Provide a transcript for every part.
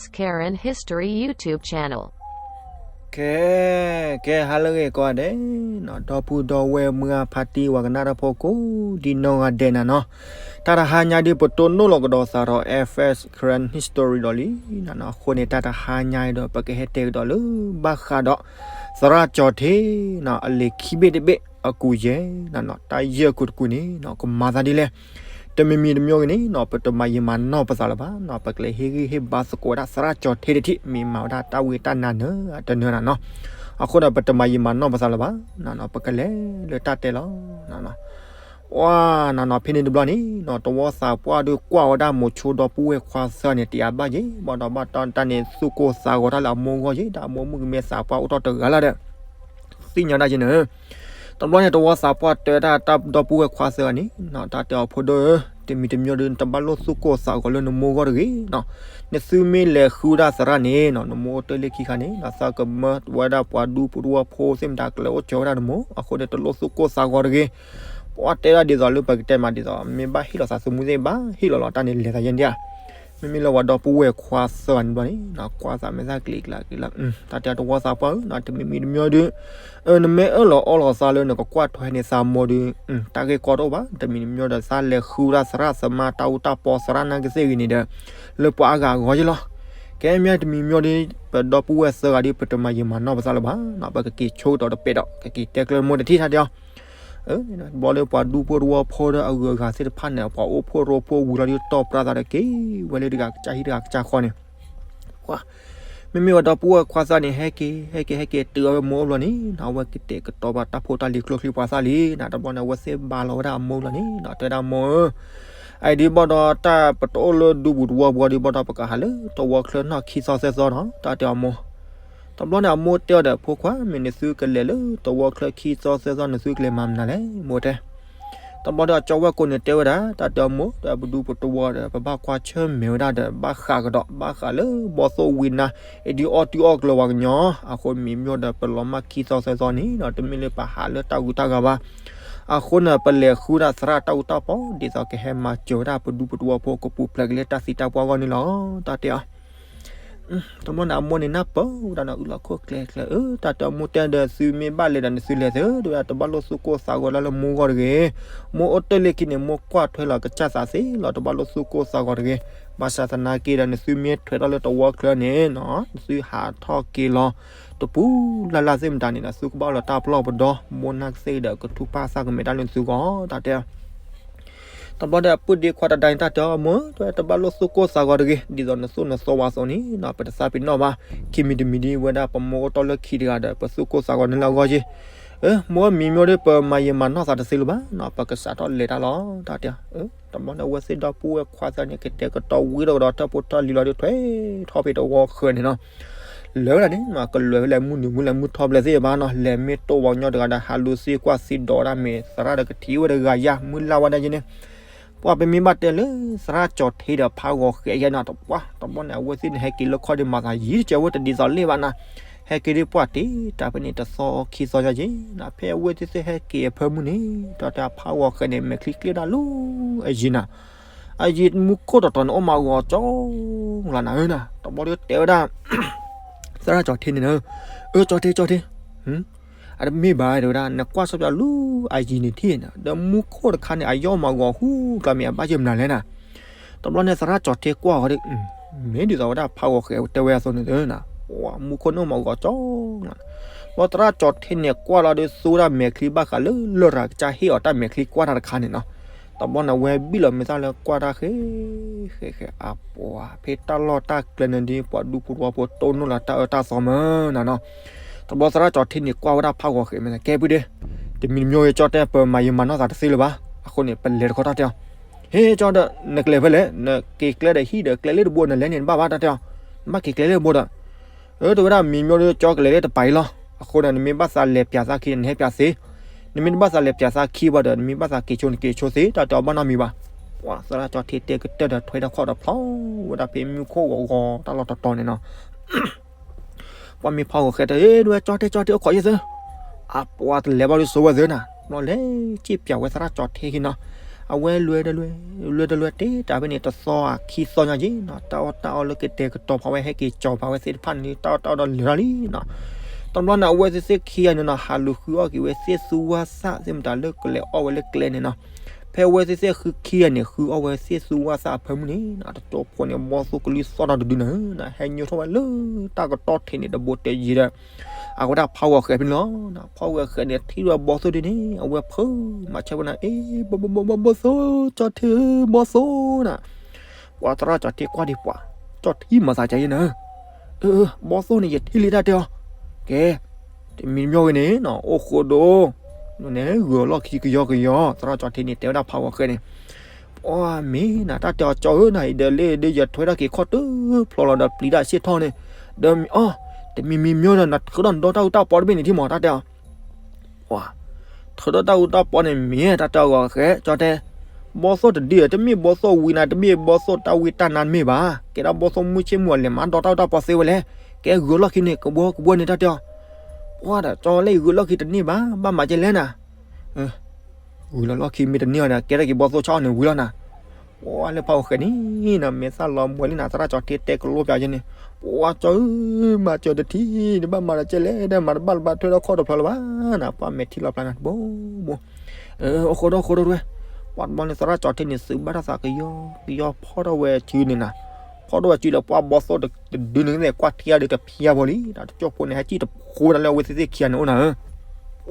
Karen History YouTube channel. ကဲ ကဲ ဟါလၢအဂ့ၤကိးဂၤဒဲးနီၤ, ဒီပုၢ်ဒီဝဲၢ်မုၢ်အဖါတံၢ်ဝဲကနၣ်တၢ်ဖိကိးဒ်နီၢ်ဂၤဒဲးနၤနီၤ, တၢ်တဟါညါဒ်ပတိၢ်နီၣ်လီၤကဒီးသးဒီး F S Karen History ဒီးလံနၤနီၤ, အဃိန့ၣ် တၢ်တဟါညါအံၤဒီး ပကဟဲတဲကဒီးလၢဘၣ်ဃးဒီး သရၣ်ကၠီၤထ့နီၤ အလံာ်ခံဘ့ၣ်တဘ့ၣ်အကူာ်ယဲၢ်နၤနီၤ, တၢ်ယဲၢ်အကူာ်တကူာ်န့ၣ်နီၤ ကမၤသးဒ်လဲၣ် တမံၤမံၤတမံၤဂ့ၤန့ၣ်နီၤ ပတမၤယံာ်မၤနီၢ်ပသးလၢၤဘၣ်နီၤ, ပကလဲၤဟ့ၣ်ဂံၢ်ဟ့ၣ်ဘါသကိးဝဲဒၣ်သရၣ်ကၠီၤထ့တထံၣ် မ့ၢ်မၤဝဲဒၣ်တၢ်ဝံတၢ်နါနၢၤတနၢၤနၤနီၤ, အဃိဒီး ပတမၤယံာ်မၤနီၢ်ပသးလၢၤဘၣ်နီၤ, ပကလဲၤလၢတၢ်တဲလီၤနီၤ. အနနီၤ ဖဲန့ၣ်တဘျီန့ၣ်နီၤ သဝီသးပှၢ်ဒုးကွၢ်ဝဲဒၣ်မိၤဆိဒီပုၢ်ဝဲၢ်ခွါသၢဂၤန့ၣ် တယာ်ဘၣ်ယ့ၣ် ဘၣ်ဒီးဘၣ်တၢ်န့ၣ် သူၣ်ကိၢ်သးဂီၤတၢ်လၢအမိၢ်ဂီၢ်ယ့ၣ် ဒီးအမိၢ်မုၣ်ကမဲသးပှၢ်အိၣ်ထီၣ်တဂၤလီၤဒီး သ့ၣ်ညါဒၣ်ယ့ၣ်န့ၣ်, တဘျီန့ၣ် သဝီသးပှၢ်တဲဝဲဒၣ်တၢ်ဒီပုၢ်ဝဲၢ်ခွါသၢဂၤန့ၣ်နီၤ တၢ်တဲအီၤဖိဒိၣ်ဧၢ, တမံၤတမံၤဒီး နတဘၣ်လိၣ်သူၣ်ကိၢ်သးဂီၤလၢနမိၢ်ဂီၢ်တဂ့ၤနီၤ, နသုမ့ၢ်လဲၤဃုဒၣ်သရၣ်န့ၣ်နီၤ နမိၢ်အိၣ်တ့ၢ်လၢခံခါန့ၣ်နီၤ သးကမၢဝဲဒၣ်ပှၤဒူပူၤတဝီဖိသ့ၣ်မတၤကလဲၤအိၣ်ကၠီဝဲဒၣ်နမိၢ်, အဃိန့ၣ် တလိၣ်သူၣ်ကိၢ်သးဂီၤတဂ့ၤ. ပှၤတဲဒၣ်ဒ်သိးလၢပကတဲမးဒ်သိး မ့ၢ်ဘၣ်ဟ့ၣ်လီၤသးသမူသ့ၣ် ဘၣ်ဟ့ၣ်လီၤလီၤတၢ်န့ၣ် လဲၤသးယဲၢ်ဒၣ်ဧါ. မ့မ့ၢ်လၢပှၤဒီပုၢ်ဝဲၢ်ခွါသၢဂၤန့ၣ်ဘျီန့ၣ်နီၤ ကွၢ်သးမဲာ်သၣ်ကျ့ၤကျါကျ့ၤလီၤ, တၢ်တဲသဝီသးပှၢ်ဧၢနီၤ တမံၤမံၤတမံၤဒီး နမ့ၢ်အၢၣ်လီၤအီလီၤသးလၢနကကွၢ်ထွဲန့ၣ်သးမိၢ်ဒီး တၢ်ဂ့ၢ်ကီတအိၣ်ဘၣ်, တမံၤတမံၤဒီး သးလဲၤဃုဒၣ်သရၣ်သမါတၢ်အူတၢ်ပီသရၣ်နာ်ကသ့ၣ်ဂ့ၤန့ၣ်ဒီး လၢပှၤအါဂၤအဂီၢ်ယ့ၣ်လီၤ. ကဲမ့ၢ်တမံၤမံၤဒီး ပဒီပုၢ်ဝဲၢ်သၢဂၤဒီး ပတမၤယံာ်မၤနီၢ်ပသးလၢၤဘၣ်နီၤ, ပကက့ၤဆိကတီၢ်တပဲာ်ဒီး ကက့ၤတဲကျၢၢ်မိၢ်တထံၣ်တၢ်တဲအီၤ ဘျီလၢပှၤဒူဖိတဝီဖိဒီးအဂုၤအဂၤသ့ၣ်တဖၣ်န့ၣ် ပှၤအိၣ်ဖှိၣ်ရိဖှိၣ်ဝံၤလီၤဒီး တီၢ်ပြၢသးဒီးက့ၤဝဲလၢတဂၤကစၢ်ဟံၣ်တဂၤကစၢ်ဃီန့ၣ်, မ့မ့ၢ်ပှၤဒီပုၢ်ဝဲၢ်ခွါသၢဂၤန့ၣ် ဟဲက့ၤ ဟဲက့ၤ ဟဲက့ၤ တုၤအဝဲမိၢ်အိၣ်ဘျီန့ၣ်နီၤ အဝဲကတဲာ်ကတီၤဘၣ်တၢ်ဖိတၢ်လံၤကျိချံပှၤသၣ်လံနီၤ, တဘျီန့ၣ် အဝဲသ့ၣ်ဘါလီၤဝဲဒၣ်အမိၢ်လီၤန့ၣ်နီၤ တဲဝဲဒၣ်မိၢ်ဧၢ အအံၤဒ်ဘၣ်ဒီးတၢ်ပတအိၣ်လၢဒူပူၤတဝီဘၣ်ဒီး ဘၣ်ဒီးပကဟးလၢသဝီချၢနီၢ်ခံသီသၢသီနီၤ တၢ်တဲအီၤမိၢ်. တဘျီန့ၣ်အမိၢ်တဲအီၤဒီး ဖိခွါ မ့ၢ်နသုကလဲၤလၢသဝီချၢခံသီသၢသီ နသုကလဲၤမၤမနုၤလဲၣ် မိၢ်တဲ. တဘျီဒီးအကၠီဝဲၢ်ကိန့ၣ်တဲဝဲဒၣ် တၢ်တဲအီၤမိၢ် ဒီးပဒူပတဝီဒီး ပဘၣ်ကွၢ်ဆၢၣ်မဲာ်ဝဲဒၣ်ဒီး ဘၣ်ဃးကဒီး ဘၣ်ဃးလၢဘီၣ်သိၣ်ဝံနါ အဒုးအီၣ်တုၤအီၣ်ကျၢၤဝဲကညီ အဃိမ့ၢ်မ့ၢ်ဒီး ပလီၤမၢ်ခံသီသၢသီန့ၣ်ဒီး တမ့ၢ်လၢပဟးလၢတၢ်ဂုၤတၢ်ဂၤဘၣ်. အဃိန့ၣ် ပလဲၤဃုဒၣ်သရၣ်တၢ်အူတၢ်ပီ ဒ်သိးကဟဲမၤစၢၤဝဲဒၣ်ပဒူပတဝီဖိ ကပူၤဖျဲးက့ၤလၢတၢ်သံတၢ်ပှၢ်အဂီၢ်န့ၣ်လီၤ တၢ်တဲအီၤ တဘျီန့ၣ်အမိၢ်န့ၣ်နၢ်ပၢၢ်ဝဲဒၣ်နီၤ အုၣ်လီၤခိၣ်ကျဲကျဲ အၢ တၢ်တဲအီၤမိၢ်တဲဒီး သုမ့ၢ်ဘၣ်လဲၤဒီးနသုလဲၤသု တဲဝဲဒၣ် တဘၣ်လိၣ်သူၣ်ကိၢ်သးဂီၤလၢလၢမိၢ်ဂီၢ်တဂ့ၤ. မိၢ်အိၣ်တ့ၢ်လၢခံန့ၣ် မိၢ်ကွၢ်ထွဲလီၤကစၢ်သးသ့လီၤ တဘၣ်လိၣ်သူၣ်ကိၢ်သးဂီၤတဂ့ၤ. ဘၣ်ဆၣ်သနာ်က့ဒီး နသုမ့ၢ်ထွဲထီၣ်လၢသဝီချၢန့ၣ်နီၤ နသုဟးထီၣ်က့ၤလီၤ တပူၤလၢ်လၢ်သ့ၣ်မတၤန့ၣ်ဒီး သုကဘၣ်အိၣ်လီၤတၢ်ပလီၢ်ပဒီ မိၢ်နာ်ကသ့ၣ်ဒီး ကထူၣ်ဖးသးကမဲာ်တၢ်လၢနသုဂီၢ် တၢ်တဲ တဘျီဒီးအပုၢ်ဒ့ခွါတဒါန့ၣ် တၢ်တဲအီၤ မိၢ် တဲဝဲ တဘၣ်လိၣ်သူၣ်ကိၢ်သးဂီၤတဂ့ၤ ဒ်သိးနသိၣ်နသီဝဲအသိးန့ၣ်နီၤ ပတသးပ့ၤနီၣ်ဘၣ်. ခံမံၤတမံၤဒ်ဝဲဒၣ် ပမိၢ်အိၣ်တ့ၢ်လၢခံတဂၤဒီး ပသူၣ်ကိၢ်သးဂီၤန့ၣ်လၢအဂီၢ်က့ၤ. အၢ မိၢ်မံၤမ့ၢ်ဒီး ပမၤယံာ်မၤနီၢ်သးတသ့လၢၤဘၣ်နီၤ ပကစးထီၣ်လဲၤတၢ်လီၤ တၢ်တဲ. တဘျီန့ၣ် အဝဲသ့ၣ်ဒီပုၢ်ဝဲၢ်ခွါသၢဂၤန့ၣ် ကတဲာ်ကတီၤဝံၤဒီးကဒီး ထၢၣ်ဖိထၢၣ်လံၤလီၤဒီး ထွဲထီၣ်ဖဲသဝီဃၢၤန့ၣ်နီၤ လၢာ်ဝဲဒၣ်န့ၣ် ကလဲၤဝဲလဲၤမုၢ်နုာ်မုၢ်လဲၤမုၢ်ထီၣ်ဘျဲသ့ၣ်ဘၣ်နီၤ လဲၤမ့ၢ်တအိၣ်ဝဲညီတဂၤဒီး ဟးလူၤသံကွၢ်သံဒိးဝဲဒၣ် မ့ၢ်သရၣ်ဒီးကထံၣ်ဝဲတဂၤယါ မုၢ်လၢ်ဝဲဒၣ်ယဲန့ၣ် ပှၤပမ့ၢ်ဘၣ်တဲလၢ သရၣ်ကၠီၤထ့ဒီးဖးဂီၤဃဲးယဲနီၤ တပှၢ် တဘျီန့ၣ် အဝဲသ့ၣ်န့ၣ် ဟဲက့ၤလၢခီၣ်ဒံးမၤသးယံာ်တကဲဝဲတဒ်သိးလ့ၣ်ဘၣ်နီၤ ဟဲက့ၤဒ်ပှၢ်တ့ၢ်တၢ်ဖဲန့ၣ် တသီခံသီညါက့ၤနီၤ ဖဲအဝဲသ့ၣ်သ့ၣ်ဟဲက့ၤအဖၢမုၢ်န့ၣ် တၢ်တဲဖးဂီၤဃဲးန့ၣ် မဲာ်ချံကျ့ဒၣ်လၢအယံၤနီၤ အယံၤမူခိၣ်တီၤတီၤန့ၣ် အိၣ်မးဂီၤကၠီလီၤနၤဧၢနီၤ တဘျီဒီးတဲဝဲဒၣ် သရၣ်ကၠီၤထ့န့ၣ်နီၤ အၢ ကၠီၤထ့ ကၠီၤထ့ အတမ့ၢ်ဘၣ်တဲဝဲဒၣ် နကွၢ်ဆီၣ်ပၠးလူၤအယံၤန့ၣ်ထံၣ်နီၤ ဒီးမူခိၣ်တခါန့ၣ် အယီၣ်မးဂီၤဟူကျါမ့ၢ်အဘၣ်ယဲၢ်မနုၤလဲၣ်နီၤ တဘျီန့ၣ်သရၣ်ကၠီၤထ့ကွၢ်ဃီဒီး မ့ၢ်ဒ်သိးဝဲဒၣ်ဖးဂီၤဃဲးတဲဝဲအသိးန့ၣ်နီၤ မူခိၣ်န့ၣ်အိၣ်မးဂီၤကၠီ ဘျီသရၣ်ကၠီၤထ့န့ၣ်ကွၢ်လီၤဒီး သူဝဲဒၣ်မဲာ်ချံဘၣ်ဃးလၢလရာ်ကစၢ်ဟ့ၣ်အီၤတၢ်မဲာ်ချံကွၢ်တၢ်တခါန့ၣ်နီၤ တဘျီန့ၣ် အဝဲဘံၣ်လီၤမဲာ်သၣ်လၢကွၢ်တၢ်ဃဲးဃဲးဃဲး အပှၤဖဲတၢ်လီၢ်တၢ်ကျဲန့ၣ်ဒီး ပှၤဒူဖိတဝီဖိတိၢ်နီၣ်လၢတၢ်အၢတၢ်သီမးနီၤနီၤ တဘျီသရၣ်ကၠီၤထ့န့ၣ်ကွၢ်ဝဲဒၣ်ဖးဂီၤဃဲးမဲာ်သၣ် ကဲပုၢ်ဒ့ တမံၤတမံၤဂ့ၤ ကၠီတဲ ပမၤယံာ်မၤနီၢ်သးတသ့လၢၤဘၣ် အဃိန့ၣ် ပလဲၤတခီတၢ်တဲအီၤ ဟ့ၣ် ကၠီဒီး နကလဲၤဖဲလဲၣ် နက့ၤကျဲဒီးဟံၣ်ဒီးကျဲလၢတဘိ နလဲၤန့ၣ်နဘၣ်ဘၣ်တၢ်တဲအီၤ နဘၣ်က့ၤကျဲလၢတဘိဒီး အၢ တဲဝဲဒၣ်မံၤမ့ၢ်ဒီး ကၠီကလဲၤလၢတပၤအံၤလီၤ အဃိဒီး နမ့ၢ်ဘၣ်သးလဲၤပၠးသးခံဒီး နဟဲပၠးသ့ နမ့ၢ်တဘၣ်သးလဲၤပၠးသးခံဘၣ်ဒီး နမ့ၢ်ဘၣ်သးက့ၤဆိနက့ၤဆိသ့ တၢ်တဲအီၤဘၣ်နီတမံၤဘၣ် ပှၤသရၣ်ကၠီထ့တဲကတၢၢ်ဒီးထွဲတၢ်ခီၣ်ဒီးဖျီဝဲဒၣ်ဖဲမူခိၣ်ဂီၤဂီၤတၢ်လီၢ်တတီၤန့ၣ်နီၤ ပှၤမ့ၢ်ဖးဂီၤဃဲးတဲ ဟ့ၣ် ဒဝဲ ကၠီတဲ ကၠီတဲ အိၣ်ခိးယဲၢ်သၢ အပှၤတလဲၤဘၣ်ဒီးစိဝဲသၢနၤ ဘျီလဲၤစ့ၢ်ပၠးဝဲသရၣ်ကၠီထ့ခံနီၤ အဝဲလွဲတလွဲ, လွဲတလွဲတဲတၢ်ဖဲန့ၣ် တသီအခံသီညါက့ၤနီၤ, တၢ်အီၣ်တၢ်အီလၢကတဲာ်ကတီၤဖးဝဲ ဟဲက့ၤကၠီၤဖးဝဲသ့ၣ်တဖၣ်န့ၣ် တၢ်အီၣ်တၢ်အီဒီးလဲၤထီၣ်လံနီၤ. တဘျီန့ၣ် အဝဲသ့ၣ်သ့ၣ်ခံဂၤန့ၣ်နီၤ ဟးလူၤဃုအီၣ်က့ၤဝဲသ့ၣ်သူဝၣ်သၣ် သ့ၣ်မတၤလၢကလဲၤအီၣ်ဝဲလၢကျဲန့ၣ်နီၤ. ဖဲအဝဲသ့ၣ်သ့ၣ်ဃုခံဂၤန့ၣ် ဃုအီၣ်ဝဲသ့ၣ်သူဝၣ်သၣ်အဖၢမုၢ်န့ၣ်နီၤ တကၠိဖိန့ၣ် ဘီသိၣ်ကလံၤသီၣ်ထီၣ်တဒုန့ၣ်နီၤ ဟဲညိထီၣ်ဝဲလၢတၢ်ကတီၢ်ထံးန့ၣ် တဘိတဲယံၤဒီး အဝဲဒၣ်ဖးဂီၤဃဲးဖဲန့ၣ်လီၤ. ဖးဂီၤဃဲးန့ၣ် ထံၣ်ဝဲဘီသိၣ်ဒုန့ၣ် အဝဲဖုးမၤဆၢဝဲနၤ အ့ ဘီဘီဘီဘီသိၣ် ကၠီထံဧၢ ဘီသိၣ်နၤ. ပှၤသရၣ်ကၠီထံကွၢ်ဒံးပှၤ ကၠီထံမၤသးကဲယဲနၤ. အၢ ဘီသိၣ်န့ၣ် ယထံၣ်လံတၢ်တဲအီၤ. ကဲ တမံၤတမံၤဂ့ၤန့ၣ်နီၤ အိၣ်ဃိဒိၣ်န့ၣ် ဂုၤလီၢ်ခံကယီကယီ သရၣ်ကၠီထံန့ၣ် တဲဝဲဒၣ်ဖးဂီၤဃဲးန့ၣ် ပှၤမ့ၢ်နၤ တၢ်တဲအီၤကၠီဧၢ နၤအံၤဒီးလၢဒ်ယထွဲထီၣ်က့ၤခီၣ်တၢၢ် ဖျိလီၤဒီးပျံၤတၢ်ဆ့ၣ်ထီၣ်န့ၣ် ဒီးမ့ၢ်အီၣ် တမံၤမံၤမ့ၢ်ဒီး နထုးထီၣ်နဒီတၢ်အူတၢ်ပီတဘ့ၣ်န့ၣ်ထံၣ်မး တၢ်တဲအီၤ. ပှၤ ထုးထီၣ်တၢ်အူတၢ်ပီန့ၣ်မ့ၢ် တၢ်တဲအီၤဂီၤဃဲး ကၠီတဲ ဘီသိၣ်တဒု တမ့ၢ်ဘီသိၣ်ဝံနၤ တမ့ၢ်ဘီသိၣ်တၢ်ဝံတၢ်နါတမ့ၢ်ဘၣ် ကဲဒၣ်ဘီသိၣ်မုၢ်ဆ့ၣ်မုၢ်အီၤလဲၤမၤဒီတၢ်အူတၢ်ပီသ့ဝဲလဲၣ် ကဲဂုၤလီၢ်ခံန့ၣ် ကဘှီကဘှီန့ၣ် တၢ်တဲအီၤ. ပှၤဒီးကၠီလၢအံၤဂုၤလီၢ်ခံတန့ၢ်ဘၣ် ဘၣ်မၤကဲလဲၣ်နၤ ဂုၤလီၢ်လီၢ်ခံမ့ၢ်တန့ၢ်အီၤဒီး ကဲထီၣ်က့ၤဘီသိၣ်ဆီအီၤန့ၣ်ဝံၤလီၤနၤ. ပှၤလၢဖးဂီၤဃဲးန့ၣ်နီၤ မဲာ်သၣ်လီၤမွဲလံနၤ သရၣ်ကၠီထံတဲကလိပျးယဲန့ၣ် ပှၤကၠီဧၢ မၤစၢၤတထံၣ် တဘၣ်မၤဒီးကဲလဲၣ်ဒီး မၤတဘၣ်လၢၤဘၣ်ထွဲဒီးခီၣ်တဖျၢၣ်လၢၤဘၣ်နၤ ပှၤမဲာ်ထံလီၤပျးနၤတဘိဘိ အိၣ်ဃိဒိၣ်ဃိဒိၣ်တဝဲ ပှၤတဘျီန့ၣ် သရၣ်ကၠီထံန့ၣ် သုးဘၣ်ထီၣ်သးကယီကယီဖီၣ်ထီၣ်ဝဲစုန့ၣ်နၤ ဖီၣ်ထီၣ်ဝဲစုဒီး ပှၤဘီသိၣ်တဒုန့ၣ် ကွၢ်ထံအီၤဒီးတဖံးအါဘိလံ တကၠိဖိန့ၣ် ဟဲစံၣ်တဖိတၢ်လၢအဝဲသ့ၣ်သ့ၣ်ခံဂၤန့ၣ်အိၣ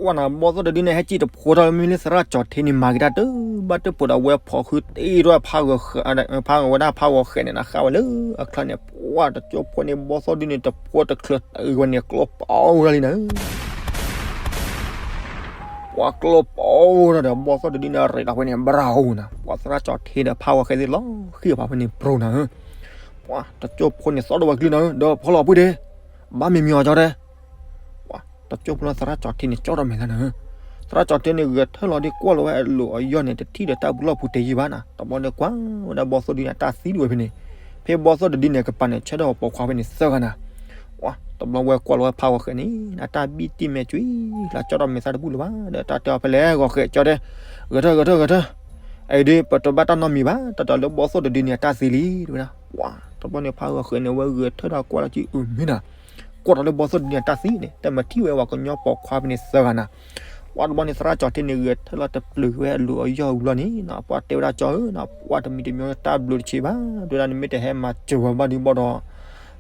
်နၤဧၢ ပှၤနၤ ဘီသိၣ်တဒုန့ၣ် ဟဲစံၣ်တဖိထီၣ်လၢမ့မ့ၢ်လၢသရၣ်ကၠီထံန့ၣ် မၤက့ၤတၢ်တဘၣ်တၢၣ်ပှဲၤဒီး အဝဲဖီၣ်ဃုတ့ၢ်ထီၣ် ဖးဂီၤဃဲး ဖးဂီၤဝဲဒၣ်ဖးဂီၤဃဲးန့ၣ် နဃၣ်ဝဲလၢအချၢန့ၣ် ပှၤတကၠိဖိန့ၣ် ဘီသိၣ်ဒုန့ၣ် တဖိတချုးတအုးဝဲန့ၣ် ကျိပီဝဲဒၣ်လံနၤဧၢ ပှၤကျိပီဝဲဒၣ်ဒီး ဘီသိၣ်တဒုန့ၣ် ရ့းဒီးဝဲန့ၣ် ဘြၤဧိၤနၤ ပှၤသရၣ်ကၠီထံဒီးဖးဂီၤဃဲးသ့ၣ်လီၤဃံအပာ်ဖဲန့ၣ် ဘြိၤနၤဧၢ ပှၤတကၠိဖိန့ၣ် သီၣ်ဒိၣ်ဝဲကလုၢ်နၤဧၢ ဒီးဖီလီၤပုၢ်ဒ့ ဘၣ်မံၤမံၤအီၤကၠီတဲ ပှၤတကၠိဖိလၢသရၣ်ကၠီထံန့ၣ် ကၠီထီၣ်မဲာ်လၢနၤဧၢ သရၣ်ကၠီထံန့ၣ် ဂဲၤထၢၣ်လီၤဒ်ကွၢ်လီၤဝဲအလိၤအယီၢ်န့ၣ် တထံၣ်ဒီးတၢ်ပူၤလီၢ်ပူၤတဲာ်ယံၤဘၣ်နၤ တဘျီန့ၣ်ကွၢ်ဝဲဒၣ်ဘီသိၣ်ဒုန့ၣ် အတၢ်သံတဝဲဖဲန့ၣ် ဖဲဘီသိၣ်တဒုန့ၣ် ကပၤန့ၣ် ဆၢထၢၣ်ပိာ်ခွါဖဲန့ၣ်သၢဂၤနၤ ပှၤတဘျီဝဲကွၢ်လီၤဝဲဖးဂီၤဃဲးန့ၣ် အတၢ်ဘံၣ်တံၢ်မဲာ်ကွံာ် လၢကၠီထီၣ်မဲာ်သၣ်တဘူၣ်လၢၤဘၣ် ဒီးတၢ်တဲအီၤဖဲလဲၣ်ဂီၤဃဲးကၠီတဲ ဂဲၤထၢၣ်ဂဲၤထၢၣ်ဂဲၤထၢၣ် အအံၤဒုး ပတဘၣ်တၢ်နီတမံၤဘၣ် တၢ်တဲအီၤလၢဘီသိၣ်တဒုန့ၣ် အတၢ်သံလံ တဲဝဲဒၣ် ပှၤတဘျီန့ၣ်ဖးဂီၤဃဲးန့ၣ် အဝဲဂဲၤထၢၣ်ဒီးကွၢ်လီၤကံအုၣ်မ့ၢ်နၤ ကွၢ်ထီၣ်လၢဘီသိၣ်တဒုန့ၣ် အတၢ်သံန့ၣ် တမၤထံၣ်ဝဲပှၤကညီပိာ်ခွါဖဲန့ၣ်သၢဂၤနၤ ပှၤတဘျီန့ၣ် သရၣ်ကၠီထံန့ၣ် ဂဲၤထၢၣ်လီၤတပျုာ်ဝဲအလိၤအယီၢ်ဝံၤလီၤန့ၣ် ပှၤတဲဝဲဒၣ်ကၠီဧၢ ပှၤတမံၤတမံၤတၢ်ဘျုးတဆံးဘၣ် တဲဝဲဒၣ်နမ့ၢ်တဟဲမၤစၢၤဝဲဘၣ်ဒုးဘၣ်ဒီး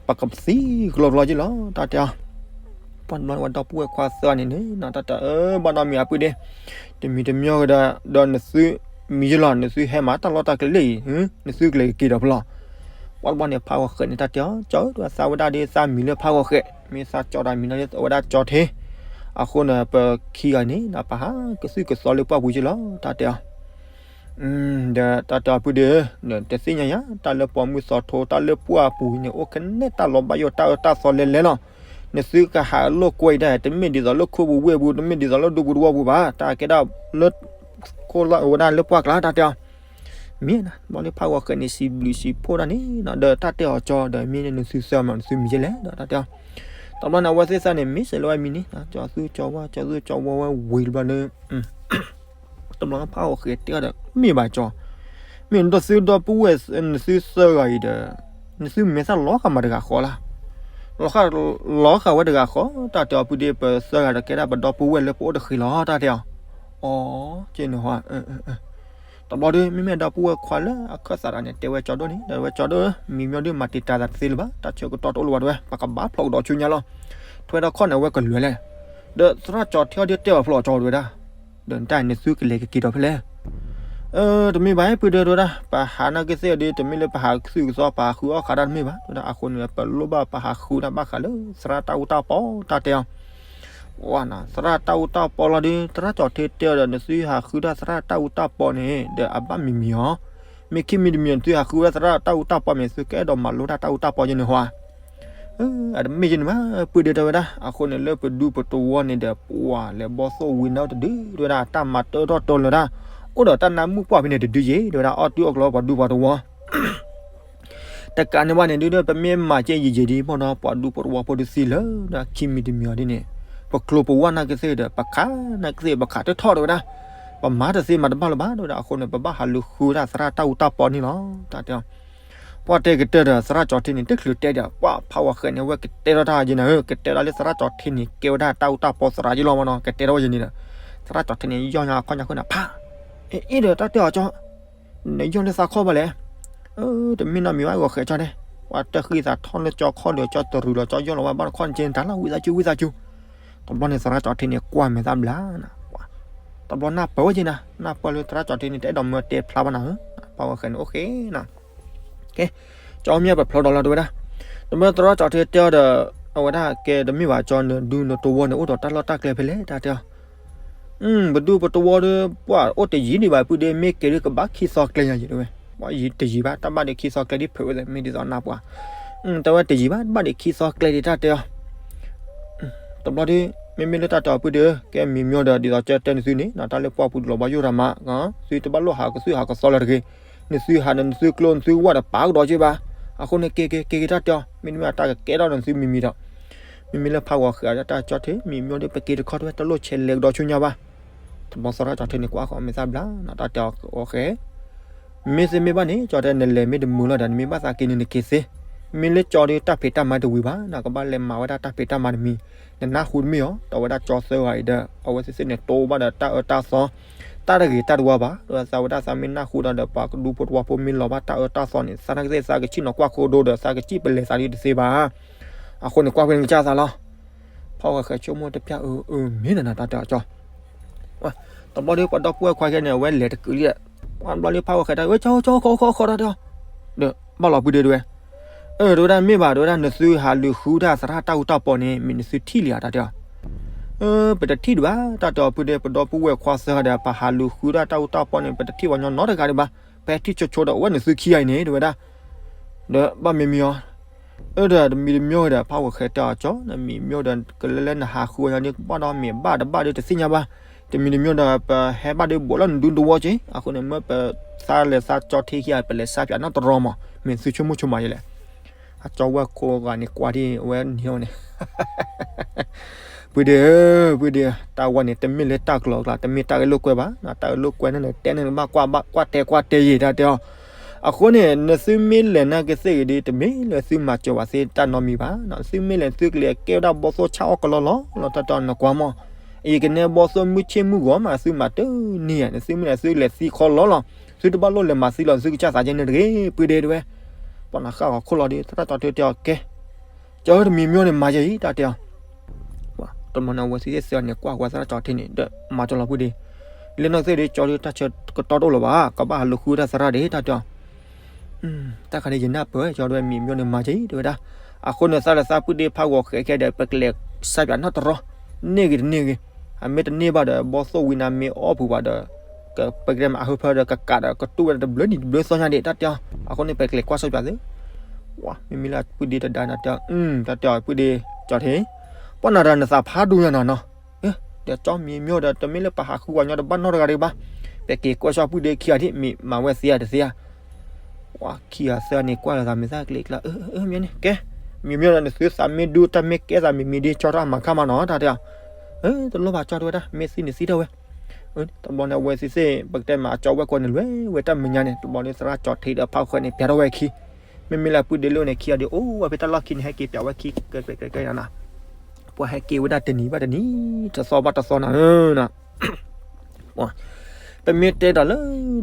ပကသံကလီကလီက့လီၤ တၢ်တဲအီၤ ပှၤတဘျီန့ၣ် ဝဲဒီပုၢ်ဝဲၢ်ခွါသၢဂၤန့ၣ်န့ၣ် တၢ်တဲအၢ ဘၣ်နီတမံၤအပုၢ်ဒ့ တမံၤတမံၤဂ့ၤဒီး ဒီးနသုမံၤယလီၤ နသုဟဲမၤတၢ်လီၢ်တၢ်ကျဲလၢအံၤ နသုကလဲၤကက့ၤဒီးဖဲလီၤ ပှၤတဘျီန့ၣ် ဖးဂီၤဃဲးန့ၣ် တၢ်တဲအီၤ ကၠီဧၢ တဝဲသးဝဲဒၣ်ဒ်သးမံၤလၢဖးဂီၤဃဲး မ့ၢ်သးကၠီတၢ်မံၤလၢအဝဲဒၣ်ကၠီထံ အဃိန့ၣ် ပခံဂၤန့ၣ် ပဟးကသုၣ်ကသီလၢပှၢ်ပူၤက့လီၤ တၢ်တဲအီၤ ဒီးတၢ်တဲအီၤပုၢ်ဒ့ဧၢ တသ့ၣ်ညါယၤ တၢ်လၢပိာ်မုၣ်သီထိ တၢ်လၢပှၢ်ပူၤန့ၣ် အိၣ်ကနဲတၢ်လီၤဘၣ်ယိၣ်တၢ်အၢတၢ်သီလဲၤလဲၤလီၤ နသုကဟးလိာ်ကွဲအံၤဒၣ် တမ့ၢ်ဒ်သိးလၢခိပူၤဝ့ၢ်ပူၤ တမ့ၢ်ဒ်သိးလၢဒူပူၤတဝီပူၤဘၣ် တၢ်ကဲဒၣ်လၢ ခိလၢဝဲဒၣ်လၢပှၢ်ကျါ တၢ်တဲအီၤ မ့ၢ်နၤ တဘျီလၢဖးဂီၤဃဲးန့ၣ် စံးဘျုးစံးဖှိၣ်တၢ်န့ၣ်နီၤ ဒီးတၢ်တဲအီၤကၠီ ဒီးမ့ၢ်နသုသၢမး နသုမံၤယဲလဲၣ်ဒီး တၢ်တဲအီၤ တဘျီန့ၣ် အဝဲသ့ၣ်သၢန့ၣ် မ့ၢ်စဲးလၢဝဲမံၤန့ၣ် ကၠီသူကၠီဝါ ကၠီသူကၠီဝါဝဲဝံၤတဘျီလၢ တဘျီဖးဂီၤဃဲးတဲအီၤဒီး မ့ၢ်ဘၣ်ကၠီ, မ့ၢ်ဒီးသုဒီပုၢ်ဝဲၢ် နသုသၢဂၤအံၤဒီး နသုမဲာ်သၣ်လီၤဃာ်မးတဂၤဃီလၢ်, လီၤဃာ်ဝဲတဂၤဃီ, တၢ်တဲအီၤဖုဒ့ ပသၢဂၤဒီးကဲဒၣ်ပဒီပုၢ်ဝဲၢ်လၢပအိၣ်တဃ့လီၤ တၢ်တဲအီၤ, အိ, က့န့ၣ်ဟီ, တဘျီဒီး မ့မ့ၢ်ဒီပုၢ်ဝဲၢ်ခွါလၢအခၢၣ်သးတဂၤန့ၣ် တဲဝဲကၠီဒိၣ်န့ၣ် ဒီးဝဲကၠီဒိၣ်ဧၢ မံၤမ့ၢ်ဒုးမၤတံာ်တာ်သးတသ့လၢၤဘၣ် တၢ်ဆၢကတီၢ်တအိၣ်လၢၤဘၣ်တဲဝဲ ပကဘၣ်ဖျိးကဒီးဆူညါလီၤ, ထွဲထီၣ်ခီၣ်န့ၣ် အဝဲကလုာ်လဲၣ်, ဒီးသရၣ်ကၠီထံအီၤဒုးတဲအီၤဖျိးကၠီတဲဝဲဒၣ်, ဒီးနတၢ်န့ၣ်နသုကလဲၤကက့ၤဒီးဖဲလဲၣ် တမ့ၢ်ဘၣ် ဖုဒ့တဲဝဲဒၣ် ပဟးနာ်က့သ့ၣ်ဒီး တမ့ၢ်လၢပဟးကသုၣ်ကသီ ပဟးဃုအီၣ်ဃာ်တၢ်တမ့ၢ်ဘၣ် တဲဝဲဒၣ် အဃိန့ၣ် ပလိၣ်ဘၣ်ပဟးဃုတၢ်ဘၣ်ဃးလၢသရၣ်တၢ်အူတၢ်ပီ တၢ်တဲအီၤ, ဝဲနၤ သရၣ်တၢ်အူတၢ်ပီလီၤဒီး သရၣ်ကၠီထံတဲအီၤဒီး နသုဟးဃုတၢ်သရၣ်တၢ်အူတၢ်ပီန့ၣ် ဒီးအဘၣ်မံၤမံၤအီၤ, မ့ၢ်ခံမံၤတမံၤ နသုဟးဃုဝဲဒၣ်သရၣ်တၢ်အူတၢ်ပီမ့ၢ် သုကအဲၣ်ဒိးမၤလိတၢ်တၢ်အူတၢ်ပီယဲန့ၣ်ဟီဧါ အတမ့ၢ်ယဲန့ၣ်ဘၣ် ဖုဒ့တဲဝဲဒၣ် အဃိန့ၣ် လၢပဒူပတဝီန့ၣ်ဒီး ပှၤလဲၤဘီသိၣ်ဝံၤနၢ်တဒု တဲဝဲဒၣ် တၢ်မၤတၢထီၣ်တၢလၢၤတၢ် အိၣ်ဒီးတၢ်နါမုၣ်ပှၢ်ဖဲန့ၣ်တဒုယဲ တဲဝဲဒၣ် အီၣ်တုၤအီၣ်ကျီပှၤဒူပှၤတဝီ တကးန့ၣ်ဘၣ်န့ၣ်ဒုး ပမ့ၢ်မၤကဲယံာ်ယံာ်ဒံး မ့ၢ်ဒီးပှၤဒူပှၤတဝီဖိဒုးသံလၢ ဒီးခံမံၤတမံၤအီၤဒ်န့ၣ် ပကျိၤပဝၢ်နာ်က့သ့ၣ်ဒီး ပခးနာ်က့သ့ၣ် ပခးတထီၣ်တဲဝဲဒၣ်, ပမၤတသ့မၤတဘၣ်လၢၤဘၣ် တဲဝဲဒၣ်. အဃိန့ၣ် ပဘၣ်ဟးလူၤဃုဝဲဒၣ်သရၣ်တၢ်အူတၢ်ပီန့ၣ်လီၤ တၢ်တဲအီၤ. ပှၤတဲကတၢၢ်ဒီး သရၣ်ကၠီထံန့ၣ် တချုးတဲဒီး ပှၤဖးဂီၤဃဲးန့ၣ် အဝဲကတဲထီၣ်တၢ်ယဲနၤဧၢ, ကတဲဒၣ်လၢသရၣ်ကၠီထံန့ၣ် ကဲဝဲဒၣ်တၢ်အူတၢ်ပီသရၣ်ယဲလီၤမနီၤ, ကတဲထီၣ်ဝဲယဲန့ၣ်ဒီး သရၣ်ကၠီထံန့ၣ် ယီၢ်ညါအခီၣ်ညါဃိန့ၣ် ဖး, အ့ အ့ဒီး တၢ်တဲအီၤကၠီ နယီၢ်လၢသးခီၣ်ဘၣ်လဲၣ်. တမ့ၢ်နီတမံၤဘၣ် ဂီၤဃဲးကၠီဒဲး, ပှၤတဃံသးထီၣ်လၢကၠီခီၣ်ဒီး ကၠီတရူးလီၤ ကၠီယီၢ်လီၤဝဲဘၣ်တခီၣ်န့ၣ် ကဲတၢ်လီၤ ဝံသးစူၤ ဝံသးစူၤ. တဘျီန့ၣ် သရၣ်ကၠီထံန့ၣ် ကွၢ်မဲာ်သၣ်ဘျါနၤ, တဘျီနၢ်ပၢၢ်ဝဲက့နၤ, နၢ်ပၢၢ်လၢသရၣ်ကၠီထံန့ၣ် တအဲၣ်ဒိးမၢတဲဖျါဘၣ်နၤဧၢ, ဖးဂီၤဃဲးန့ၣ် အိၣ်ဃဲးနၤ ကဲ, ကၠီမ့ၢ်ပဖျိဒီးလီၤ တဲဝဲဒၣ်. တဘျီသရၣ်ကၠီထံတဲအီၤဒီး အဝဲဒၣ်ကဲတမ့ၢ်ဘၣ်ကၠီ နဒူနတဝီန့ၣ် အိၣ်ဒီးတၢ်လီၢ်တၢ်ကျဲဖဲလဲၣ် တၢ်တဲအီၤ. ပဒူပတဝီဒီး ပှၤအိၣ်တယံၤဒံးဘၣ် ပုၢ်ဒ့ မ့ၢ်ကဲဒ်ကဘၣ်ခံသီကျဲညါယံၤ တဲဝဲ, ပှၤယံၤတယံၤဘၣ် တၢ်ဘၣ်ဒံးခံသီကျဲဒ်ဖုးဝဲသ့ၣ် မ့ၢ်ဒ်သိးနၢ်ပှၤ, တဲဝဲတယံၤဘၣ် တဘၣ်ဒံးခံသီကျဲဒ် တၢ်တဲအီၤ. တဘျီဒီး မ့မ့ၢ်လၢတၢ်တဲအီၤ ပုၢ်ဒ့ဧၢ, ကဲမံၤမၠိဒီး ဒ်သိးကၠီတဲနသုန့ၣ် တၢ်လၢပှၢ်ပူၤတလီၤဘီယိၣ်ရၤမး, သုတဘၣ်လိၣ်ဟးကသုၣ်ဟးကသီလၢၤတဂ့ၤ, နသုဟးဒီးနသုကျိနသုဝၣ်ဒီးပာ်ကဒီးက့ဘၣ်, အဃိန့ၣ် ကဲကဲကဲကဲတၢ်တဲအီၤ, မ့တမ့ၢ်တၢ်ကကဲထီၣ်နသုမံၤမံၤဒီး, မ့မ့ၢ်လၢဖးဂီၤဃဲးဒီးတၢ်ကၠီထံ မံၤမၠိဒီး ပက့ၤတခီတဝဲ တလိၣ်ဆဲးလဲၤကဒီးဆူညါဘၣ်. တဘျီသရၣ်ကၠီထံန့ၣ် ကွၢ်ဃီၤမဲာ်သၣ်ဘျါနၤ တၢ်တဲအီၤ အိၣ်ဃဲး မ့ၢ်သ့မ့ၢ်ဘၣ်န့ၣ် ကၠီတဲ နလဲၤမ့ၢ်တမုာ်လီၤဒီး နမ့ၢ်ဘၣ်သးက့ၤန့ၣ် နက့ၤသ့, မ့ၢ်လၢကၠီဒီး တၢ်ဖံးတၢ်မၤတဝံၤဘၣ်, နကဘၣ်လဲၤမၤဝဲဒၣ်တၢ်ဖံးတၢ်မၤတမံၤ, နနၢ်ဟူတမ့ၢ်အီၤ, ဒီးဝဲဒၣ်ကၠီသၢဂၤအံၤဒီး အဝဲသ့ၣ်သ့ၣ်န့ၣ် တိဘၣ်ဒီးတၢ်အၢတၢ်သီ, တၢ်တဂ့ၤတၢ်တဝါဘၣ်, ဒီးသးဝဲဒၣ်သးမ့ၢ်နၢ်ဟူဒီး ပှၤကဒူဖိတဝီဖိမ့ၢ်လီၤဘၣ်တၢ်အၢတၢ်သီန့ၣ် သးနာ်က့သ့ၣ်သးကဆံၣ်နီၤကွၢ်ခိၣ်ဒိဒီး သးကဆံၣ်ပလဲၤသးဒ်တသ့ဘၣ်. အဃိန့ၣ် ကွၢ်ဖဲန့ၣ်ကစၢ်သးလီၤ. ဖးဂီၤဃဲးဆိကမိၣ်တပျၢ် အၢ အၢ မ့ၢ်နၤနၤ တၢ်တဲအီၤကၠီ တဘျီဒီး ပှၤဒီပုၢ်ဝဲၢ်ခွါခဲန့ၣ် အဝဲလဲၤတကုာ်လံ, ပှၤဘျီဒီး ဖးဂီၤဃဲးတၢ် ဝဲကၠီကၠီ ဃီဃီဃီ တၢ်တဲအီၤ, ဒီးဘၣ်လီၤပုၢ်ဒ့တဲဝဲ, အၢ တဲဝဲဒၣ် မ့ၢ်ဘၣ် တဲဝဲဒၣ် နသုဟးလူၤဃုတၢ်သရၣ်တၢ်အူတၢ်ပီန့ၣ် မ့ၢ်နသုထံၣ်လံဧါ တၢ်တဲအီၤ, ပတထံၣ်ဒံးဘၣ် တၢ်တဲအီၤ ပုၢ်ဒ့ ပဒီပုၢ်ဝဲၢ်ခွါသၢဂၤဒီး ပဟးလူၤဃုတၢ်တၢ်အူတၢ်ပီန့ၣ် ပတထံၣ်ပှၤညီနီတဂၤဒံးဘၣ်, ပဟဲထံၣ်ဆိဆိဒီး အဝဲနသုခံဂၤအံၤန့ၣ် တဲဝဲဒၣ်, ဒီးဘၣ်မံၤမံၤအီၤ အၢ ဒီးတမံၤတမံၤဒီး ဖးဂီၤဃဲးတဲအီၤကၠီ နမံၤမၠိဒီး ကလၢလၢနဟးဃုအီၤညါဒီး ကဘၣ်ဒီးမ့ၢ်ဘၣ်တဘၣ်ဒီးတသ့ၣ်ညါဘၣ်, တမံၤတမံၤဒီး ပဟဲဘၣ်ဒီးဘူးလၢနဒူတဝီက့, အဃိန့ၣ် မ့ၢ်ပသးလဲၤသးကၠီထံခံဂၤ ပလဲၤစါပၠးနီတရီမး မ့ၢ်သုဆိကမိၣ်ဆိကမးယဲလဲၣ်. အကၠီဝဲၢ်ခိၣ်ဂၤန့ၣ် ကွၢ်ဒ်အဝဲန့ၣ်န့ၣ် ပုၢ်ဒ့ဧၢ, ပုၢ်ဒ့ဧၢ, တၢ်ဝဲန့ၣ် တမ့ၢ်လၢတၢ်ကျီၤကျါ တမ့ၢ်တၢ်ဂ့ၢ်လိာ်ကွဲဘၣ်, တၢ်ဂ့ၢ်လိာ်ကွဲန့ၣ် တဲန့ၣ်ဘၣ်ကွၢ်ဘၣ်ကွၢ်တဲကွၢ်တဲယံာ်တၢ်တဲအီၤ, အဃိန့ၣ် နသုမ့ၢ်လဲၤနာ်က့သ့ၣ်ဂ့ၤဒီး တမ့ၢ်လၢသုမၤစၢၤဝဲသ့ၣ်တၢ်နီတမံၤဘၣ်, သုမ့ၢ်လဲၤသုကလဲၤကဲဝဲဒၣ်ဘီသိၣ်ဆၣ်အီၣ်ကလီလီၤလီၤ တၢ်တဲအီၤနကွၢ်မး, ယကနဲဘီသိၣ်မုၢ်ဆ့ၣ်မုၢ်ဂီၤမး သုမၤတန့ၢ်ဧါ, နသုမ့ၢ်လဲၤသုလဲၤသံခီလီၤလီၤ, သုတဘၣ်လိၣ်လဲၤမၤသံလီၤ သုကစၢ်သးကဲန့ၣ်တဂ့ၤ ပုၢ်ဒ့တဲဝဲ, ပှၤနဃၣ်ဂီၤခိၣ်လီၤဒီး သရၣ်ကၠီထံတဲအီၤကဲ ကၠီတမံၤမၠိန့ၣ် မၤယဲအံၤ တၢ်တဲအီၤ, တမီန့ၣ် အဝဲသ့ၣ်သ့ၣ်စၢန့ၣ် ကွၢ်ဝဲသရၣ်ကၠီထံန့ၣ် ဒီးမၤကၠီလီၤပုၢ်ဒ့, လၢနီၢ်ကစၢ်ဒီး ကၠီဒီးတၢ်ဆၢကတီၢ်တအိၣ်လၢၤဘၣ်, ကဘၣ်ဟးလူၤဃုတၢ်သရၣ်ဒ့ တၢ်တဲအီၤ, တၢ်ခါန့ၣ် ယနၢ်ပၢၢ် ကၠီတဲဝဲ မံၤမၠိန့ၣ် မၤယဲအံၤ တဲဝဲဒၣ်, အဃိန့ၣ် သးလၢသးပုၢ်ဒ့ဖးဂီၤဃဲးခဲဒီး ပကလဲၤစါပၠးနီတရီ, န့ၢ်ဂ့ၤတန့ၢ်ဂ့ၤ, အမ့ၢ်တန့ၢ်ဘၣ်ဒီး ဘီသိၣ်ဝံနါမ့ၢ်အီၣ်ပူၤဘၣ်ဒီး ပကတဲမ့ၢ်အဟၢဖၢဒီးကကးဒီး ကတူၢ်ဝဲဒၣ်တဘျုးနံၤတဘျုးသီညါဒ့ၣ် တၢ်တဲအီၤ, အဃိန့ၣ် ပကလဲၤကွၢ်စါပၠးသ့, မ့မ့ၢ်လၢပုၢ်ဒ့တဒါန့ၣ်တဲအီၤ, တၢ်တဲအီၤ ပုၢ်ဒ့ကၠီထံ, ပှၤနၤဒီးနသးဖးဒိၣ်ညါနီၤနီၤ, ဒီးကၠီမံၤမၠိဒီးတမ့ၢ်လၢပဟးဃုဝဲညီတဘၣ်နီတဂၤဒံးဘၣ်, ပက့ၤကွၢ်စၢ်ပုၢ်ဒ့ခံဂၤဒံး မ့ၢ်မၤဝဲသ့ဧါတသ့ဧါ ပှၤခံဂၤသၢဂၤန့ၣ် ကွၢ်လီၤသးမဲာ်သၣ်ကျ့ကျါ, မ့ၢ်န့ၣ် ကဲ, မံၤမၠိဒီး နသုသးမ့ၢ်ဒူတၢ်မ့ၢ်ကဲသးမံၤမံၤဒ် ကၠီထီၣ်မၤခါမးနီၤ တၢ်တဲအီၤ, တလိၣ်ဘၣ် ကၠီတဲဝဲဒၣ် မ့ၢ်သံန့ၣ်သံထီၣ်ဝဲ, တဘျီန့ၣ် အဝဲသ့ၣ်သ့ၣ် ပကတဲမ့ၢ်အကၠီဝဲၢ်ကိးန့ၣ် လဲၤဝဲတၢ်မဲာ်ညါန့ၣ် တဘျီန့ၣ် သရၣ်ကၠီထံဒီးဖးဂီၤဃဲးန့ၣ် ပျးထီၣ်ဝဲခံ, မ့မ့ၢ်လၢပုၢ်ဒ့လၢန့ၣ် ခံဂၤဒီး အိၣ်ဝဲဖဲတၢ်လီၢ်ခံန့ၣ် ဟဲက့ၤပျးဝဲခံ ကဲကဲကဲကဲနၤ, ပှၤဟဲက့ၤဝဲဒၣ်တနံၤဘၣ်တနံၤ တသီဘၣ်တသီနၤဧၢ ပမ့ၢ်တဲတၢ်လၢ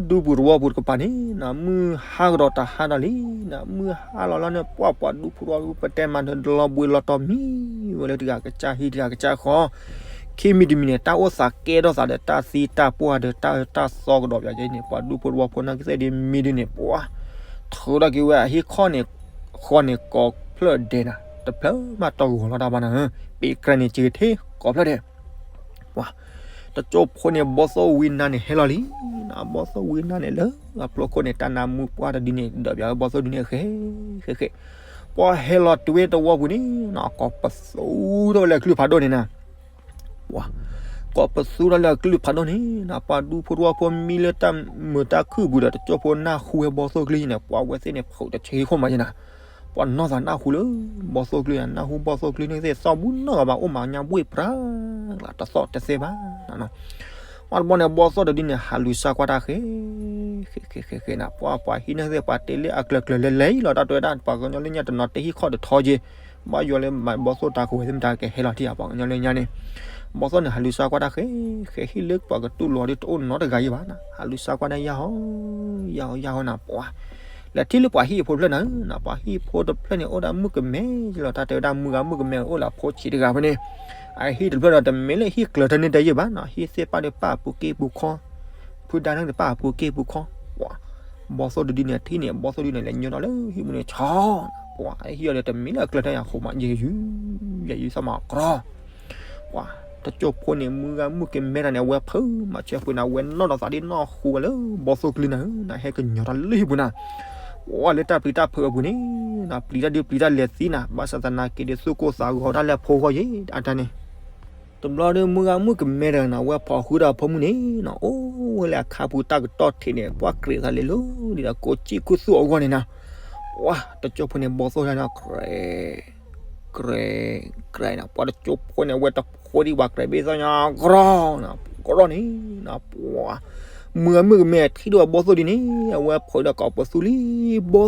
ဒူပူၤသဝီပူၤတကပၤန့ၣ် နမုၢ်ဟါကဒီးတဟါဒီးလံ, နမုၢ်ဟါလီၤလီၤန့ၣ် ပှၤပှၤဒူဖိတဝီဖိ ပတဲမၤနၢၤ လီၤဘှံးလီၤတီၤမံဝဲလၢတဂၤကစၢ်ဟံၣ်တဂၤကစၢ်ဃီ, ခံမံၤတမံၤန့ၣ် တၢ်အိၣ်သးကဲထီၣ်သးဒီး တၢ်သံတၢ်ပှၢ်ဒီး တၢ်အၢတၢ်သီကဒီးပၠးကဲန့ၣ် ပှၤဒူဖိတဝီဖိနာ်က့သ့ၣ်ဒ်မံၤဒ်န့ၣ် ပှၤ ထုးထီၣ်က့ၤဝဲအဟံၣ်ခီၣ်န့ၣ် ဃီန့ၣ် ကိးဖျၢၣ်ဒဲးနၤ, တဖျၢၣ်မးတီၢ်ဂီၤလီၤတၢ်ဘၣ်နၤ, ပ့ၤကြဲန့ၣ် က့ၤထ့ကိးဖျၢၣ်ဒဲး ပှၤ တကၠိဖိန့ၣ် ဘီသိၣ်ဝံနါန့ၣ် ဟဲလီၤလံ, နဘီသိၣ်ဝံနါန့ၣ်လၢ အဖျိခိၣ်န့ၣ် တၢ်နါမူပှၢ်တဒုန့ၣ် ဒီးပၠးဝဲဘီသိၣ်ဒုန့ၣ် ဃဲ ဃဲ ဃဲ, ပှၤဟဲလီၤတွ့သဝီပူၤန့ၣ် ကိးပသူထီၣ်ဝဲလၢအကလုၢ်ဖးဒိၣ်န့ၣ်နၤ ပှၤ ကိးပသူထီၣ်လၢအကလုၢ်ဖးဒိၣ်န့ၣ် နပှၤဒူဖိတဝီဖိမံလၢတၢ်မုာ်တၢ်ခုၣ်ပူၤဒီး တကၠိဖိနၢ်ဟူဝဲဘီသိၣ်ကလုၢ်န့ၣ် ပှၤဝဲသ့ၣ်န့ၣ် ဖုးတဆံခိၣ်မးယဲနၤ, ပှၤနီၢ်သးနၢ်ဟူလၢ ဘီသိၣ်ကလုၢ် နၢ်ဟူဘီသိၣ်ကလုၢ်န့ၣ်သ့ၣ် သီၣ်ဘူၣ်နီၢ်ဂၤဘၣ် အိၣ်မးညါဘှ့ၣ်ပြၢ် တသီၣ်တသဲဘၣ်နၤနီၤ, ပှၤတဘျီန့ၣ် ဘီၣ်သိၣ်တဒုန့ၣ် ဟးလူၤစါကွၢ်တၢ်ဃဲ ဃဲဃဲဃဲဃဲနၤ, ပှၤပှၤဟံၣ်န့ၣ်သ့ၣ် ပှၤတဲလၢအကျၢၤကျၢၤလဲၤလဲၤလီၤ တၢ်တဲဝဲဒၣ် ပှၤကညီလၢညါတနီၤတဲဟံၣ်ခီၣ်တထီက့ၤ, ဘၣ်ယွၤလၢမၤဘီၣ်သိၣ်တၢ်ကဝဲၤသ့ၣ်မတၤကဟဲလီၤထံၣ်ဧါ ပှၤကညီလၢညါန့ၣ်, ဘီၣ်သိၣ်န့ၣ် ဟးလူၤစါကွၢ်တၢ်ဃဲ ဃဲဟံၣ်လၢပှၤကတူၢ်လိာ်ဒ်တအိၣ်နီတဂၤယံၤဘၣ်နၤ, ဟးလူၤစါကွၢ်န့ၣ် ယၢ်ဟီ ယၢ်ဟီ ယၢ်ဟီနၤ, ပှၤ လဲၤထံၣ်လၢပှၤဟံၣ်အဖိတဖျၢၣ်နၤဧၢ, ပှၤဟံၣ်ဖိတဖျၢၣ်န့ၣ် အိၣ်ဒီးမုၣ်ကမဲလီၤ တၢ်တဲဝဲဒၣ် မုၢ်ဂၤမုၣ်ကမဲအိၣ်လၢအဖိဆံးတဂၤဖဲန့ၣ်, အဟံၣ်တဖျၢၣ်ဒီး တမ့ၢ်လၢဟံၣ်ကျၢၤတန့ၢ်တယံာ်ဘၣ်နၤ, ဟံၣ်သ့ၣ်ပာ်ဒီးပာ်ပူၤက့ၢ်ပူၤခီ, ဖုဒါန့ၣ်တပာ်ပူၤက့ၢ်ပူၤခီ, ပှၤ ဘီၣ်သိၣ်တဒုန့ၣ် ထံၣ်န့ၣ် ဘီၣ်သိၣ်ဒုန့ၣ် လဲၤညီဒီးလၢဟံၣ်ပူၤန့ၣ် ဆီနၤ, ပှၤ ဟံၣ်အီၤဒီး တမ့ၢ်လၢအကျၢၤတၢ်ယၤဃိမး ယဲယု ယဲယုသးမၤကြီ ပှၤ တကၠိဖိန့ၣ် မုၢ်ဂၤမုၣ်ကမဲတၢ်န့ၣ် အဝဲဖုးမၤစၢၤပှ့ၤနၤ အဝဲနီၣ်ဒီးသးဒ်နီၣ်ဃူဝဲလၢဘီၣ်သိၣ်ကလုၢ်နၤဧၢ, နဟဲကညီၤတၢ်လၢဟံၣ်ပူၤနၤ, ပှၤလၢတၢ်ပျံၤတၢ်ဖုးအပူၤန့ၣ် နပျံၤတၢ်ဒုးပျံၤတၢ်လဲၤသံနၤ, ဘၣ်ဆၣ်သနာ်က့ဒီး သူၣ်ကိၢ်သးဂီၤဒၣ်လဲာ်ဖိဂီၢ်ယဲ အတၢ်န့ၣ် တဘျီဒီး မုၢ်ဂၤမုၣ်ကမဲတၢ်နၤ အဝဲဖီၣ်ဃုာ်ဒီးအဖိမုၣ်န့ၣ်နၤ အိၣ်ဝဲလၢအခါပူၤတၢ်ကတီၢ်ထံးန့ၣ် ပှၤကြဲးသးလဲၤလၢ ဒ်ဒီးကိးကံၣ်ခူသူၣ်အဂီၢ်န့ၣ်နၤ, ပှၤ တကၠိဖိန့ၣ် ဘီၣ်သိၣ်တၢ်န့ၣ် ကြဲး ကြဲး ကြဲးနၤ, ပှၤတကၠိဖိန့ၣ် အဝဲတဖိဒံးပှၤကြဲးဘ့ၣ်သီၣ်ညါ ကြီနၤ, ကြီန့ၣ်နၤ ပှၤ မုၢ်ဂၤမုၣ်ကမဲထံၣ်ဒီးအဘီၣ်သိၣ်ဒ်န့ၣ် အဝဲဖီၣ်ဒီးကိးပသူလံ, ဘီၣ်သိ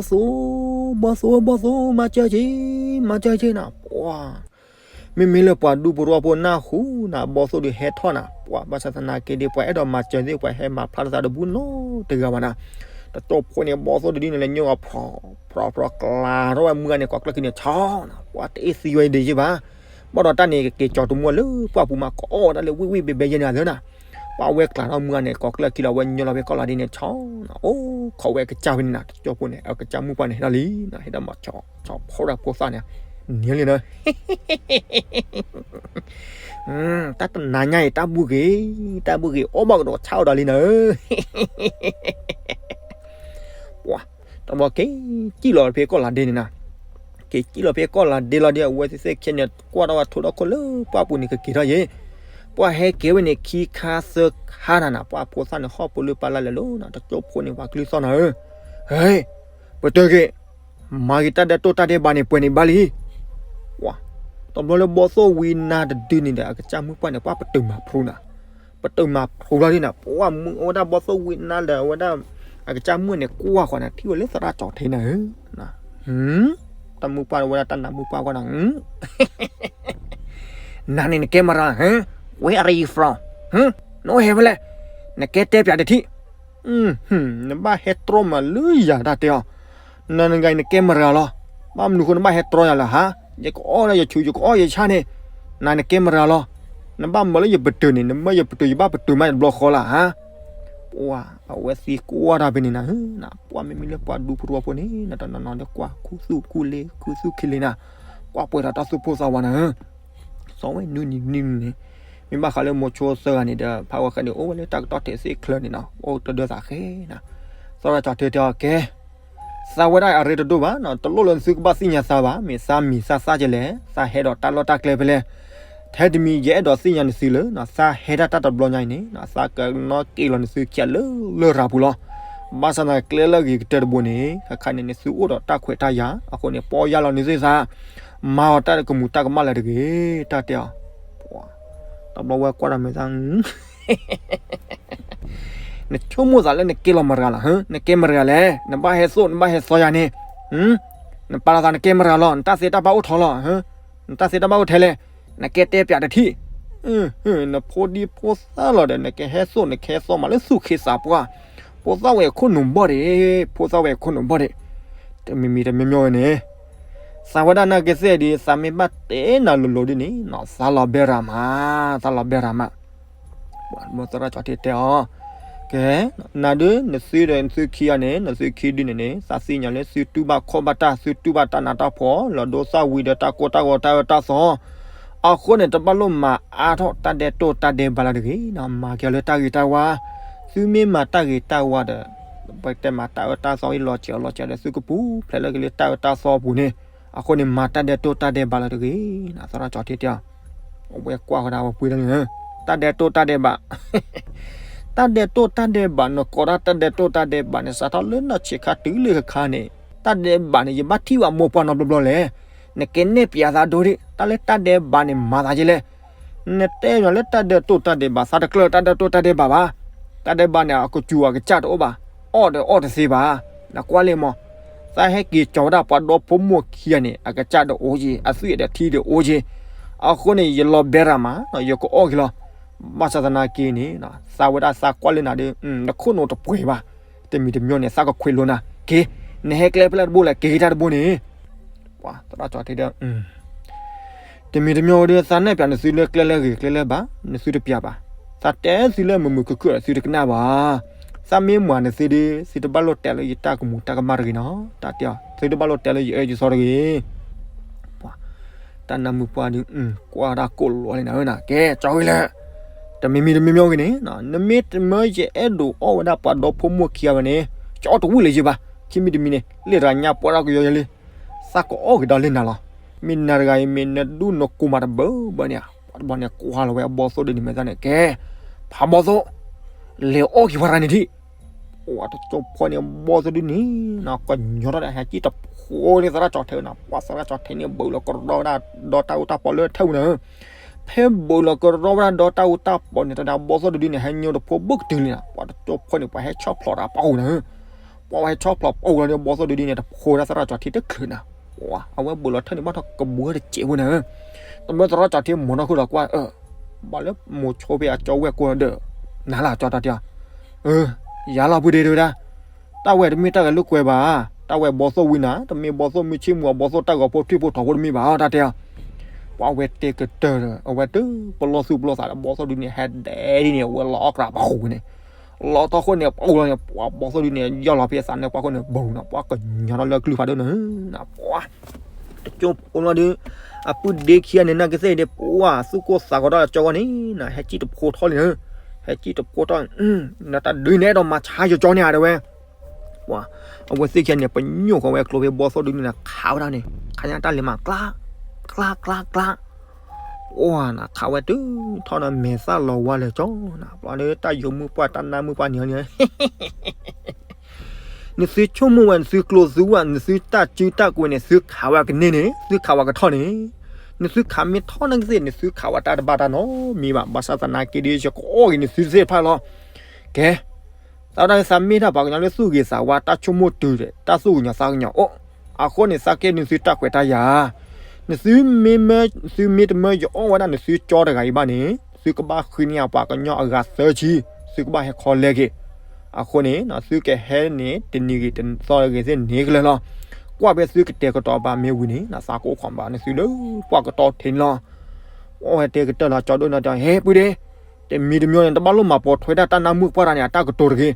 ၣ်, ဘီၣ်သိၣ်, ဘီၣ်သိၣ်, မၤစၢၤက့ၤ, မၤစၢၤက့ၤနၤ, ပှၤ မ့မ့ၢ်လၢပှၤဒူပရီဖိနၢ်ဟူနၤ ဘီၣ်သိၣ်ဒုးဟဲထီၣ်နၤ, ပှၤ ဘၣ်ဆၣ်သနာ်က့ဒီး ပှၤအဲၣ်ဒိးမၤစၢၤသ့ၣ် ပှၤဟဲမၤဖျါသးတဘူၣ်နီတဂၤဘၣ်နၤ, တကၠိဖိန့ၣ် ဘီၣ်သိၣ်တဒုန့ၣ် လဲၤညိကွၢ်ဖျီၣ်ဖျီၣ်ဖျီၣ် ကျးထီၣ်ဝဲမုၢ်ဂၤန့ၣ် ကိးကျၢၢ်ခံန့ၣ် ဆီနၤ, ပှၤတအ့ၣ်သံဝဲဒံးယ့ၢ်ဘၣ်, ဘၣ်ဒီးတၢ်န့ၣ် ကက့ၤကၠီၤတမူလၢပှၢ်ပူၤမး ကိးအီၣ်ဝဲဒၣ်လၢဝ့ၢ်ဝ့ၢ်ဘဲဘဲယဲၢ်န့ၣ်သၢနၤ, ပှၤဝဲကျးထီၣ်မုၢ်ဂၤန့ၣ် ကိးကျၢၢ်ခံလီၤ ဝဲညိလီၤဖဲကီၢ်လၤဒ့န့ၣ် ဆီနၤ, အိၣ်ခိးဝဲအကစၢ်ဖဲန့ၣ်နၤ, တကၠိဖိန့ၣ် အကစၢ်မုၣ်ပှၢ်န့ၣ် ဟဲထီၣ်လံနၤ, ဟဲထီၣ်မၤဆီ ဆီဖိဒီးဖိသၣ်န့ၣ် နံၤလံနၤ တၢ်တနၤညါအံၤ တၢ်ဘူၣ်ဂ့ၤ, တၢ်ဘူၣ်ဂ့ၤ အိၣ်ဘၣ်ကဒီးဆၣ်အိၣ်ဒီးလံနၤဧၢ, ပှၤ တဘျီက့ၤစံၣ်လီၤဖဲကီၢ်လၤဒ့န့ၣ်နၤ, က့ၤစံၣ်လီၤဖဲကီၢ်လၤဒ့လီၤဒီး အဝဲသ့ၣ်သ့ၣ်ခဲန့ၣ် ကွၢ်ထီၣ်ဝဲထိဒီးခိၣ်လၢပှၢ်ပူၤန့ၣ် ကက့ၤထီၣ်ယ့ၣ်, ပှၤဟဲက့ၤဝဲန့ၣ် ခံခါသၢခါနၤနၤ, ပှၤဖိသၣ်န့ၣ် ဟီၣ်ဖိလၢပၢ်လၢ်လဲၤလီၤနၤ, တကၠိဖိန့ၣ် ပှၤကလုၢ်သီၣ်နၤဧၢ, ဟဲ ပတုာ်က့ၤ မၤက့ၤတၢ်ဒဲးတိၢ်တၢ်ဒဲးဘးန့ၣ် ပှဲၤန့ၣ်ဘၣ်လံ, ပှၤ တဘျီလၢဘီၣ်သိၣ်ဝံနါတဒုန့ၣ်ဒီး အကစၢ်မုၣ်ပှၢ်န့ၣ် ပှၤပတုာ်မၤဖျိနၤ, ပတုာ်မၤဖျိလီၤဒ်နၤ, ပှၤမုၢ်အဝဲဒၣ်ဘီၣ်သိၣ်ဝံနါဒီး အဝဲဒၣ် အကစၢ်မုၣ်န့ၣ် ကွၢ်ဃီၤနၤ ထံၣ်ဝဲလၢသရၣ်ကၠီၤထံနၤဧၢ, တၢ်မုၣ်ပှၢ်ဝဲဒၣ်တၢ်နးမုၣ်ပှၢ်ကွၢ်နၤ နၤန့ၣ်နကဲမရၤ, where are you from, နအိၣ်ဟဲဖဲလဲၣ်, နကဲတဲပၠးတထံၣ်, နဘၣ်ဟဲတြီမးလၢယၤတၢ်တဲအီၤ, နနဂၤအံၤနကဲမရၤလီၤ, ဘၣ်မနုၤဃိနဘၣ်ဟဲတြီယၤလၢၤဟါ, ယကအီၣ်လၢယဆူး ယကအီၣ်ယဆၣ်န့ၣ်, နၤနကဲမရၤလီၤ, နဘၣ်မၤလၢယပတုာ်န့ၣ် နမၢယပတုာ် ယဘၣ်ပတုာ်မးတဘျီဃီလၢၤဟါ, ပှၤ အဝဲသံကွၢ်တၢ်ဖဲန့ၣ်နၤ, ပှၤမ့မ့ၢ်လၢပှၤဒူပရီဖိန့ၣ် နတနီၤနီၤဒီးကွၢ်ခူသူၣ်ခူလ့ ခူသူၣ်ခ့လ့နၤ, ကွၢ်ပှဲၤဒီးတၢ်သူၣ်ပိၢ်သးဝးနၤဧၢ, စီၤဝဲနွံနံၤနွံနံၤန့ၣ်, မ့ၢ်ဘၣ်ဃးလၢမိၤဆိသၢဂၤန့ၣ်ဒီး ဖးဝဲဃဲန့ၣ် အိၣ်ဝဲလၢတၢ်ကတီၢ်ထဲးသ့ၣ်ချၢန့ၣ်နီၤ အိၣ်တဒၢသးဃဲနၤ, သရၣ်ကၠီၤထံတဲအီၤကဲ သးဝဲဒၣ်အရ့တဒိၣ်ဘၣ်နီၤ, တလိၣ်လၢနသုကဘၣ်သ့ၣ်ညါသးဘၣ်, မ့ၢ်သးမံၤသးသၣ်ကလဲၣ်, သးဟဲဒီးတၢ်လီၢ်တၢ်ကျဲဖဲလဲၣ်, ထဲတမံၤယအဲၣ်ဒိးသ့ၣ်ညါနသုလၢ သးဟဲဒၣ်တၢ်တဘျီညါအံၤန့ၣ် သးကနီၣ်က့ၤလီၤနသုခံဂၤလၢလရာ်ပူၤလီၤ, ဘၣ်ဆၣ်သနာ်က့ကျဲလၢအဂ့ၤကတၢၢ်တဘိန့ၣ် ခါခါန့ၣ် နသုအိၣ်ဒီးတၢ်ခွဲးတၢ်ယာ်, အဃိန့ၣ် ပီၢ်ယၢ်လီၤနသုသး, မၤအီၤတၢ်ကမူးတၢ်ကမၣ်လၢၤတဂ့ၤ, တၢ်တဲအီၤ, တဘျီဝဲကွၢ်ဒီးမဲာ်သၣ် နဆိကမိၣ်သးလၢနကဲလီၤမရၤလီၤ, နကဲမရၤလဲၣ်, နဘၣ်ဟဲသိၣ် နဘၣ်ဟဲသီယၤန့ၣ်, နပာ်လီၤသးနကဲမရၤလီၤ, နတၢ်သ့တၢ်ဘၣ်အိၣ်ထီလီၤ, နတၢ်သ့တၢ်ဘၣ်အိၣ်ထဲလဲၣ်, နကဲတဲပၠးတထံၣ်, နဖိဒံဖိသၣ်လီၤဒီး နကဟဲသိၣ် နကဟဲသီမးလၢသူၣ်ခ့သးပှၢ်, ဖိသၣ်ဝဲခိၣ်နူာ်ဘီၣ်ဒံး, ဖိသၣ်ဝဲခိၣ်နူာ်ဘီၣ်ဒံး, တမံၤမံၤတမံၤမံၤဝဲန့ၣ် သးဝဲဒၣ်နာ်က့သ့ၣ်ဒံး သးမ့ၢ်ဘၣ်တဲနၤလိၤလိၤဒ်န့ၣ် သးလီၤဘဲရၤမး, သးလီၤဘဲရၤမး, သရၣ်ကၠီၤထံတဲအီၤ, ကဲ, နၤဒုး နသုဒီးနသုခံဂၤန့ၣ် နသုခံဒုန့ၣ်န့ၣ် သးသ့ၣ်ညါလၢသုတူၢ်ဘၣ်ခီၣ်ဘၣ်တၢ် သုတူၢ်ဘၣ်တၢ်နးတၢ်ဖှီၣ် လီၤဒိသၣ်ဝံၤဒီးတၢ်ကိၢ်တၢ်ဂီၤတၢ်အၢတၢ်သီ, အဃိန့ၣ် တဘၣ်လိၣ်မၤအါထီၣ်တၢ်ဒဲးတိၢ်တၢ်ဒဲးဘးလၢၤတဂ့ၤ, မၤက့ၤလၢတၢ်ဂ့ၤတၢ်ဝါ, သုမ့ၢ်မၤတၢ်ဂ့ၤတၢ်ဝါဒီး ပတဲမၤတၢ်အၢတၢ်သီအံၤလီၤစဲၤအီၤလီၤစဲၤဒီး သုကပူၤဖျဲးလၢက့ၤလၢတၢ်အၢတၢ်သီအပူၤန့ၣ်, အဃိန့ၣ် မၤတၢ်ဒဲးတိၢ်တၢ်ဒဲးဘးလၢၤတဂ့ၤ, သရၣ်ကၠီၤထံတဲအီၤ, အဝဲကွၢ်ဃီဒၣ်ဝဲပှ့ၤဒၣ်န့ၣ်, တၢ်ဒဲးတိၢ်တၢ်ဒဲးဘး တၢ်ဒဲးတိၢ်တၢ်ဒဲးဘး နကိးဒၣ်တၢ်ဒဲးတိၢ်တၢ်ဒဲးဘးန့ၣ် စးထီၣ်လၢနီၢ်ဆံးခါတုၤလၢခဲခါန့ၣ်, တၢ်ဒဲးဘးန့ၣ် ယဘၣ်ထံၣ်ဘၣ်မိၢ်ပှၢ်နီတဘျီဘျီလဲၣ်, နကဲနဲၣ်ပျးသးဒိဒံး တၢ်လၢတၢ်ဒဲးဘးန့ၣ် မၤသးက့လဲၣ်, နတဲညီလၢတၢ်ဒဲးတိၢ်တၢ်ဒဲးဘး, သးတကျၢၤတၢ်ဒဲးတိၢ်တၢ်ဒဲးဘးဘၣ်. တၢ်ဒဲးဘးန့ၣ် အကစူၤအကစၢ်တအိၣ်ဘၣ်, အီၣ်ဒီးအီၣ်တသ့ဘၣ်. နကွၢ်လံမး, သးဟဲက့ၤကၠီၤဝဲဒၣ်ပှၤဒီဖိမိၢ်ခံဂၤန့ၣ် အကစၢ်ဒီးအိၣ်က့ၤ, အသွံၣ်ဒီးထံဒီးအိၣ်က့ၤ. အဃိန့ၣ် ယလီၤဘဲရၤမး, ယကအိၣ်က့ၤလီၤ. ဘၣ်ဆၣ်သနာ်က့န့ၣ်, သးဝဲဒၣ်သးကွၢ်လၢနၤဒီး နခိၣ်နူာ်တပှဲၤဘၣ်. တမံၤတမံၤန့ၣ် သးကခွဲးလိာ်နၤ, က့ၤ, နဟဲကျဲဖဲလဲၣ်တဘိလဲၣ်, က့ၤက့ၤတၢ်တဘိန့ၣ်. ပှၤသရၣ်ကၠီထံဒီး တမံၤတမံၤဒီး သးနဲၣ်ပၠးနသုလၢကျဲလၢအဂ့ၤကျဲလၢအဘၣ်, နသုတပျးဘၣ်. သးတဲသုလၢမုာ်မုာ်ခုၣ်ခုၣ်ဒီး သုတကနၣ်ဘၣ်. သးမ့ၢ်မၤနသုဒီး သုတဘၣ်လိၣ်တဲလၢယတၢ်ကမူၤတၢ်ကမၣ်တဂ့ၤနီၤ, တၢ်တဲအီၤ, သုတဘၣ်လိၣ်တဲလၢယအၢယသီတဂ့ၤ. ပှၤတၢ်နါမုၣ်ပှၢ်ဒီး ကွၢ်တၢ်ကိၣ်လီၤလံနၤဧၢနၤ, ကဲ ကၠီဂ့ၤလၢ တမံၤမံၤတမံၤမံၤဂ့ၤန့ၣ်, နမ့ၢ်တမၢယအဲၣ်ဒိးအီၣ်ဝဲဒၣ်ပှၤဒီဖိမိၢ်ခံဂၤဝဲန့ၣ်, ကၠီတဝံၣ်လၢၤယဘၣ်. ခံမံၤတမံၤန့ၣ် လ့ၣ်တဂၤညါပှၢ်တၢ်ကယီယဲလံ, သးကအီၣ်က့ၤဒီးလၢနၤလီၤ. မ့ၢ်နၤတဂၤအံၤ မ့ၢ်နဒူၣ်နကိၤမးတဘၢဘၢန့ၣ်, ပှၤတဘျီန့ၣ် ကွၢ်လီၤဝဲအဘီသိၣ်ဒုန့ၣ်မဲာ်သၣ်န့ၣ်, ကဲ ဖးဘီသိၣ်, လဲၤအီၣ်က့ၤပှၤတဂၤန့ၣ်ဒံး. ပှၤတကၠိဖိန့ၣ် ဘီသိၣ်ဒုန့ၣ် ကညီထီၣ်ဒီး ဟဲကံၣ်တဖိလၢသရၣ်ကၠီထံနၤ, ပှၤသရၣ်ကၠီထံန့ၣ် ဘုးလီၤကရီဝဲဒၣ်ဒီတၢ်အူတၢ်ပီလၢထဲပူၤနၤ. ဖဲဘုးလီၤကရီဝဲဒၣ်ဒီတၢ်အူတၢ်ပီန့ၣ် တဒၣ်ဘီသိၣ်ဒုဒုန့ၣ် ဟဲညိတဖိဘၣ်ကတုၤလံနၤ, ပှၤတကၠိဖိန့ၣ် ပှၤဟဲဆီၣ်ဖျိးတၢ်ပီနၤ. ပှၤဟဲဆီၣ်ဖျိးပီလီၤဒီး ဘီသိၣ်ဒုဒုန့ၣ် တဖိဝဲဒၣ်သရၣ်ကၠီထံတချုးနၤ. ပှၤအဝဲဘုးလီၤထၢၣ်န့ၣ် ဘၣ်ထီၣ်ကဘူးဝဲတစဲးဖိနၤ. တဘျီသရၣ်ကၠီထံမိၢ်နီၢ်ဃုာ်ဒီးကွၢ်, ဘၣ်လၢမိၤဆိဖဲအကၠီဝဲၢ်ကိၢ်ဒီး နၤလၢကၠီတၢ်တဲအီၤ, ယၤလီၤပုၢ်ဒ့တဝဲဒၣ်, တၢ်ဝဲတမ့ၢ်တၢ်ဂဲၤလိာ်ကွဲဘၣ်, တၢ်ဝဲဘီသိၣ်ဝံနၤ, တမ့ၢ်ဘီသိၣ်မုၢ်ဆ့ၣ်မူၤ, ဘီသိၣ်တၢ်ဂီၤဖိထွံၣ်ဖိထီဖိတမ့ၢ်ဘၣ်အီၤ တၢ်တဲအီၤ. ပှၤဝဲတဲကတၢၢ်ဒီး အဝဲတပလီၢ်သူၣ်ပလီၢ်သးဒီး ဘီသိၣ်ဒုန့ၣ် ဟဲဒဲဒ်န့ၣ် အဝဲလီၤအီၣ်ကြးပှၤဃိန့ၣ်, လီၤထီၣ်ဃိန့ၣ် ပှၤလီၤန့ၣ် ပှၤဘီသိၣ်ဒုန့ၣ် ယီၢ်လီၤဖဲအသးန့ၣ် ပှၤဃိန့ၣ် ဘူးနၤ, ပှၤကညီထီၣ်လၢအကလုၢ်ဖးဒိၣ်နၤ, ပှၤ တကၠိဖိလီၤဒီး အပုၢ်ဒ့ခံဂၤန့ၣ် နာ်ကသ့ၣ်ဒီး ပှၤသူၣ်ကိၢ်သးဂီၤဒီးအကၠီဂီၤန့ၣ်, ဟဲကံၣ်တဖိထီၣ်လံနၤ, ဟဲကံၣ်တဖိထီၣ်, နတၢ်ဒုးန့ၣ်အဲၣ်ဒိးမၤဆါယကၠီန့ၣ်ဧါ တဲဝဲ. ပှၤ အဝဲသ့ၣ်ခံဂၤန့ၣ် ပညိၣ်ဃီဝဲကျိဖဲဘီသိၣ်ဒုန့ၣ် နၤခးဝဲဒၣ်န့ၣ်, ခးညါတၢ်လဲၤမး ကျါ, ကျါ ကျါ ကျါ, ပှၤနၤခးဝဲတုၤထီၣ်နၤ မဲာ်သၣ်လီၤဝါလၢာ်ကၠီနၤ, ပှၤဒီးတၢ်ယိၤမုၣ်ပှၢ်တၢ်နါမုၣ်ပှၢ်န့ၣ်လံ နသုဆိကမိၣ်ဝဲ နသုကျိသုဝဲ နသုတၢ်စုတၢ်ကဝဲၤန့ၣ် သုခးဝဲကန့ၢ်န့ၣ် သုခးဝဲကထီၣ်န့ၣ်, နသုခးမ့ၢ်ထီၣ်နာ်ကသ့ၣ် နသုခးဝဲတၢ်တဘၣ်တၢ်နီတမံၤဘၣ်. ဘၣ်ဆၣ်သနာ်က့ဒီး ယကအီၣ်က့ၤနသုသ့ၣ်တဖၣ်လီၤ. ကဲ, သးဝဲဒၣ်န့ၣ် သးမ့ၢ်တၢ်ပှၤကညီလၢသူၣ်ဂ့ၤသးဝါ တၢ်ဆိကမိၣ်တုၤဒီး တၢ်သူၣ်ကညီၤသးကညီၤအိၣ်, အဃိန့ၣ် သးကဲနသုတၢ်ခွဲးတၢ်ယာ်, နသုမ့ၢ်မၢ, သုမ့ၢ်တမၢယအီၣ်ဝဲဒၣ်နသုကၠီတဂၤအံၤဘၣ်န့ၣ် သုကဘၣ်ဃုန့ၢ်ပှၤကညီအဂၤသၢဆံ, သုကဘၣ်ဟဲခီလဲက့ၤ. အဃိန့ၣ် သုကဟဲန့ၣ် တနံၤဂ့ၤတသီဂ့ၤသ့ၣ်န့ၣ်ကလၢာ်လီၤ. ကွၢ်ဖဲသုကတဲာ်ကတီၤဘၣ်မ့ၢ်ဝံၤန့ၣ် သးကအိၣ်ခိးဘၣ်နသုလၢပှၤကတီၢ်ထံးန့ၣ်လီၤ. အဝဲတဲကတၢၢ်လီၤ ကၠီဒိၣ်နီၤတဲ ဟဲပုၢ်ဒ့, တမံၤတမံၤန့ၣ် တဘၣ်လိၣ်မၤပိာ်ထွဲဒၣ်တၢ်နါမုၣ်ပှၢ်တၢ်န့ၣ် အတၢ်ကတိၤတဂ့ၤ.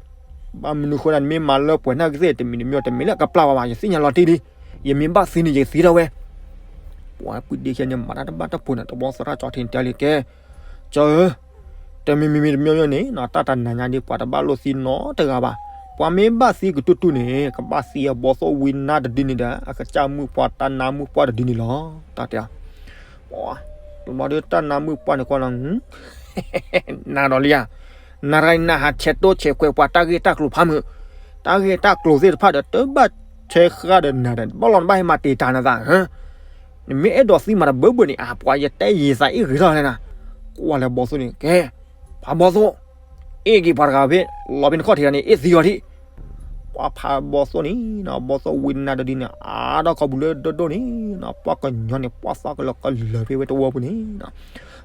ဘၣ်မနုၤဃိဒၣ် နမ့ၢ်မၤလၢပှဲၤနာ်ကသ့ၣ် တမံၤတမံၤတမ့ၢ်လၢအကပျၢ်ဝဲဘၣ် ယသ့ၣ်ညါလီၤတံၢ်လံ. ယမ့ၢ်ဘၣ်သံန့ၣ် ယကသံထီၣ်ဝဲ. ပှၤပုၢ်ဒ့ခံဂၤန့ၣ် မၤတၢ်တဘၣ်တၢ်ဖိန့ၣ် တဘျီသရၣ်ကၠီထံးန့ၣ်တဲလံ ကဲ, ကၠီဧၢ, တမံၤမံၤမံၤတမံၤမံၤန့ၣ် တၢ်တနၤညါဒ် ပှၤတဘၣ်လိၣ်သံနီတဂၤဘၣ်. ပှၤမ့ၢ်ဘၣ်သံကတူၢ်တူၢ်န့ၣ် ကဘၣ်သံအဘီသိၣ်ဝံနါတဒုန့ၣ်ဒီး အကစၢ်မုၣ်ပှၢ်တၢ်နါမုၣ်ပှၢ်တဒုန့ၣ်လီၤ. တၢ်တဲ, တဘျီဒီးတၢ်နါမုၣ်ပှၢ်န့ၣ်ကွၢ်လီၤ နၤဒီးလံဧါ, နၤတဂၤအံၤ နဟးဆဲးတိဆဲးကွဲးပှၤတၢ်ဂ့ၢ်တၢ်ကျိၤဖးမုာ်, တၢ်ဂ့ၢ်တၢ်ကျိၤသ့ၣ်တဖၣ်ဒီး တဘၣ်ဆဲးဃာ်ဒီးနၤဒီး ဘၣ်လီၤနဘၣ်ဟဲမၤတံာ်တာ်နသး, နမ့ၢ်အဲၣ်ဒိးသံမးတဘၢဘၢန့ၣ် အပှၤယတဲယံာ်သးအ့ၣ်ဂ့ၤထီၣ်လဲၣ်နၤ. ကွၢ်လၢဘီသိၣ်န့ၣ် ကဲ, ဖးဘီသိၣ်, အ့ၣ်က့ၤပှၤတဂၤဖဲ လီၤဖဲနခီၣ်ထံးတဂၤန့ၣ် အ့ၣ်သံအီၤဒံး. ပှၤဖးဘီသိၣ်န့ၣ်, ဘီသိၣ်ဝံနါတဒုန့ၣ် အါထီၣ်ခီပူၤလၢဒိၣ်ဒိၣ်န့ၣ်, ပှၤကညီန့ၣ် ပှၤသီကလၢာ်ကလၢာ်ဖဲဝဲတဝီပူၤန့ၣ်,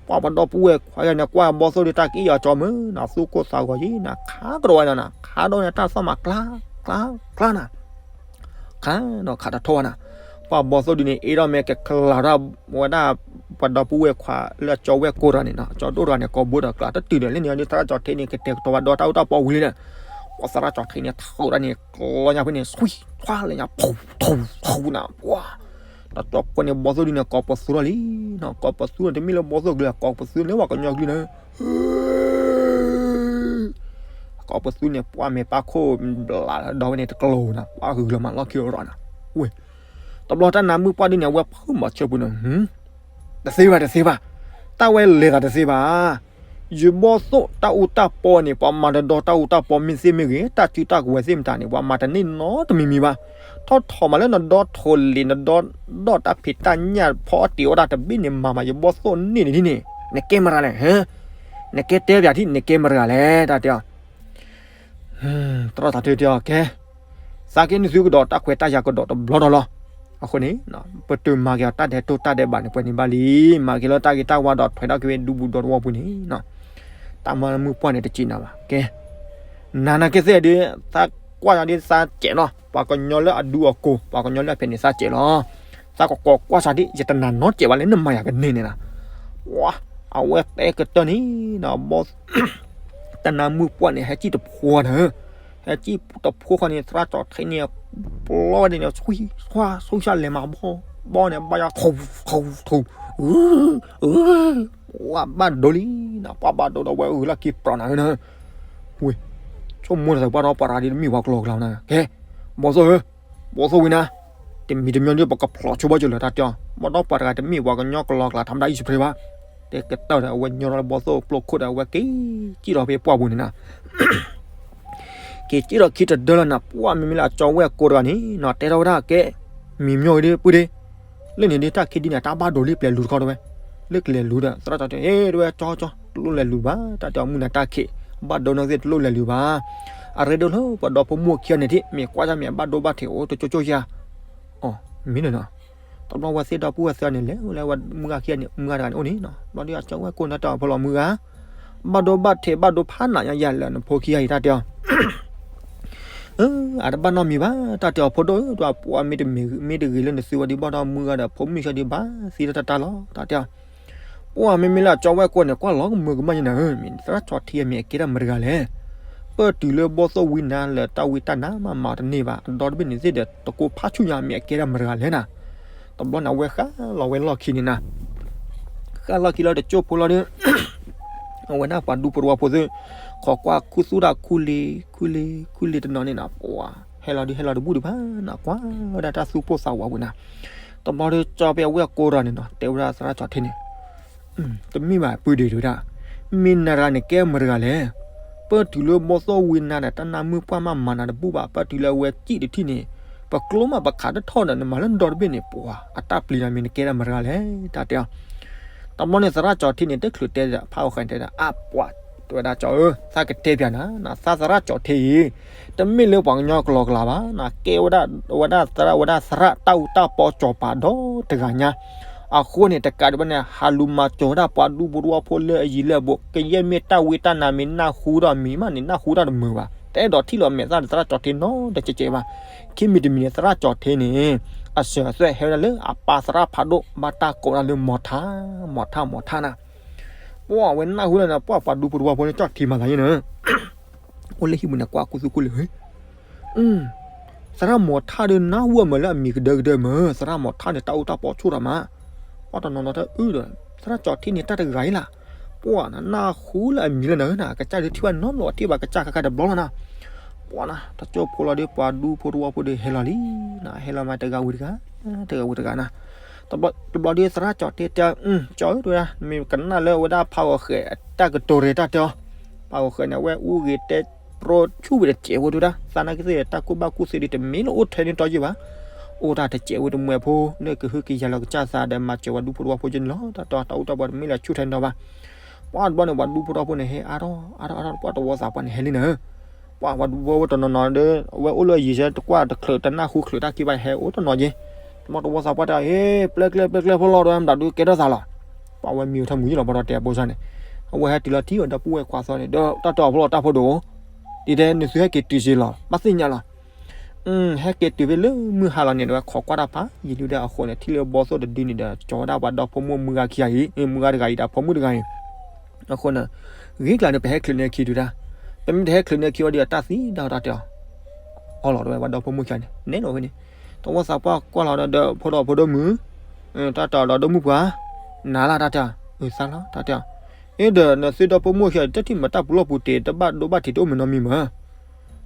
ပှၤပှၤဒီပုၢ်ဝဲၢ်ခွါယၤန့ၣ် ကွၢ်ဘီသိၣ်ဒုးတၢ်က့ၣ်အီၤကၠီမုၢ်နၤ သူၣ်ကိၢ်သးဂီၤယံၤနၤ ခးကဒီးဝဲနၤနၤ ခးဒီးန့ၣ်တၢ်သီၣ်မးကျါ, ကျါ, ကျါနၤ ခးဒီးခးတထီၣ်ဝဲနၤ. ပှၤဘီသိၣ်ဒုန့ၣ် အ့ၣ်ထီၣ်မ့ၢ်ကချးထီၣ်ဝဲဒၣ် ပှၤဒီပုၢ်ဝဲၢ်ခွါလၢကၠီဝဲၢ်ကိၢ်တဂၤန့ၣ်, ကၠီဒိၣ်တဂၤန့ၣ် ကိးဘိဒီးကျါတတုၤဒီး လၢန့ၣ်ဒ်သရၣ်ကၠီထံးန့ၣ် ကတဲာ်ကတီၤဝဲဒီးတၢ်အူတၢ်ပီဝံၤလံဒီး, ပှၤသရၣ်ကၠီထံးန့ၣ် ထုးတၢ်န့ၣ် ကျီညါဖဲန့ၣ် ဆွံ ထွါလၢညါ ဖူ ထူ ထူနၤ ပှၤ တကၠီဖိန့ၣ် ဘီသိၣ်ဒုန့ၣ် ကိးပသူထီၣ်လံ, ကိးပသူန့ၣ် တမ့ၢ်လၢဘီသိၣ်ကလုာ် ကိးပသူန့ၣ် ပှၤကညီကလုာ်န့ၣ် ကိးပသူန့ၣ် ပှၤမဲာ်ပၢ်ခိၣ်ဘျးဒီးဝဲန့ၣ်တကျိၤနၤ ပှၤဂုာ်ကျၢၤမးလီၢ်ခံလီၤနၤ, ဝဲ တဘျီတၢ်နါမုၣ်ပှၢ်ဒုန့ၣ် အဝဲဖုမၤဆၢပူၤန့ၣ်, တသ့ဘၣ်တသ့ဘၣ်, တၢ်ဝဲလဲၤသးတသ့ဘၣ်, ယဘီသိၣ်တၢ်အူတၢ်ပီန့ၣ် ပှၤမၤတဒီတၢ်အူတၢ်ပီမ့ၢ်သ့မ့ၢ်ဂ့ၤ တၢ်စုတၢ်ကဝဲၤသ့ၣ်မတၤန့ၣ် ပှၤမၤတန့ၢ်နီတမံၤမံၤဘၣ်, ထီၣ်ထီၣ်မးလၢနဒီထိၣ်လ့ၣ် နဒီဒီၣ်တၢ်ဖံးတၢ်ညၣ်ဖီအီၣ်တ့ၤအီၣ်တၢ်တဘ့ၣ်န့ၣ် မၤမးယဘီသိၣ်န့ၢ်န့ၣ်ဒ်န့ၣ် နကဲမတၤတဂၤလဲၣ်, နကဲတဲပၠးထံၣ် နကဲမတၤတဂၤလဲၣ် တၢ်တဲအီၤ သရၣ်စီၤထ့တဲအီၤ ကဲ, သးက့နသုကဒီးတၢ်ခွဲးတၢ်ယာ်ကဒီးတဘျီဒီးလီၤ. အဃိန့ၣ် ပတုာ်မၤက့ၤအီၤတၢ်ဒဲးတိၢ်တၢ်ဒဲးဘးန့ၣ် ပှဲၤန့ၢ်ဘၣ်လံ, မၤက့ၤလၢတၢ်ဂ့ၤတၢ်ဝါဒီးထွဲထီၣ်က့ၤဝဲဒူပူၤဒီသဝီပူၤန့ၣ်, တၢ်မုၢ်ပှၢ်န့ၣ်တစံးနၤဘၣ်, ကဲ, နၤနၤကသ့ၣ်ဒ် သးကွၢ်ယၤဒ်သးစဲးလီၤ, ပှၤကညီလၢအဒူအကိး ပှၤကညီလၢအဖဲန့ၣ်သးစဲးလီၤ. သးကကိးကွၢ်စးဒ် ယတနၤနီတစဲးဘၣ်လၢနမၤယၤကန့ၢ်န့ၣ်နၤ. ပှၤ အဝဲတဲကတၢၢ်န့ၣ် တၢ်မုၢ်ပှၢ်န့ၣ် ဟဲစံၣ်တဖိနၤ, ဟဲစံၣ်တဖိဃီန့ၣ် သရၣ်စီၤထ့န့ၣ် ပျီဝဲဒ်န့ၣ် ဆူၣ်ဆူၣ်လဲၤမၤဘီ ဘီန့ၣ် ဘၣ်ယၤထူ ထူ ထူ ဝဲဘၣ်ဒိလံနၤ, ပှၤဘၣ်ဒိဒီးဝဲအုးလၢခံပြးနၤနၤ, ဝ့ၢ် ဆိကမိၣ်တသးပှၢ်ဒီးပှၤတဂၤဒ်တမ့ၢ်ပှၤကလီကလီနၤ, ကဲ, ဘီသိၣ်ဧၢ, ဘီသိၣ်ဝံနၤ, တမံၤတမံၤဒ်ပကဖျိးဆိဘၣ်ကလၢာ်တၢ်တဲအီၤ, ဘၣ်ဒီးပှၤတဂၤတမ့ၢ်ပှၤကညီကလီကလီ ထါမတၤအံၣ်စဖရ့ဘၣ်, တဲကတၢၢ်ဒီး အဝဲညီထီၣ်လၢဘီသိၣ်ပျိခိၣ်ဒီး အဝဲက့ၤစံၣ်ထီၣ်ဖဲပှၢ်ပူၤန့ၣ်နၤ က့ၤစံၣ်ထီၣ်ခံတဒၢလီၤနၤ, ပှၢ်မ့မ့ၢ်လၢအကၠီဝဲၢ်ကိတဂၤန့ၣ်နီၤ တဲထီၣ်ဝဲဒၣ်ကဲ, မံၤမၠီၣ်အံၤဒ်ပုၢ်ဒ့, လၢန့ၣ်ဒ်တၢ်ခံဒ်န့ၣ် တၢ်ဘၣ်ဒိလံ ပျဲလူၤတခီတဝဲ, လၢကလဲၤလူၤဒီး သရၣ်စီၤထ့ ဟ့ၣ်တဝဲကၠီကၠီ တလိၣ်လဲၤလူၤဘၣ်, တၢ်တဲအီၤမုၢ်နၤတၢ်ခံး, ဘၣ်ဒိနီၢ်သ့ၣ်တလိၣ်လဲၤလူၤဘၣ်, အရ့ဒိၣ်လၢပှၤဒီဖိမိၢ်ခံဂၤန့ၣ်ထံၣ် မ့ၢ်ကွၢ်တၢ်မ့ၢ်အဘၣ်ဒိဘၣ်ထံးအိၣ်တကၠိကၠိယါ, အမ့ၢ်န့ၣ်နီၤ တဘျီဝဲသ့ၣ်ဒီပုၢ်ဝဲၢ်သၢဂၤန့ၣ် လဲၤအိၣ်လၢဝဲမုၢ်ဂၤခံဂၤန့ၣ် မုၢ်ဂၤတဂၤန့ၣ်အိၣ်န့ၣ်နီၤ, ဘျီဒ်အကၠီဝဲၢ်ကိန့ၣ်တဲအီၤဖိလီၤမုၢ်ဂၤ, ဘၣ်ဒိဘၣ်ထံးဘၣ်ဒိဖးနးညါယၤလၢနဖိခံဂၤအံၤတၢ်တဲအီၤ, အတဘၣ်နီတမံၤဘၣ် တၢ်တဲအီၤဖိဒိၣ်ဧၢ ပှၤမ့တမ့ၢ်တဂ့ၤလၢနသုဝဲဒ်ဘၣ်ဒီးမုၢ်ဂၤဒီးဖိမုၣ်ဆၢဒ်ဘၣ်သံတၢ်တၢ်လီၤ တၢ်တဲအီၤ ပှၢ်မ့မ့ၢ်လၢအကၠီဝဲၢ်ကိန့ၣ် ကွၢ်လီၤကမၢကမၣ်ယနၤဧၢ, မ့ၢ်သရၣ်စီၤထ့မ့ၢ်အကဲတၢ်မတၤတဂၤလဲၣ်, ပၢၢ်တုၤလၢဘီသိၣ်ဝံနၤလၢတၢ်ဝံတၢ်နါမးမၤတန့ၢ်ဘၣ် အဒီတဘ့ၣ်န့ၣ်သ့ၣ်ဒီးတကိးဖးဆူၣ်ညါ မ့ၢ်အကဲတၢ်မတၤတဂၤလဲၣ်နၤ, တဘျီန့ၣ်အဝဲဃၣ်လီၤဝဲလီၢ်ခံန့ၣ်နၤ ဃၣ်လီၢ်ခံလီၤတကၠိၢ်ဖိလီၤဒီး အဝဲဒၣ်ပှၤဒူဖိတဝီဖိသ့ၣ် ခိးကွၢ်ခူသူၣ်တၢ်ခူလ့ၤ ခူလ့ၤ ခူလ့ၤတနီၤန့ၣ်နီၤ ပှၤ ဟဲလီၤဒုးဟဲလီၤတဘူၣ်ဒံးဘၣ်နီၤ ကွၢ်ဝဲဒၣ်တၢ်သူၣ်ပိၢ်သးဝးဝံၤနၤ, တဘျီဒီးကၠီဖဲအဝဲၢ်ကိတဂၤန့ၣ်နီၤ တဲဝဲဒၣ်သရၣ်စီၤထ့န့ၣ် တမ့ၢ်ဘၣ်ပုၢ်ဒ့တဲဝဲဒၣ်, မ့ၢ်နၤတဂၤန့ၣ်ကဲမတၤတဂၤလဲၣ်, ပၢၢ်တုၤလၢဘီသိၣ်ဝံနၤဒီးတၢ်နါမုၢ်ပှၢ်မးမၤနၤတဘူၣ်ဘၣ် ပၢၢ်တုၤလၢအဝဲစံၣ်တထံၣ်န့ၣ် ပကျိမးပခးတထီၣ်ဒီး နမၤလၢနဒီတဘ့ၣ်န့ၣ် ပှၤ အတၢ်ပျံၤနၤမ့ၢ်နကဲဒၣ်မတၤတဂၤလဲၣ် တၢ်တဲအီၤ တဘျီန့ၣ် သရၣ်စီၤထ့န့ၣ် တချုးတဲဒီး ဖးအီၤဃဲၤန့ၣ်တဲဒၣ် အါပှၤ တဲဝဲဒၣ်ကၠီဧၢ, သးကတဲပၠးနၤ, နသးသရၣ်စီၤထ့အံၤ တမ့ၢ်လၢပှၤကညီကလီကလီဘၣ်, နကဲဝဲဒၣ် ဝဲဒၣ်သရၣ်ဝဲဒၣ်သရၣ်တၢ်အူတၢ်ပီစီၤပၤဒီတဂၤညါ, အဃိန့ၣ် တကးဒံးဘၣ်န့ၣ် ဟးလူၤမၤစၢၤဝဲဒၣ်ပှၤဒူဖိတဝီဖိလၢအယံၤလၢအဘူး, ကယဲၢ်မ့ၢ်တၢ်ဝံတၢ်နါမ့ၢ်နၢ်ဟူဒီးမံၤမးန့ၣ် နၢ်ဟူတၢ်တမုာ်ဘၣ်, တအဲၣ်ဒိးထံၣ်လီၤမဲာ်သၣ်ဒီးသရၣ်စီၤထ့နီတစဲးစဲးဘၣ်. ခံမံၤတမံၤန့ၣ် သရၣ်စီၤထ့န့ၣ် အစၢၤအသွဲၣ်ဟဲဝဲဒၣ်လၢအပၢ်သရၣ်ဖးဒိၣ် ဘၣ်တၢ်ကိးဒၣ်လၢမီၤထါ, မီၤထါ မီၤထါနၤ. ပှၢ်ဝဲနၢ်ဟူလၢန့ၣ် ပှၢ်ပှၤဒူဖိတဝီဖိန့ၣ် ကၠီၣ်ထံမၤသးယဲၢ်န့ၣ် အိၣ်လၢဟံၣ်ပူၤန့ၣ် ကွၢ်ခူသူၣ်ခူလ့ၤ သရၣ်မီၤထၣ်ဒီးနၢ်ဟူအမုာ်လၢအမံၤကဒၢကဒၢမုာ်, သရၣ်မီၤထၣ်န့ၣ် တၢ်အူတၢ်ပီဆူၣ်ထီၣ်မး, ပှၢ်တနီၤနီၤတအုၣ်ဒီး သရၣ်စီၤထ့န့ၣ် တၢ်တဂၤအံၤလၢ်, ပှၢ်နၢ်ဟူလၢအမံၤလၢနၤဧၢနၤ, ကစၢ်ဒုးထံၣ်ဘၣ်နီတဘျီ ထံၣ်ဘၣ်ကစၢ်ဃၣ်ဃၣ်တဘျီလီၤနၤ, ပှၢ်နၤ တကၠိဖိလီၤဒီး ပှၤဒူဖိတဝီဖိဒီးဟဲလီၤလံ, နဟဲလီၤမးတဂၤဝံၤတဂၤ, တဂၤဝံၤတဂၤနၤ, တဘျီဒီးသရၣ်စီၤထ့တဲ ကၠီဧၢ တဲဝဲဒၣ် မ့ၢ်ကနၣ်လၢအဝဲဒၣ်ဖးဂီၤဃဲၤအတၢ်ကတိၤရ့ၣ်တၢ်တဲအီၤ, ဖးဂီၤဃဲၤန့ၣ် အဝဲအူဂ့ၤတဲ တြီဆူၣ်ဝံၤတစဲးဝဲဒၣ်, သနာ်က့သ့ၣ် တၢ်ကူၣ်ဘၣ်ကူၣ်သ့ဒ်တမ့ၢ်လၢအိၣ်ထဲန့ၣ်တီယဲၢ်ဘၣ်, အိၣ်တၢ်တစဲးဝဲတမှဲၤဖိ လၢကဟုကယာ်လီၤကစၢ်သးဒီးမၤစၢၤပှၤဒူဖိတဝီဖိကန့ၣ်လီၤ, တၢ်တီတၢ်အူတၢ်ပီတမ့ၢ်လၢဆူၣ်ထဲန့ၣ်တီဘၣ်. ပှၢ်တဘျီန့ၣ် ပှၤဒူဖိတဝီဖိန့ၣ် ဟဲအါထီၣ်အါထီၣ်အါထီၣ် ပှၢ်တဝီသးပှၢ်န့ၣ်ဟဲလံနၤဧၢ, ပှၢ်ပှၤဒူဖိတနီၤနီၤဒီး အဝဲအိၣ်လၢအယံၤဆၢတကွၢ်တချုးတနၢ်ဟူချုးတၢ်ခံဘၣ် ဟဲအိၣ်တနီၤက့ၤ, တဘျီတဝီသးပှၢ်တဲ ဟ့ၣ် ပျဲကျဲ ပျဲကျဲဖိလီၤ တဲဝဲ မတၤဒုးကဲထီၣ်သးလီၤ, ပှၢ်ဝဲမံၤအိၣ်ထီၣ်မုာ်ယံလီၤ ဘၣ်ဒီးတဲအဖိစၢ်န့ၣ်, အဝဲဟဲတုၤလီၤထံၣ်ဝဲဒီပုၢ်ဝဲၢ်ခွါသီန့ၣ် ဒီးတၢ်တီအဖိလီၤတၢ်ဖိဒိၣ်, ဒ်တဲနသုဟဲက့ၤတုၤစ့လီၤ ဘၣ်သ့ၣ်ညါလီၤ ဟဲက့ၤတုၤဖဲလၢမုၢ်ဟါလီၤန့ၣ် ဒီးဝဲခိးကွၢ်တၢ်ဖးယံာ်လံဒီးအဃိန့ၣ် ထံၣ်လၢဘီသိၣ်တဒုန့ၣ်ဒီး ကၠီဝဲဒၣ်ပှၤဒီဖိမိၢ်မုၢ်ဂၤခံဂၤအံၤ, မုၢ်ဂၤတဂၤအံၤဒီးဖိမုၣ်တဂၤအံၤ, အဃိန့ၣ် ဂ့ၤကျါန့ၣ် ပဟဲချုးန့ၢ်ခံတုၤဒၣ်, ပမ့ၢ်တဟဲချုးန့ၢ်ခံဝဲဒီးတၢ်သံဒၣ်တၢ်တဲအီၤ, အီလီၤတဝဲပှၤဒီဖိမိၢ်ခံဂၤန့ၣ် နဲၣ်လီၤဝဲန့ၣ်, တဝီသးပှၢ်ကွၢ်လီၤဒီး ဖိဒီးဖိဒိၣ်မုၣ်, တၢ်တီဒီးဒိၣ်မုၣ်ပှၤ, နၤလၢတၢ်တဲအီၤ, သးလီၤတၢ်တဲအီၤ, အ့ဒီးနသုဒီဖိမိၢ်ခံဂၤ တထံၣ်မၤတၢ်ပူၤလီၢ်ပူၤတ့ၢ် တဘၣ်ဒိဘၣ်ထံးတအိၣ်မ့ၢ်နီတမံ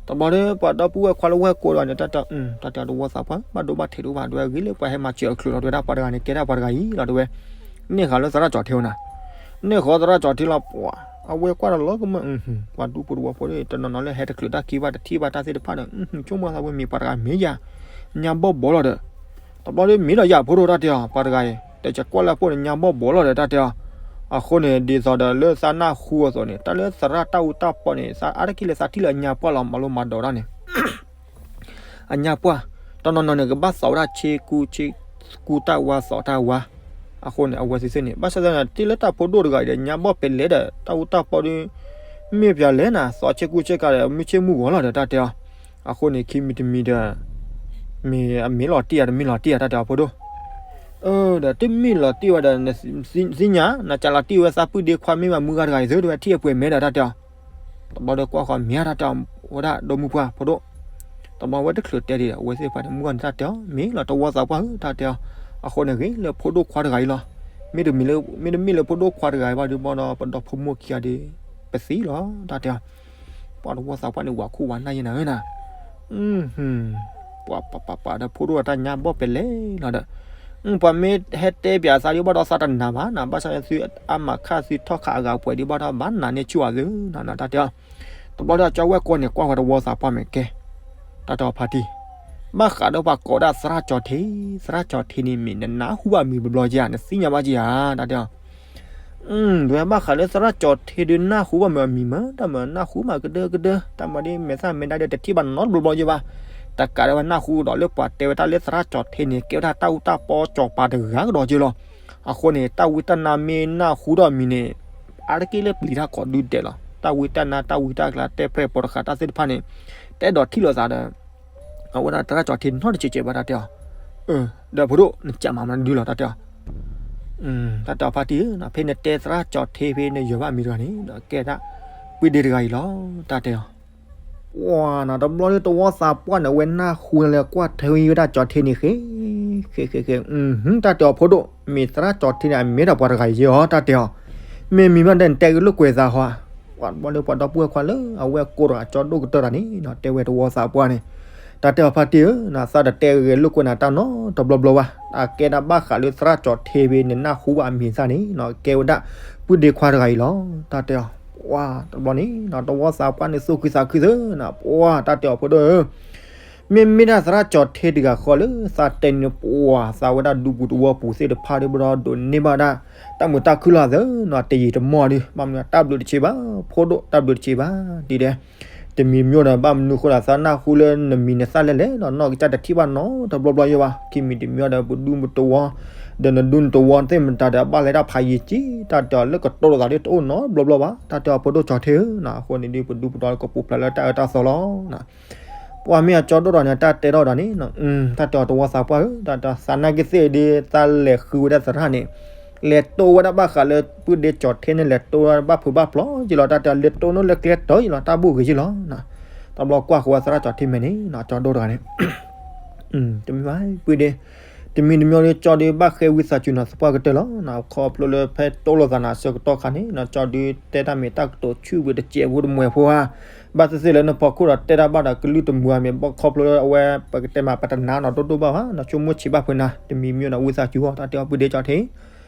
ၤမး တဘျီဒီး ပှၤဒီပုၢ်ဝဲၢ်ခွါလၢဝဲၢ်ကိးတဂၤန့ၣ် တၢ်တဲအီၤ, တၢ်တဲအီၤတဝီသးပှၢ် ဘၣ်ဒိဘၣ်ထံးတအိၣ်ဘၣ် တဝဲဂ့ၤလၢပှၤဟဲမၤစၢၤအချုးလီၤ တဝဲဒၣ်ပှၤတဂၤန့ၣ် ကဲဒၣ်ပှၤတဂၤအံၤလီၤ တဝဲ, န့ၢ်ဃာ်လၢသရၣ်စီၤထ့အီၤနၤ, န့ၢ်ဃာ်သရၣ်စီၤထ့လီၤ ပှၤ, အဝဲကွၢ်ဒီးလီၤကမၢ်, ပှၤဒူဖိတဝီဖိ တနီၤနီၤလၢဟဲတချုးတၢ်ခံဘၣ် တထံၣ်ဘၣ်တၢ်သ့ၣ်တဖၣ်ဒီး ဆိကမိၣ်သးဝဲမ့ၢ်ပှၤတဂၤမ့ၢ်ယၤ, ညါဘီၣ်ဘီလီၤဒီး, တဘျီဒီးမ့ၢ်ဒီးယၤဖိဒိၣ်တၢ်တဲအီၤ ပှၤတဂၤအံၤ တကကွၢ်လၢဖိန့ၣ် ညါဘီၣ်ဘီလီၤဒီးတၢ်တဲအီၤ, အဃိန့ၣ် ဒ်သိးဒီးလၢသးနၢ်ဟူအသိးန့ၣ် တၢ်လၢသရၣ်တၢ်အူတၢ်ပီန့ၣ် သးအါတက့ၢ်လၢသးထံၣ်လၢအညါပှၢ်လီၤ မၤလိမၤဒိးတၢ်န့ၣ် အညါပှၢ် တနီၤနီၤန့ၣ် ကဘၣ်သိးဝဲဒၣ်ဆ့ကူဆ့ကူတၢ်ဝါသိးတၢ်ဝါ. အဃိန့ၣ် အဝဲသ့ၣ်န့ၣ် ဘၣ်ဆၣ်သနာ်က့လၢတၢ်ဖိဒိၣ်တဂၤအံၤဒီး ညါဘီၣ်ပဲလဲဒီး တၢ်အူတၢ်ပီဒီး မ့ၢ်ပျၢၤလဲၣ်နၤ သိးဆ့ကူဆ့ကၤဒီး မုၢ်ဆ့ၣ်မုၢ်ဂီၤလီၤဒီး တၢ်တဲအီၤ. အဃိန့ၣ် ခံမံၤတမံၤဒီး မ့ၢ်အမ့ၢ်လီၤတံၢ်ဧါ တမ့ၢ်လီၤတံၢ်ဧါ တၢ်တဲအီၤဖိဒိၣ် ဒီးတမ့ၢ်လီၤတံၢ်ဝဲဒီး နသ့ၣ်ညါ နကးလီၤတံၢ်ဝဲသးပုၢ်ဒ့ခွါ မ့ၢ်ဘၣ်မုၢ်ဂၤတဂၤအံၤသု တဝဲထံၣ်အပှဲၤမဲဒီး တၢ်တဲအီၤ. တဘျီဒီးကွၢ်ဃီၤမ့ၢ်ဧါ တၢ်တဲအီၤ ဝဲဒၣ်ဒီမုၢ်ပှၢ်ဖိဒိၣ်. တဘျီဝဲတချုးတဲဒံးဒီး အဝဲသ့ၣ်တဖၣ်န့ၣ် မုၢ်ဂၤန့ၣ် တၢ်တဲအီၤ မ့ၢ်လီၤတဝီသးပှၢ်ဧၢ တၢ်တဲအီၤ. အဃိန့ၣ်ဂ့ၤလၢဖိဒိၣ်ခွါတဂၤအံၤလီၤ. မ့တမ့ၢ်လၢ မ့တမ့ၢ်လၢဖိဒိၣ်ခွါတဂၤအံၤဘၣ်ဒီး ဘၣ်ဒီးပဒီဖိမိၢ်ခံဂၤဒီး ပသံလီၤ တၢ်တဲအီၤ. ပှၤတဝီသးပှၢ်န့ၣ် ဝၤခိၣ်ဝၤနၢ်ယဲနၤဧၢနၤ. ပှၤပာ်ပာ်ပာ်ဒီးဖိဒိၣ်အတၢ်ညါဘီၣ်ပဲလဲလီၤဒီး ပှၤမ့ၢ်ဟဲတဲပၠးသးဒ်ဘၣ်ဒီးသးတနာ်ဘၣ်နၤ ဘၣ်ဆၣ်သုအါမးခါသုထီၣ်ခးအဂၤပှဲၤဒ်ဘၣ်ဒီး ဘၣ်နာ်န့ၢ်ဆူၣ်အီၤသုနၤ တၢ်တဲအီၤ. တဘျီဒီးကၠီဝဲၢ်ကိာ်န့ၣ် ကွၢ်ဃီၤတဝီသးပှၢ်မ့ၢ်ကဲ တၢ်တဲအီၤဖါတံၢ် ဘၣ်ဃးဒီးပှၤကိးဒၣ်သရၣ်ကၠီၤထ့, သရၣ်ကၠီၤထ့န့ၣ်မ့ၢ်နနၢ်ဟူဘၣ်အမံၤဘျီဘျီဧါ, နသ့ၣ်ညါဘၣ်ဧါ, တၢ်တဲအီၤ. ဒ်ဝဲဘၣ်ဃးလၢသရၣ်ကၠီၤထ့ဒီးနၢ်ဟူဘၣ်မ့ၢ်အမံၤမး, တၢ်မ့ၢ်နၢ်ဟူမးကဒၢကဒၢ, တၢ်မၤဒ်မဲာ်သၣ်မဲာ်ဒါဒီးတထံၣ်ဘၣ်နီတဘျီဘျီက့ဘၣ်. တကးဒံးဝဲနၢ်ဟူကဒီးလၢပှၤတဲဝဲဒၣ်လၢသရၣ်ကၠီၤထ့န့ၣ် ကဲဝဲဒၣ်တၢ်အူတၢ်ပီစီၤပၤတဂၤကဒီးက့လီၤ. အဃိန့ၣ် တၢ်ဝံတၢ်နါမ့ၢ်နၢ်ဟူဒီးအမံၤန့ၣ် အါတက့ၢ်လၢပျံၤတၢ်ကိးဒုဒဲးလီၤ. တၢ်ဝံတၢ်နါ တၢ်ဝံတၢ်ကျါ တဲပြဲၢ်ပိာ်တဃာ်တၢ်သ့ၣ်တဖၣ်န့ၣ် တအဲၣ်ဒိးထံၣ်လိာ်သးဒီး အဝဲဒၣ်သရၣ်ကၠီၤထ့နီတစဲးကဲးဘၣ် တၢ်တဲအီၤ. ဒီးဖိဒိၣ် နကးမၤမနုၤဒုလီၤ တၢ်တဲအီၤ. တၢ်တဲအီၤဖါတံၢ်ဧၢ, ဖဲနတဲသရၣ်ကၠီၤထ့ဖဲနယၢၤဘၣ်မံၤတဂၤန့ၣ် ကဲဒၣ် ပုၢ်ဒ့တဂၤအံၤလီၤ တၢ်တဲအီၤ. ပှၤနီၤ တဘျီလၢတဝီသးပှၢ်န့ၣ် အဝဲနၢ်ဟူလၢကွၢ်ထွဲဝဲဒၣ်ကၠီၤထ့န့ၣ် ဃဲ ဃဲ ဃဲ ဃဲ တၢ်တဲအီၤဖိဒိၣ်, မ့ၢ်သရၣ်ကၠီၤထ့န့ၣ် အမ့ၢ်ဒၣ်ပှၤတဂၤအံၤဧါ တၢ်တဲအီၤ. မ့ၢ်မံၤမးဒီး နတဲဂ့ၤလိာ်ကွဲသးဟီ. ပှၤတဘျီလၢပှၤဒီပုၢ်ဝဲၢ်ခွါလၢအဝဲကိးတဂၤကၠီဒိၣ်ကတၢၢ်တဂၤန့ၣ် တဲဝဲတဝီသးပှၢ်န့ၣ် တၢ်တဲအီၤဖါတံၢ်ဧၢ, သးတတဲဂ့ၤလိာ်ကွဲနၤတၢ်နီတဘျီဘျီဘၣ်. အကဲဒၣ်ဘၣ်ဃးလၢသရၣ်ကၠီၤထ့ဖဲနနၢ်ဟူဘၣ်အမံၤသၣ်န့ၣ် ကဲဝဲဒၣ် ပုၢ်ဒ့ခွါတဂၤအံၤလီၤ တၢ်တဲအီၤ. ပှၤတဘျီန့ၣ် တဝီသးပှၢ်န့ၣ် သူၣ်ခုသးခုသၢနၤ ပှၤတၢ်တဲအီၤဖိဒိၣ်ဧၢ မ့မ့ၢ်ဒၣ်သရၣ်ကၠီၤထ့တဂၤဃီလၢသးတဲန့ၣ် ပှၤသးဝဲဒၣ်ဒူပူၤတဝီပူၤသ့ၣ်တဖၣ်ဒီးဘၣ်ဒီး ဒိးန့ၢ်ဘၣ်ဒၣ် တၢ်မုာ်တၢ်ခုၣ်လီၤသၢနီၤ တယံာ်တမီၢ်ဒီး ဘၣ်မနုၤတၢ်ဘျုးတဆံးဘၣ် ဖိဒိၣ်တၢ်ဘျုးတဆံးဘၣ် ဒ်ဒဲး တမံၤမ့ၢ်ဒီး ဘၣ်မနုၤဃိဒီး သးနၢ်ဟူလၢနမံၤနသၣ်လဲၣ်လဲၣ်နီၤ နီၢ်ကစၢ်တထံၣ်ဘၣ်နီတဘျီဘျီယဲဘၣ်. ခံမံၤတမံၤဒီး ပဒူပတဝီ ဒီးနဒူနတဝီသ့ၣ်မတၤဒီး ဘၣ်လဲၤတၢ်ဖးယံာ်ကံ တၢ်တဲအီၤလၢကတိၤလိာ်သးဒ်တအိၣ်နီတဘျီဘျီဘၣ် တၢ်တဲအီၤဖိဒိၣ်ကၠီၤထ့ဧၢနီၤ. အဃိန့ၣ်ဒ်ပဒူပတဝီ ကပူၤဖျဲးလၢတၢ်အၢတၢ်သီလီၤ. ပှၤမ့ၢ်အကၠီဒိၣ်ဒီးန့ၣ် တၢ်တဲထီၣ်ဒီးန့ၣ် တၢ်တဲအီၤတဝီသးပှၢ်ဧၢ, တၢ်တဲအီၤသးနာ်က့သ့ၣ်ဒ်သးလဲၤဃုဝဲဒၣ်သရၣ်န့ၣ် လဲၤတိဝဲဒၣ်ဘၣ်ဃးလၢ ပုၢ်ဒ့ကၠီၤထ့န့ၣ် လဲၤတိဝဲဒၣ်ဘၣ်ဖုးဘၣ်ဖျီယလီၤ တၢ်တဲအီၤလဲၤတိန့ၣ်လၢကျဲတီယလီၤ တၢ်ဘူၣ်ဂ့ၤယလီၤ. တဘျီကွၢ်ဃီသရၣ်ကၠီၤထ့မဲာ်န့ၣ် ကၠီဒိၣ်တဂၤန့ၣ် တမ့ၢ်ဘၣ် ပုၢ်ဒ့ တမံၤတမံၤဒီးကၠီဒုးဘၣ်ဃဲဝံသးစူၤနၤသပှၢ်ကတၢၢ်လီၤ. ခီဖျိလၢဖဲတိလိာ်သးနၤအဆၢကတီၢ်ခါန့ၣ် ကၠီဒုးတဲတၢ်မ့ၢ်တၢ်ကတိၤဆူၣ်ဝံၤတစဲးဖိတမှဲၤဖိဧါ, ဘၣ်သ့ၣ်သ့ၣ်လၢနဖီခိၣ်ဒီးတဲတၢ်ဘၣ်ဒီးကလုၢ်တမုာ်ဧါ မ့ၢ်ဘၣ်ခီဖျိလၢအဝဲ ပကတဲမးပတနာ်နီၤဒိၣ်ဒိၣ်ဘၣ်ဘၣ် နဆိကမိၣ်ဆံးဘၣ်ဖုးနၤ တမံၤမံၤဒီးဝံသးစူၤအီၤ တၢ်တဲအီၤပုၢ်ဒ့ကၠီထ့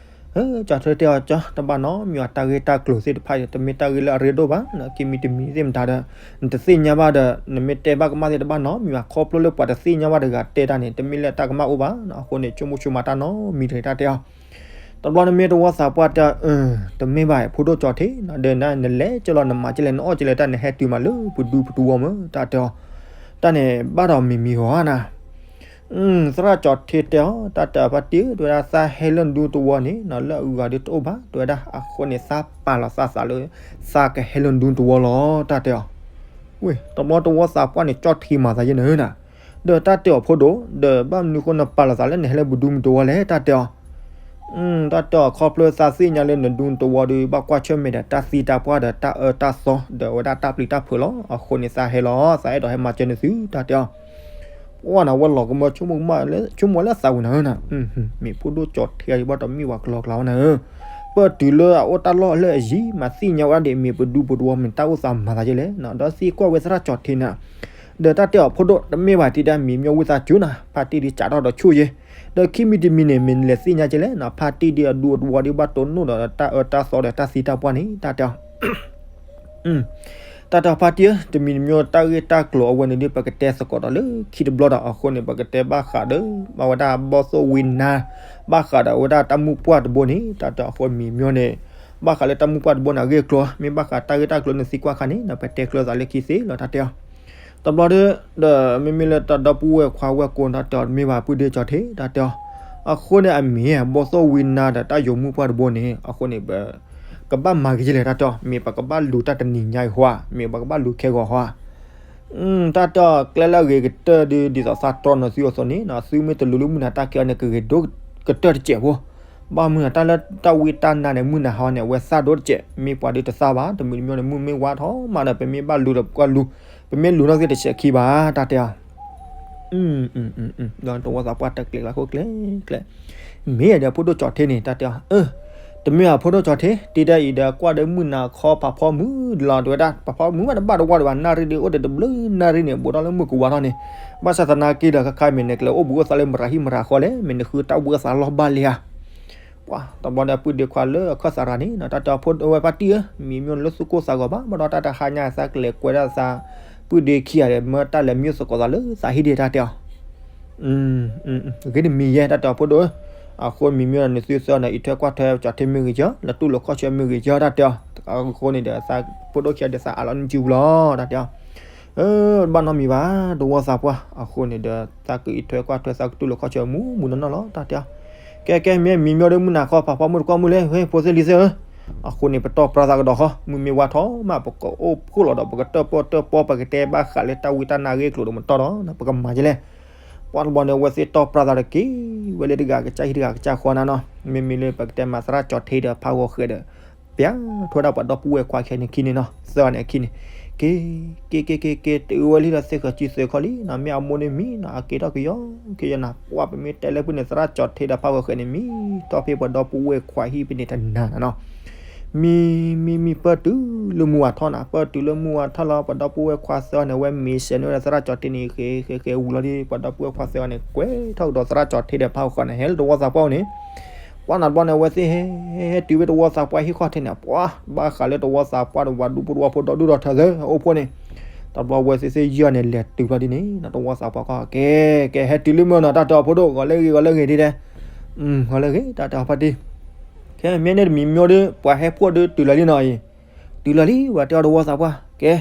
ကၠီထ့တဲအီၤကၠီ တဘၣ်နီတမံၤဘၣ် တၢ်ဂ့ၢ်တၢ်ကျိၤသ့ၣ်တဖၣ်အံၤ တမ့ၢ်တၢ်ဂ့ၢ်လၢအရ့ဒိၣ်ဘၣ်, ခံမံၤတမံၤသ့ၣ်မတၤဒီး နတသ့ၣ်ညါဘၣ်ဒီး နမ့ၢ်တဲဘၣ်ကမၣ်သ့ၣ်တဘၣ်နီတမံၤဘၣ် ခီဖျိလၢပှၤတသ့ၣ်ညါဘၣ်တဂၤတဲတၢ်န့ၣ် တမ့ၢ်လၢတၢ်ကမၣ်အိၣ်ဘၣ်, အဃိန့ၣ် ဆိကမိၣ်ဆိကမးတၢ်နီတမံၤတဂ့ၤ တၢ်တဲအီၤ. တဘျီနမ့ၢ်တဝီသးပှၢ်တဲ တမ့ၢ်ဘၣ် ဖိဒိၣ်ကၠီထ့ ဒီးနလဲၤကၠီလီၤ နမၤကၠီလဲၣ် နအီၣ်ကၠီလဲၣ် တၢ်နဟဲတုၤမးလၢပဒူပတဝီမ့ၢ် တၢ်တဲအီၤ. တၢ်န့ၣ်ဘၣ်ဒီးမံၤမံၤဂီၤနၤ သရၣ်ကၠီထ့တဲအီၤ တၢ်တဲအီၤဖါတံၢ် တဲဝဲဒၣ်သးဟဲလၢနဒူတဝီန့ၣ် လၢအဂၤဒုးတအိၣ်ဘၣ် တဲဝဲဒၣ် အဃိန့ၣ် သးပာ်လီၤသးသးလၢ သးကဟဲလၢနဒူတဝီလီၤ တၢ်တဲအီၤ. ဝ့ၢ် တဘျီတဝီသးပှၢ်န့ၣ် ကၠီထ့မၤသးယဲၢ်နၤဧၢနၤ, ဒီးတၢ်တဲအီၤဖိဒိၣ် ဒီးဘၣ်မနုၤဃိနပာ်လီၤသးလၢနဟဲလၢပဒူမတဝီလဲၣ် တၢ်တဲအီၤ. တၢ်တဲအီၤခီဖျိသးသ့ၣ်ညါလၢနဒူနတဝီဒီး ဘၣ်ကွၢ်ဆၢၣ်မဲာ်ဒီးတၢ်သံတၢ်ပှၢ်ဒီးတၢ်အၢတၢ်သီ ဒီးအဝဲဒၣ်တၢ်ပျံၤတၢ်ဖုးလီၤ. အဃိန့ၣ်သးဟဲလီၤ သးအဲၣ်ဒိးဟဲမၤစၢၤနသု တၢ်တဲအီၤ. ပှၢ်နၤဝဲလီၤကမၢဆိကမိၣ်လၢသးဝံၤနၤဧၢနၤ, မ့ၢ်ဖိဒိၣ်ကၠီထ့အံၤဘၣ်တမ့ၢ်ဝဲကျီကျါဝဲနၤဧၢ, ပၢၢ်တုၤလၢအအိၣ်တၢ်လီၢ်လၢအယံၤ မၤသ့ၣ်ညါဝဲဒၣ်ဒ်မ့ၢ်ပဒူပတဝီမ့ၢ်တၢ်အိၣ်သးမၤသးယဲၢ်လဲၣ်, ဒီးသံကွၢ်ဝဲသရၣ်ကၠီထ့နၤ ဒီးတၢ်တဲအီၤဖိဒိၣ် တမ့ၢ်ဘၣ်တံၤဒၣ်မံၤမ့ၢ်ဝံသးစူၤနၤ ဖါတံၢ်ဒ်ကးထီၣ်ဒီးဆိၣ်ယဲၢ်, ဒီးခံမံၤတမံၤန့ၣ် မ့ၢ်နလဲၤသ့ၣ်ညါကၠီလဲၣ်နၤ ဖါတံၢ်ဒ်အဒူအတဝီဒ်ဘၣ်တိၢ်နီၣ်ဒီးတၢ်အၢတၢ်သီဒီးတၢ်သံတၢ်ပှၢ်န့ၣ် တၢ်တဲအီၤ. တၢ်တဲအီၤဖါတံၢ်ဧၢ တမံၤတမံၤတၢ်ဂ့ၢ်တၢ်ကျိၤအဝဲန့ၣ်ဒ်ပကတဲသကိးဒီးလၢခံတဘျီဒီး အဃိန့ၣ် ပကတဲဘၣ်ဃးဒီး ဘၣ်ဝဲဒၣ်ဘီၣ်သိၣ်ဝံနါ ဘၣ်ဃးဒီးအဝဲဒၣ်တၢ်မုၢ်ပှၢ်တဘိန့ၣ် တၢ်တဲအီၤအဃိမံၤမ့ၢ်န့ၣ် ဘၣ်ဃးလၢတၢ်မုၢ်ပှၢ်တဘိန့ၣ် အဂ့ၢ်အကျိၤ မ့ၢ်ဘၣ်ဃးတၢ်ဂ့ၢ်တၢ်ကျိၤနသံကွၢ်ခါန့ၣ် ပတဲကျၢၤသးလၢခံသ့လီၤ တၢ်တဲအီၤ. တဘျီဒီး ဒီးမ့မ့ၢ်လၢတၢ်ဒီပုၢ်ဝဲၢ်ခွါဝဲၢ်ကိ တၢ်တဲအီၤ တမ့ၢ်ဘၣ်ပုၢ်ဒ့ကၠီၤထ့ တၢ်တဲအီၤ. အဃိန့ၣ်အမ့ၢ် ဘီၣ်သိၣ်ဝံနါဒီးတၢ်ယိၤမုၢ်ပှၢ်တဘိန့ၣ် အဃိန့ၣ် ပကဘၣ်မၤက့ၤကလဲၣ် တၢ်တဲအီၤ. မ့ၢ်ပကဘၣ်လူၤတၢ်တနံၤညါအံၤဟီဧါ, မ့ၢ်ပကဘၣ်လူၤခဲဂီၤဟီဧါ. တၢ်တဲအီၤ ကျဲလၢအဂ့ၤကတၢၢ်ဒီး ဒ်သိးသးတီနီၤသုအသိးန့ၣ် သုမ့ၢ်တလူၤလၢမုၢ်နၤတၢ်ကဲအီၤန့ၣ် ကဂ့ၤဒိၣ်ကတၢၢ်တစဲးဖိ. ဘၣ်မနုၤတၢ်လၢတၢ်ဝံတၢ်နါန့ၣ် မုၢ်နၤဟါန့ၣ် အဝဲသၣ်ဒိၣ်တစဲး, မ့ၢ်ပှၤဒုးတသၣ်ဘၣ်, တမုာ်တမျိၢ်န့ၣ် မုၢ်မ့ၢ်ဝါထီၣ်မးဒီး ပမ့ၢ်ဘၣ်လူၤဒီးပကလူၤ, ပမ့ၢ်လူၤနီၢ်က့တစဲးခံဘၣ် တၢ်တဲအီၤ. ဒီးတဝီသးပှၢ်တကျဲၤလၢခိၣ်ကျဲကျဲ မ့ၢ်ဒီးဖိဒိၣ်ကၠီၤထ့န့ၣ် တၢ်တဲအီၤ, တမ့ၢ်အဖိဒိၣ်ကၠီၤထ့ တံၤဒၣ်အံၤဒီးကွၢ်ဒီးမုၢ်နၤခီဖးဖီမုၢ်လီၤ တဲဝဲဒၣ်, ဖးဖီမုၢ်ဘၣ်တဘၣ်တဝီဒံးဘၣ်, နၣ်ရံၣ်ဒံးအိၣ်ဒီးတဘျုးနၣ်ရံၣ်န့ၣ် ဘူးထီၣ်လၢမုၢ်ကဝါထီၣ်န့ၣ်, ဘၣ်ဆၣ်သနာ်က့ဒီး ခဲခါမ့ၢ်နကလဲၤအိၣ်ဘူးအိၣ်သးလၢမရၤဟံၣ်မရၤဃီလဲၣ်, မ့ၢ်နဃုတၢ်ဘူးအသးလီၢ်ဘၣ်လံဧါ. ပှၤတဘျီဒီးပုၢ်ဒ့ခွါလၢအခၢၣ်သးရၤန့ၣ် တၢ်တဲအီၤ ဖိဒိၣ်ဝဲၢ်ပၢ်တံၢ်ဧၢ, မံၤမ့ၢ်နလၢသူၣ်ကိၢ်သးဂီၤဘၣ်, ဘၣ်ဒီးတၢ်တဟါညါသးကလဲၤကွဲဒၣ်သး ပုၢ်ဒ့ခံဂၤဒီး မၢတၢ်လဲၤမံသကိးသးလၢသးဟံၣ်ဒံး တၢ်တဲအီၤ. ဂ့ၤတမံၤယဲ တၢ်တဲအီၤ ဖိဒိၣ်ဧၢ, အဃိမံၤမ့ၢ်နသုသၢန့ၣ် အံးထွဲကွၢ်ထွဲကၠီၤထ့မ့ၢ်ဂ့ၤယၢ်, လၢတူၢ်လိာ်ခီၣ်ဆၢမ့ၢ်ဂ့ၤယၢ် တၢ်တဲအီၤ. အဃိန့ၣ်ဒီး ဖိဒိၣ်ခံဂၤဒီးသးအးလီၤနစုပူၤလီၤ တၢ်တဲအီၤ. ဘၣ်နီတမံၤဘၣ် တဝီသးပှၢ်, အဃိန့ၣ်ဒီး သးကအံးထွဲကွၢ်ထွဲ သးကတူၢ်လိာ်ခီၣ်ဆၢမူမူနီၢ်နီၢ်လီၤ တၢ်တဲအီၤ. ကဲကဲ မ့ၢ်မံၤမ့ၢ်ဒီးမုၢ်နၤခီဖးဖီမုၢ်တကွၢ်မုၢ်လဲၣ် ဟဲဖိသ့ၣ်လံၤသ့ၣ်ဧၢ, အဃိန့ၣ် ပတီၢ်ပြၢသးကဒီးဃီ, မုၢ်မ့ၢ်ဝါထီၣ်မး ပကအိၣ်ဖှိၣ်လီၤဒီး ပကတၢၣ်ပီၣ်တၢၣ်ပီၣ် ပကတဲဘၣ်ဃးလၢတၢ်ဝံတၢ်နါဂ့ၢ်ကျိၤဒီးမတီၢ်ဒီး ပကမၤကလဲၣ်. ပှၤတဘျီန့ၣ် အဝဲသ့ၣ်တီၢ်ပြၢသးဒီးက့ၤဝဲလၢတဂၤကစၢ်ဟံၣ်တဂၤကစၢ်ဃီနၤနီၤ, မ့မ့ၢ်လၢပကတဲမၤသရၣ်ကၠီၤထ့ဒီးဖးဂီၤဃဲၤဒီး ပျးထွဲဒၣ်ပှၤဒီပုၢ်ဝဲၢ်ခွါခဲန့ၣ်ခံန့ၣ်နီၤ, သၢဂၤန့ၣ်အခံန့ၣ်, က့ၤ က့ၤ က့ၤ က့ၤ တုၤဝဲလံဒီးသ့ၣ်ဃၢၤစုသၢခီလံနီၤ, မ့ၢ်အမိၢ်န့ၣ်မံနီၤ, အက့ၤထီၣ်ကယီကယီနၤ, ပှၤပမ့ၢ်တဲလၢဖုန့ၣ် သရၣ်ကၠီၤထ့ဒီးဖးဂီၤဃဲၤန့ၣ် မံတီၢ်ဖဲပှၤဒီပုၢ်ဝဲၢ်ခွါဟံၣ်ဖဲန့ၣ်တနၤနီၤ. မံ မံ မံ ပၢၢ်တုၤလၢမုၢ်ဝါထီၣ်နၤ, ပၢၢ်တုၤလၢမုၢ်ဝါထီၣ်လီၤ ပှၤဒီပုၢ်ဝဲၢ်ခွါသၢဂၤန့ၣ် အဝဲမ့ၢ်စဲးန့ၢ်ဝဲဒၣ်သရၣ်ကၠီၤထ့န့ၣ် ဃဲၤဃဲၤဃဲၤဝံၤလီၤဒီး ပှၤဒီပုၢ်ဝဲၢ်ခွါသၢဂၤန့ၣ် ကွဲးထီၣ်ကဒီးသရၣ်ကၠီၤထ့ဒီးဖးဂီၤဃဲၤန့ၣ် ဟဲလၢတဝီသးပှၢ်အိၣ်န့ၣ်, ပှၤနီတဘျီန့ၣ် အဝဲသ့ၣ်ဟဲ ဟဲတုၤဖဲတဝီသးပှၢ်ဟံၣ်ခီၣ်ထံးန့ၣ် ပှၤဘၣ်ဃးလၢတဝီသးပှၢ်ဒီးပှၤဒူဖိတဝီဖိဒီဒူၣ်ဒီထၢသၢအိၣ်ဖှိၣ်န့ၣ်, တဘျီအဝဲသ့ၣ်သ့ၣ်ယဲၢ်န့ၣ် လဲၤတုၤဖျီဒ်န့ၣ်နီၤ, တဝီသးပှၢ်ကီၢ် ကဲ ကဲ ဟဲတုၤလၢမုၢ်နီၤ တၢ်တဲအီၤ ဖိဒိၣ် ဂီၤလၢဂ့ၤ ဂီၤလၢဂ့ၤဒ်တဲ, ဂီၤလၢဂ့ၤ တၢ်တဲအီၤဖါတံၢ်, ခဲမ့ၢ်န့ၣ်တမံၤမ့ၢ်ဒီး ပှၤဟဲဖှိၣ်ဒီးတုၤလၢလံနီၤအံၤ, တုၤလၢလံ ပှၤတဲအီၤတဝီသးပှၢ် ကဲ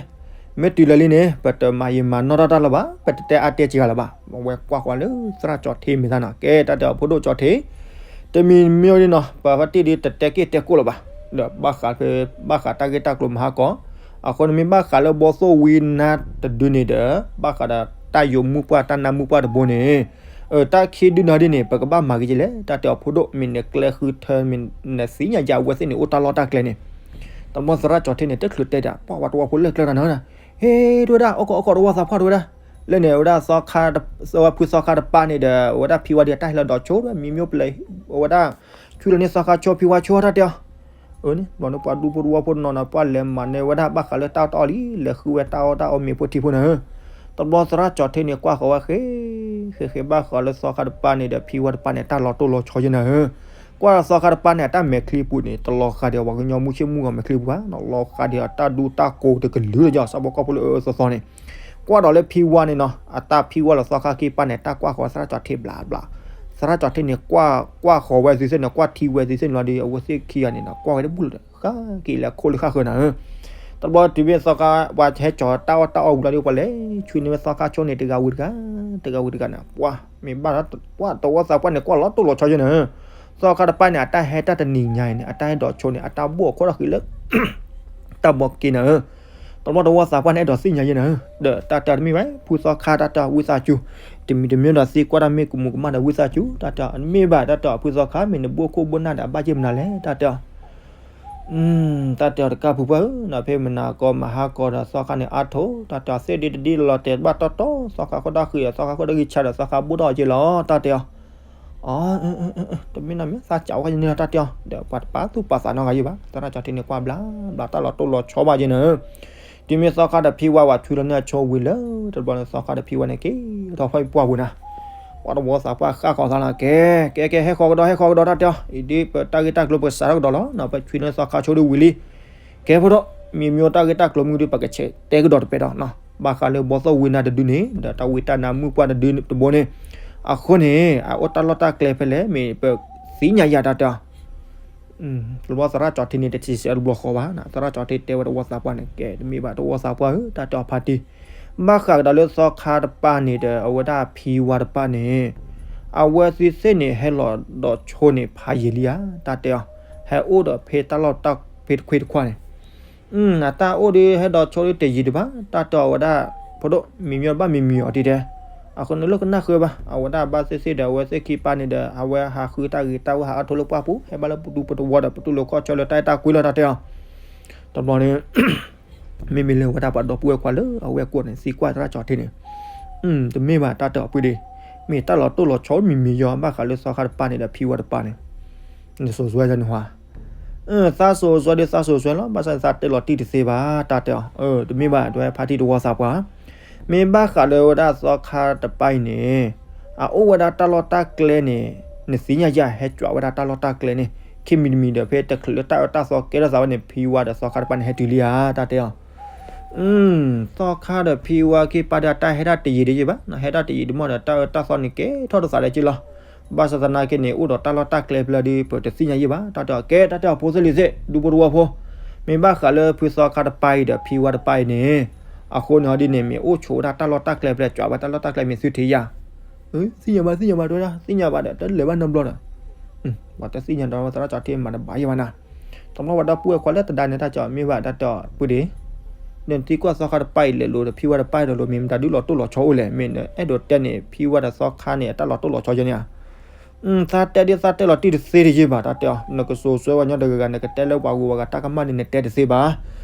မ့ၢ်တုၤလၢလံန့ၣ် ပတမၤယံာ်မၤနီၢ်တၢ်တၢ်လၢၤဘၣ်, ပတတဲအါတဲစှၤလၢၤဘၣ်, အဝဲကွၢ်ဃီၤလၢသရၣ်ကၠီၤထ့မ့ၢ်သးနီၤ, ကဲ တၢ်တဲအီၤ ဖိဒိၣ်ကၠီၤထ့ တမံၤမ့ၢ်ဒ်နီၤ ပှၤဖါတံၢ်ဒ်တတဲက့ၢ်တဲကိၢ်လၢၤဘၣ်, ဒီးဘၣ်ဃးဖဲ ဘၣ်ဃးတၢ်ဂ့ၢ်တၢ်ကျိၤမဟါကီ, အဃိန့ၣ်မ့ၢ်ဘၣ်ဃးလၢ ဘီၣ်သိၣ်ဝံနါတဒုန့ၣ်ဒီး ဘၣ်ဃးဒီးတၢ်ယိၤမုၢ်ပှၢ်တၢ်နါမုၢ်ပှၢ်တဘိန့ၣ်, တၢ်ခံဒုနီၤဒ်န့ၣ် ပကဘၣ်မၤက့ၤကလဲၣ်, တၢ်တဲအီၤ ဖိဒိၣ် မ့ၢ်နကျဲဃုထၢ မ့ၢ်နသ့ၣ်ညါယၤ အဝဲသ့ၣ်န့ၣ် အိၣ်တၢ်လီၢ်တၢ်ကျဲန့ၣ်, တဘျီသရၣ်ကၠီၤထ့န့ၣ် တချုးတဲဒၣ် ပှၤဝဲတဝီဖိလၢကျဲတၢ်နီၤ, ဟ့ တဲဝဲဒၣ် အိၣ်ကီး အိၣ်ကီး တဝီသးပှၢ် တဲဝဲဒၣ်, လၢန့ၣ် ဝဲဒၣ် ဝဲဖုသီခါတပၢ်န့ၣ်ဒီး ဝဲဒၣ်ဖံဝါဒံး တၢ်ဟဲလၢဒီးဆိ မံၤမ့ၢ်ပျဲ ဝဲဒၣ် ဆွံလီၤန့ၢ်သီခါဆိ ဖံဝါဆိ တၢ်တဲအီၤ အန့ၣ် ဘျီန့ၣ် ပှၤဒူဖိတဝီဖိနီၤနီၤ ပှၤလဲၤမၤန့ၢ်ဝဲဒၣ် ဘၣ်ဃးလၢတၢ်အီၣ်တၢ်အီလံ လဲၤဃုဝဲတၢ်အီၣ်တၢ်အီ မ့ၤဖိထံဖိန့ၣ်ဧၢ, တဘျီသရၣ်ကၠီၤထ့န့ၣ် ကွၢ်ဃီၤဝဲဃဲ ဃဲ ဃဲ ဘၣ်ဃးလၢသီခါတပၢ်န့ၣ်ဒီး ဖံဝါတပၢ်န့ၣ် တၢ်လီၤတိၢ်လီၤဆီယဲၢ်န့ၣ်ဧၢ, ကွၢ်သီခါတပၢ်န့ၣ် အတၢ်မဲာ်ချံပူၤန့ၣ် တလီၤဃာ်ဒံး ပှၤကညီမူဆ့ၣ်မူဂီၤမဲာ်ချံပူၤဘၣ်နီၤ, လီၤဃာ်ဒံးအတၢ်ဒူတၢ်ကိးတကလုာ်လၢယီၤ စီၤဘီကီၢ်ဖိလၢအအၢသီသီန့ၣ်, ကွၢ်ဒီးလၢဖံဝါန့ၣ်နီၤ အတၢ်ဖံဝါလီၤသီခါခံပၢ်န့ၣ် တၢ်ကွၢ်ဃီၤသရၣ်ကၠီၤထ့ဘျးဘျး, သရၣ်ကၠီၤထ့န့ၣ် ကွၢ်ဃီၤဝဲသ့ၣ်သ့ၣ်န့ၣ် ကွၢ်ထံဝဲသ့ၣ်သ့ၣ်န့ၣ်လီၤဒီး အဝဲသ့ၣ်ခံဂၤန့ၣ်နီၤ ကွၢ်ဝဲတဘူၣ်လၢၤဒီး ဃၣ်က့ၤလၢခိၣ်လၢဃၣ်ဃၢၤနၤဧၢ, တဘျီတုၤမ့ၢ်သီခါ ပှၤဟဲကၠီၤတၢ်အီၣ်တၢ်အီဝံၤလီၤဒီး ပှၤလဲၤဆွံန့ၢ်ဝဲသီခါဆိန့ၣ် တဂၤဝံၤတဂၤ တဂၤဝံၤတဂၤန့ၣ် ပှၤ မ့ၢ်ဘၣ် ပှၤတဝီသးပှၢ်န့ၣ် ကွၢ်လီၤတိၢ်လီၤဆီယဲၢ်န့ၣ်ဧၢ, သီခါတပၢ်န့ၣ် အတၢ်ဟဲတၢ်တနံၤညါအံၤန့ၣ် အတၢ်ဟဲဒိးဆိန့ၣ် အတၢ်ဘိၣ်အခိၣ်ထီၣ်ဃံးလၢ တၢ်ဘီက့ၤနၤဧၢ, တဘျီတဝီသးပှၢ်န့ၣ် အဲၣ်ဒိးသ့ၣ်ညါယဲၢ်နၤဧၢ, ဒီးတၢ်တမ့ၢ်ဘၣ် ဖုသီခါတၢ်တၢ်ဝံသးစူၤ, တမံၤတမံၤဒီးသံကွၢ်တၢ်မ့ၢ်ကမူၤကမၣ်ဒီးဝံသးစူၤ, တၢ်တမ့ၢ်ဘၣ် တၢ်တဲအီၤဖုသီခါ မ့ၢ်နဘိၣ်ခိၣ်ဘိၣ်နၢ်ဒီးအဘၣ်ယ့ၢ်မနုၤလဲၣ် တၢ်တဲအီၤ တၢ်တဲအီၤတကးဖုပှၢ်ဧၢ, နဖဲမနၤကီမဟါကီဒီးသီခါန့ၣ်အါထိၣ်, တၢ်တဲအီၤသ့ၣ်ဒ့တဒ့လီၤတဲာ်ဘၣ်တီတီ, သီခါခိၣ်တၢ်ဃံးဒီးသီခါခိၣ်တၢ်ဂံၢ်ဆါဒီးသီခါဘိၣ်ထီၣ်အီၤက့လီၤ တၢ်တဲအီၤ, အ တမ့ၢ်နီတမံၤ သးစံးဝဲကန့ၣ်လီၤ တၢ်တဲအီၤ, ဒီးပှၤတပာ်သူၣ်ပာ်သးနီတဂၤယံၤဘၣ်, သရၣ်ကၠီၤထ့န့ၣ်ကွၢ်ဘျးဘျးတၢ်လီၤတိၢ်လီၤဆီဘၣ်က့ၤနၤဧၢ, တုၤမ့ၢ်သီခါဒီးဖံဝါဝဲဆွံလီၤန့ၢ်အဆိဝံၤလၢ တဘျီန့ၣ်သီခါဒီးဖံဝါန့ၣ်က့ၤထီၣ်ဖီၣ်ပှၢ်ပူၤနၤ ပှၤတဝီသးပှၢ်ဃၣ်ဃီၤသးလီၤ ကဲ ကဲ ကဲ ဟဲဃီၤကဒီး ဟဲဃီၤကဒီး တၢ်တဲအီၤ, အံၤဒ်ပတၢ်ဂ့ၢ်တၢ်ကျိၤပကစးထီၣ်ကဒီးလီၤ, ပဆွံန့ၢ်သီခါဆိဒ်ဝံၤလံ, ကဲဖိဒိၣ်, မ့ၢ်မ့ၢ်တၢ်ဂ့ၢ်တၢ်ကျိၤမ့ၢ်ဒ်ပကဆဲးတဲကဒီးတပဲဒီး, ဘၣ်ဃးလၢဘီၣ်သိၣ်ဝံနါတဒုန့ၣ် ဒီးတၢ်ဝံတၢ်နါမုၢ်ပှၢ်တဒုတဘိန့ၣ်, အဃိန့ၣ် အအိၣ်တၢ်လီၢ်တၢ်ကျဲဖဲလဲၣ် မ့ၢ်ပသ့ၣ်ညါယၤ တၢ်တဲအီၤ တဘျီသရၣ်ကၠီထံန့ၣ် တထံၣ်စဲးတဘျီဃီဘၣ်, သရၣ်ကၠီထံတဲဝဲတဝီသးပှၢ်န့ၣ် ကဲတမ့ၢ်ဘၣ်တဝီသးပှၢ်ဧၢ တၢ်တဲအီၤဖါတံၢ်, ဘၣ်ဃးကဒီးလၢသီခါတပၤန့ၣ်ဒီး အဝဲဒၣ်ဖံဝါတပၤန့ၣ် အဝဲသ့ၣ်သ့ၣ်န့ၣ် ဟဲလီၤဒီးဆိန့ၣ်ဖးယံာ်လံဧါ တၢ်တဲအီၤ, ဟဲအိၣ်ဒီးဖဲတၢ်လီၢ်တၢ်ဖဲတခွ့တခွါန့ၣ် အတၢ်အိၣ်ဒ်ဟဲဒီးဆိဒ်တယံာ်ဒံးဘၣ် တၢ်တဲအီၤဝဲဒၣ်, ဖိဒိၣ်မံၤမံၤဘၣ်မံၤမံၤအီၤတံၢ်တဲ, အဃိန့ၣ်လၢကနၣ်ဃုဘၣ် အဝဲဒၣ်ဘၣ်သ့ၣ်သ့ၣ်ဒီး အဝဲသ့ၣ်ခံပၢ်န့ၣ်ဒီး အဝဲဟးဃုတၢ်ဂ့ၤတၢ်ဝဲဟးအါထိလၢပှၢ်ပူၤ ဟဲဘၣ်လၢပဒူပတဝီဒီး ပတူၢ်လိာ်ခီၣ်ဆၢလၢတၢ်အဲၣ်တၢ်ကွံလီၤ တၢ်တဲအီၤ, တဘျီန့ၣ် မ့မ့ၢ်လၢအဝဲဒၣ်ပှၤဒီပုၢ်ဝဲၢ်ခွါလၢအဝဲၢ်ကိးန့ၣ် သံကွၢ်သရၣ်ကၠီထံန့ၣ်, တမ့ၢ်ဘၣ် တၢ်တဲအီၤဖုဒံး, မ့ၢ်တၢ်လီၤတိၢ်လီၤဆီမံၤမံၤယီၤ ဘၣ်ဃးလၢသီခါတပၤန့ၣ်ဒီးဖံဝါတပၤန့ၣ်, နစိၤစွဲန့ၣ်ဟါ, သးစိၤစွဲဒီးသးစိၤစွဲလီၤ ဘၣ်ဆၣ်သးတဲလီၤတံၢ်တသ့ဘၣ် တၢ်တဲအီၤ, တမ့ၢ်ဘၣ် တဲဖါတံၢ်တဝီသးပှၢ်, မ့ၢ်ဘၣ်ဃးလၢဝဲဒၣ်သီခါတပၤအံၤန့ၣ်, အအိၣ်ဝဲဒၣ်တၢ်လီၢ်တၢ်ကျဲန့ၣ်, နသ့ၣ်ညါယၤ ဟဲကွၢ်ဝဲဒၣ်တၢ်လီၢ်တၢ်ကျဲန့ၣ်, ခံမံၤတမံၤဒီး ဖဲတချုးလၢတၢ်အၢတၢ်သီကဲထီၣ်သးဝဲန့ၣ် ဖံဝါဒီးသီခါတပၤန့ၣ် ဟဲတုၤလံဧါ တၢ်တဲအီၤ သီခါဒီးဖံဝါခံပၢ်ဒီး တၢ်ဟဲဒၣ်တယံာ်ဒံးယံာ်ဘၣ်, ဟဲဒၣ်တယံာ်ဒံးမ့ၢ်ဒီး တၢ်အၢတၢ်သီန့ၣ်ကဲထီၣ်တသးလၢက့လီၤ, ဘၣ်ဆၣ်သနာ်က့န့ၣ် အိၣ်ဒီးတၢ်လီၢ်တၢ်ကျဲဖဲလၢဒီး ပတသ့ၣ်ညါယံာ်ဘၣ် တၢ်တဲအီၤ, ကဲ တၢ်တဲအီၤဖိသ့ၣ်လံၤသ့ၣ် ဒူဖိတဝီဖိ, မ့ၢ်ဘၣ်ဃးလၢဖုသီခါတပၤအံၤဒီးဖံဝါတပၤအံၤန့ၣ်, အဃိန့ၣ်ဟီဒ်န့ၣ် မ့ၢ်အိၣ်ဆိးဝဲဒၣ်တၢ်လီၢ်တၢ်ကျဲဖဲလဲၣ် ကွၢ်ဝဲတၢ်လီၢ်တၢ်ကျဲမ့ၢ်သုထံၣ်ယၤ, သ့ၣ်ညါဘၣ် သ့ၣ်ညါဘၣ် တဲဝဲဒၣ် သ့ၣ်ညါဘၣ်ဒီး တလဲၤဘၣ်နီတဘျီဒီး ပှၤတသ့ၣ်ညါဒီးသရၣ်ကၠီထံမၤတဘၣ်ယံာ်ဘၣ်နၤ, တဘျီပှၤဒီပုၢ်ဝဲၢ်ခွါလၢတဒါန့ၣ် တၢ်တဲအီၤ မ့ၢ်ဘၣ် တၢ်တဲအီၤဖုဒံး, နသံကွၢ်သီခါတပၤအံၤလဲၤလိာ်ဒီးဖံဝါတပၤအံၤဒီးလိာ် မ့ၢ်မတၤဒုးလီၤတိၢ်လီၤဆီအိၣ်လဲၣ် မ့ၢ်နအဲၣ်ဒိးတဲန့ၣ် ဖံဝါဒီးသီခါန့ၣ် အတၢ်လီၤတိၢ်လီၤဆီယဲန့ၣ်ဧါ သးတဲဒ်သးတဲလီၤတံၢ်တသ့တယံာ်ဘၣ် တၢ်တဲအီၤ နကစိၤစွဲဝဲညီတဂၤဂၤ နကတဲလၢပှၤဂုၤပှၤဂၤတၢ်ကမၣ်န့ၣ် နတဲတသ့ဘၣ်,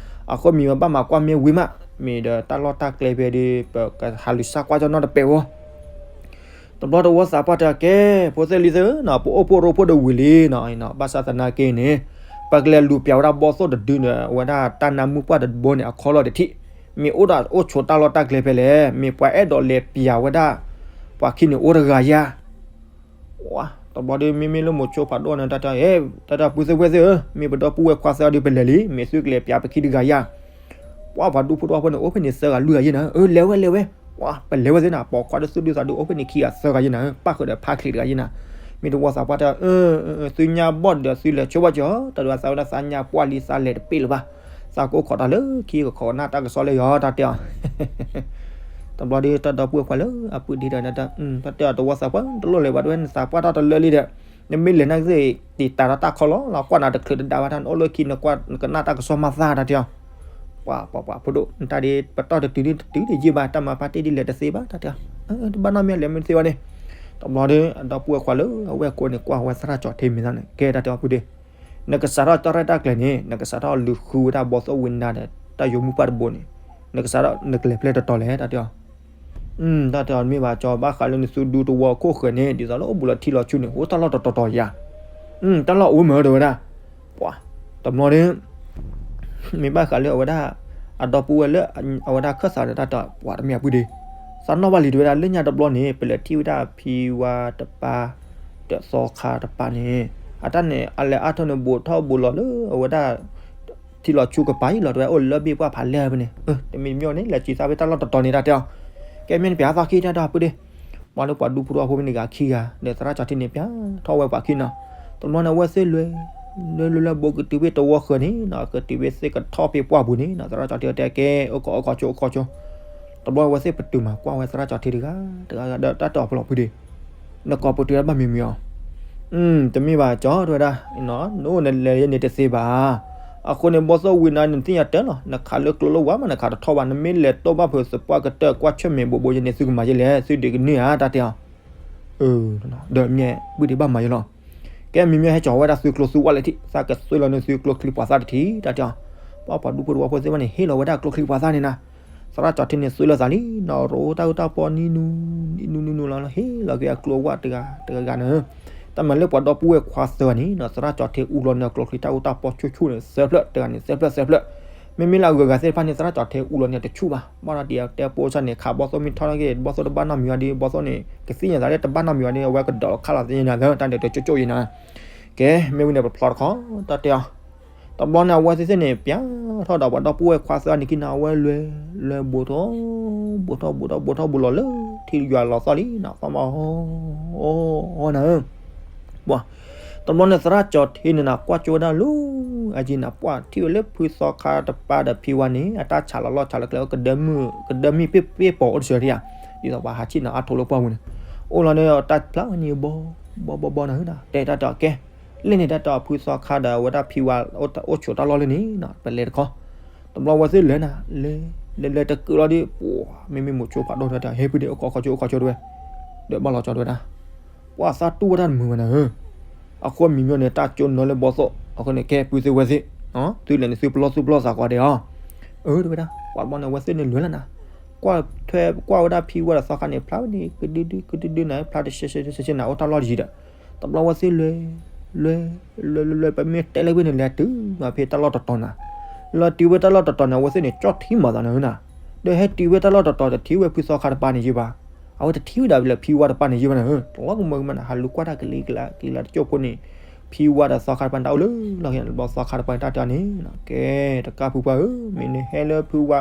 အဃိမ့ၢ်ဝဲဘၣ်မၤကွၢ်မ့ၢ်ဝံၤမး, မ့ၢ်ဒီးတၢ်လီၢ်တၢ်ကျဲဖဲဒီး ပကဟးလူၤစၢ်ကွၢ်ကၠီနီတပဲာ်ဝဲ တဘျီတဝီသးပှၢ်တဲ ကဲ ဖိသ့ၣ်လံၤသ့ၣ်ဧၢ, ပအိၣ်ဖှိၣ်ရိဖှိၣ်ဒီးဝံၤလံနီၤ, ဘၣ်ဆၣ်သနာ်က့န့ၣ်, ပကလဲၤလူၤပျးဝဲဒၣ်ဘီသိၣ်တဒုန့ၣ် အဝဲဒၣ်တၢ်နါမုၢ်ပှၢ်တဘိန့ၣ် အခီၣ်လီၢ်တထံၣ်, မ့ၢ်အိၣ်ဒီးအိၣ်ဆိးတၢ်လီၢ်တၢ်ကျဲဖဲလဲၣ်, မ့ၢ်ပှၤအဲၣ်ဒိးလဲၤပျးဝဲဒၣ် ပှၤခံန့ၣ်အိၣ်တဂၤယၤ တဘျီဒီး မ့မ့ၢ်လၢမိၤဆိဖးဒိၣ်န့ၣ် တၢ်တဲ တၢ်တဲ ပုၢ်သ့ၣ်ဝဲၢ်သ့ၣ်ဧၢ, မ့ၢ်ပဒီပုၢ်ဝဲၢ်ခွါသၢအီၤဒီး ပလဲၤလံ, မ့ၢ်သုကလဲၤပျးပခံတဂၤယၤ, ပှၤဒူဖိတဝီဖိန့ၣ် အိၣ်ဖဲန့ၣ်သၢဂၤလွံၢ်ဂၤယဲနၤ, လဲၤဝဲလဲၤဝဲ, ပလဲၤဝဲသ့ၣ်နၤ, ပိာ်ခွါဒီးသူၣ်ဒူသးဒူ အိၣ်ဖဲန့ၣ်ခံဂၤသၢဂၤယဲနၤ, ပၣ်ဃုာ်ဒီးဖါချံးတဂၤယဲနၤ, မ့ၢ်တဝီသးပှၢ်တဲ သုညါဘီၣ်ဒီးသုလဲၤဆိဘၣ်ကၠီ, တၢ်ဒုးသးဝဲဒၣ်သးညါပှၢ်လံ သးလဲၤတပ့ၢ်လၢၤဘၣ်, သးကအိၣ်ခိးတၢ်လၢခံကခီကနၣ်တၢ်ကစီၣ်လၢယီၤ တၢ်တဲအီၤ တဘျီဒီး တၢ်ဒီပုၢ်ဝဲၢ်ခွါလၢအပုၢ်ဒ့ဒီး တၢ်တဲအီၤ တဝီသးပှၢ် တလိၣ်လဲၤဘၣ် တဝဲနသးပှၢ်တၢ်တလၢလံဒီး, နမ့ၢ်လဲၤနာ်က့ၤ တံာ်တာ်ဒီးတၢ်ခီလီၤလီၤ ကွၢ်နၤတချုးတဒါဘၣ် တၢ်နအိၣ်လၢခံနကွၢ်နကနၣ်တၢ်ကစီၣ်မၤသး တၢ်တဲအီၤ, ပှၤပှၤပှၤဖိဒိၣ် နတၢ်ဒ်ပတီၢ်တတုၤဒ်တတုၤဒ်ယံာ်ဘၣ် တၢ်မၤဖါတံၢ်ဒ်လဲၤတသ့ဘၣ် တၢ်တဲအီၤ, တဘၣ်နီတမံၤလဲၤမ့ၢ်တသ့ဘၣ်န့ၣ်, တဘျီဒီး အဒီပုၢ်ဝဲၢ်ခွါလၢအဝဲၢ်ကိးန့ၣ် ကွၢ်ဝဲသရၣ်ကၠီထံမ့ၢ်သၣ်န့ၣ် ကဲ တၢ်တဲအီၤ ပုၢ်ဒ့ နကစးထီၣ်တၢ်ရဲၣ်တၢ်ကျဲၤန့ၣ် နကစးထီၣ်လူၤဃုဝဲဒၣ်ဘီသိၣ်ဝံနါဒီး တၢ်ယိၤမုၢ်ပှၢ်တဘိန့ၣ်, နကစးထီၣ်နကလဲၤဖဲလဲၣ်တတီၤလဲၣ် တၢ်တဲအီၤ, တၢ်တဲအီၤ မ့ၢ်ဘၣ်ကၠီ ဘၣ်ဃးလၢနသုဒူတဝီခိၣ်ဃၢၤန့ၣ် ဒ်သိးလၢအိၣ်ဘူးလီၤထံလီၤဆူန့ၣ် အိၣ်တၢ်လီၢ်တတီၤတီၤယၤ, တၢ်လီၢ်အိၣ်မ့ၢ်တဲဝဲဒၣ်, ပှၤ, တဘျီဒီး မ့ၢ်ဘၣ်ဃးလၢအဝဲဒၣ် အဒီပုၢ်ဝဲၢ်လၢ အဝဲဒၣ်ခၢၣ်သးဒီးတၢ်တဲအီၤ ပှၤတမ့ၢ်အပုၢ်ဒ့ သးနီၣ်ဘၣ်လံ တဲဝဲဒၣ် လၢညါတဘျီန့ၣ် ပလဲၤထံၣ်ဝဲဒၣ်ဖံဝါတပၤ ဒီးသီခါတပၤန့ၣ် အတၢ်န့ၣ် အလဲၤအါထီၣ်န့ၣ် ဘူးထီၣ်ဘူးလီၤလၢအဝဲဒၣ် ထံလီၤဆူကပၤအံၤလီၤ တဲဝဲ အိၣ်လၢဘ့ၣ်ပှၢ်ဖးလဲၢ်ဖဲန့ၣ်, တမ့ၢ်တမ့ၢ်န့ၣ် လဲၤစံးသးဖဲတၢ်လီၢ်တတီၤန့ၣ် တၢ်တဲအီၤ, ကဲမ့ၢ်နပျးသီခံ တၢ်တဲအီၤ ပုၢ်ဒ့ ပှၤလၢပှၤဒူဖိတဝီဖိဖဲန့ၣ်ဂၤခံဂၤ ဒီးသရၣ်ကၠီထံန့ၣ် ပျးထီၣ်ဝဲပှၤခံနီၤ, တဘျီန့ၣ် အဝဲသ့ၣ်လဲၤ လဲၤလဲၤလဲၤ ဘူးကတုၤဖဲတဝီဃၢၤန့ၣ်နီၤ ကတုၤဖဲသ့ၣ်ကထီၣ်ဖဲပှၢ်ပူၤန့ၣ်နီၤ သရၣ်ကၠီထံတဲကဲ အိၣ်ခိးအိၣ်ခိးဆိ အိၣ်ခိးဆိ, တဘျီအဝဲသ့ၣ်ပတုာ်မၤကွၢ်ဝဲသရၣ်ကၠီထံတဂၤ တဂၤဂၤဒီးတၢ်တဲအီၤ ဖီလီၤ ပုၢ်ဒ့ နကိးပတုာ်တၢ်ဘၣ်မံၤမံၤအီၤ, တမ့ၢ်ဘၣ်ကၠီ တဲဝဲဒၣ်, နအိၣ်နလဲၤယဲန့ၣ်တသ့ဘၣ်, အဃိန့ၣ် ဘီသိၣ်ဝံနါ နသ့ၣ်ညါတၢ်လီၤ နခးလၢကျိလၢဝါမး နခးတထီၣ်ဘၣ် နမ့ၢ်လဲၤတိၢ်ဘၣ်ဖုးသပှၢ်ကတၢၢ် ကွၢ်ဆၢၣ်မဲာ်ဘိးဘိယဲန့ၣ် သုကမၤယဲလဲၣ် သုဒုးကနုၢ်ဧါ တၢ်တဲအီၤ ဒီးမ့ၢ်ပုၢ်ဒ့ဘၣ်မၤယဲလီၤ, ကဲမ့မ့ၢ်ဟဲကၠီၤဝဲဒၣ်သုကျိသုဝၣ်လၢထံၣ် သးကသွဲလီၤန့ၢ်သုကျိချံပှၤသၣ်တထံၣ် တၢ်တဲအီၤ, ပှၤပှၤဒူဖိတဝီဖိသ့ၣ်တဖၣ်န့ၣ် ဟ့ၣ်လီၤဝဲဒၣ်ကျိချံပှၤသၣ်န့ၣ်နၤ, သရၣ်ကၠီထံန့ၣ် သွဲလီၤသးလံနီၤ ရိတၢ်အုၣ်တၢ်ပီနံၤနူနံၤနူနံၤနူလီၤ ဟ့ၣ်လီၤက့ၤအကျိအဝၣ်တဂၤတဂၤဂၤန့ၣ်, တၢ်မၤလၢပှၤဒီပုၢ်ဝဲၢ်ခွါသၢန့ၣ်နီၤ သရၣ်ကၠီထံအူလီၤန့ၢ်ကျိချံတၢ်အုၣ်တၢ်ပီဆူၣ်ဆူၣ်န့ၣ် သၢဖျၢၣ်တဂၤန့ၣ် သၢဖျၢၣ်သၢဖျၢၣ်, မ့မ့ၢ်လၢအဂုၤအဂၤသ့ၣ်တဖၣ်န့ၣ် သရၣ်ကၠီထံအူလီၤန့ၢ်တဆူၣ်ဘၣ်, ဘၣ်ဒီးဒ်တဲပိစၢ်န့ၣ် ခးဘီသိၣ်မ့ၢ်ထီၣ်နာ်က့ ဘီသိၣ်တဘၣ်နီတမံၤအီၤဒီး ဘီသိၣ်န့ၣ် ကသ့ၣ်ညါသးလၢတဘၣ်နီတမံၤအီၤဒီး အဝဲကဒီးခးလီၤသ့ၣ်ညါသး တၢ်ဒုးတကၠိၣ်ကၠိၣ်အံၤနၤ, ကဲ မ့ၢ်ဝံၤန့ၣ် ပဖျီတခီ တၢ်တဲအီၤ တဘျီန့ၣ် အဝဲသ့ၣ်သ့ၣ်န့ၣ် ပျးထီၣ်ဒီးပှၤဒီပုၢ်ဝဲၢ်ခွါသၢန့ၣ်ခံန့ၣ် အဝဲလဲၤ လဲၤဘူးထီၣ် ဘူးထီၣ်ဘူးထီၣ်ဘူးထီၣ်ဘူးလီၤလၢထံယွၤလီၤသီၣ်လံနီၤ သီၣ်မး အီနၤဧၢ, ပှၤ, တဘျီန့ၣ်သရၣ်ကၠီၤထံန့ၣ်နၤ ကွၢ်ကၠိဝဲဒၣ်လၢ အယံၤနၤ ပှၢ်ထံၣ်ဝဲလၢဖုသီခါတပၤဒီးဖံဝါန့ၣ် အတၢ်ဆးလီၤလီၢ်ဆးလီၤကျဲ ကဒၢမုၢ် ကဒၢမုၢ်ပ့ၢ်ပ့ၢ်ပိာ်အိၣ်တစၢၤထံၣ်ဧါ, ဒ်သိးပှၤဟးဆ့ၣ်နီၤအါထိးလၢပှၢ်ပူၤန့ၣ်, အိၣ်လီၤန့ၣ်တၢ်ဖျါဝဲန့ၣ်ဘီ ဘီဘီဘီနၤဧၢနၤ တဲတၢ်တဲအီၤကဲ, လဲၣ်န့ၣ်တၢ်တဲအီၤဖုသီခါဒီးအဝဲဒၣ်ဖံဝါ အိၣ်ဆိးတၢ်လီၢ်လၢန့ၣ် ပလဲၤတခီ တဘျီဝဲသ့ၣ်လဲၤနၤ လဲၤ လဲၤလဲၤတကုာ်လီၤဒီး ပှၤမ့မ့ၢ်မိၤဆိဖးဒိၣ်တဝဲဒၣ် ဟဲဖုဒ့ၣ်အိၣ်ခိးခိးကၠိအိၣ်ခိးကၠိတဝဲ, ဒီးဘၣ်လီၤကၠီတဝဲဒၣ်, ပှၤသးတူၢ်ဝဲတၢ်တမုာ်ဘၣ်နၤဧၢ, အဃိမံၤမ့ၢ်န့ၣ် တၢ်ကၠိနၢလၢဘီသိၣ် အဃိန့ၣ် ကဲပုၢ်သ့ၣ်ဝဲၢ်သ့ၣ်, သုလဲၤန့ၣ်သုပလီၢ်သူၣ်ပလီၢ်သးကွၢ်ဒဲးအီၤ, အၢ တဝဲဒၣ် ပှၤတဘျီန့ၣ် အဝဲသ့ၣ်န့ၣ်လဲၤလီၤနၤ, ကွၢ်ထွဲ ကွၢ်ဝဲဒၣ်ဖံဝါဒီးသီခါန့ၣ် ဖျါဝဲန့ၣ် ကဒုဒု ကဒုဒုနၤ ဖျါတဆဲးဆဲးဆဲးဆဲးနၤ အိၣ်တၢ်လီၢ်တယံၤဒီး, တဘျီဝဲသ့ၣ်လဲၤ လဲၤ လဲၤ လဲၤ လဲၤ ပမ့ၢ်တဲလၢဝဲန့ၣ် လဲၤတုၤမးဖဲတၢ်လီၢ်တတီၤနၤ, လီၤတုၤဝဲတၢ်လီၢ်တတီၤန့ၣ် အဝဲသ့ၣ်န့ၣ် ကၠီၣ်ထံမၤသးနၤဧၢနၤ, ဒီးဟဲတုၤဝဲတၢ်လီၢ်တတီၤ တထံၣ်ဝဲဖုသီခါတပၤန့ၣ်ယဲဘၣ်, အဝဲတထံၣ်ဝဲဒၣ်လၢဖံဝါတပၤန့ၣ်ယဲဘၣ်နၤဧၢ, တလီၤကမၢကမၣ်နၤ ဟးလူၤကွၢ်တၢ်ကလံၤကလံၤလၢတကၠိၢ်ဖိန့ၣ်, ဖံဝါဒီးသီခါတပၤန့ၣ် တၢ်အိၣ်လၢလီၢ်ခံန့ၣ် ဘျီသီခါတပၤန့ၣ် တၢ်တဲအီၤန့ၣ်, ကဲ တကးဖုပှၢ်ဧၢ, မ့ၢ်နဟဲလၢဖံဝါ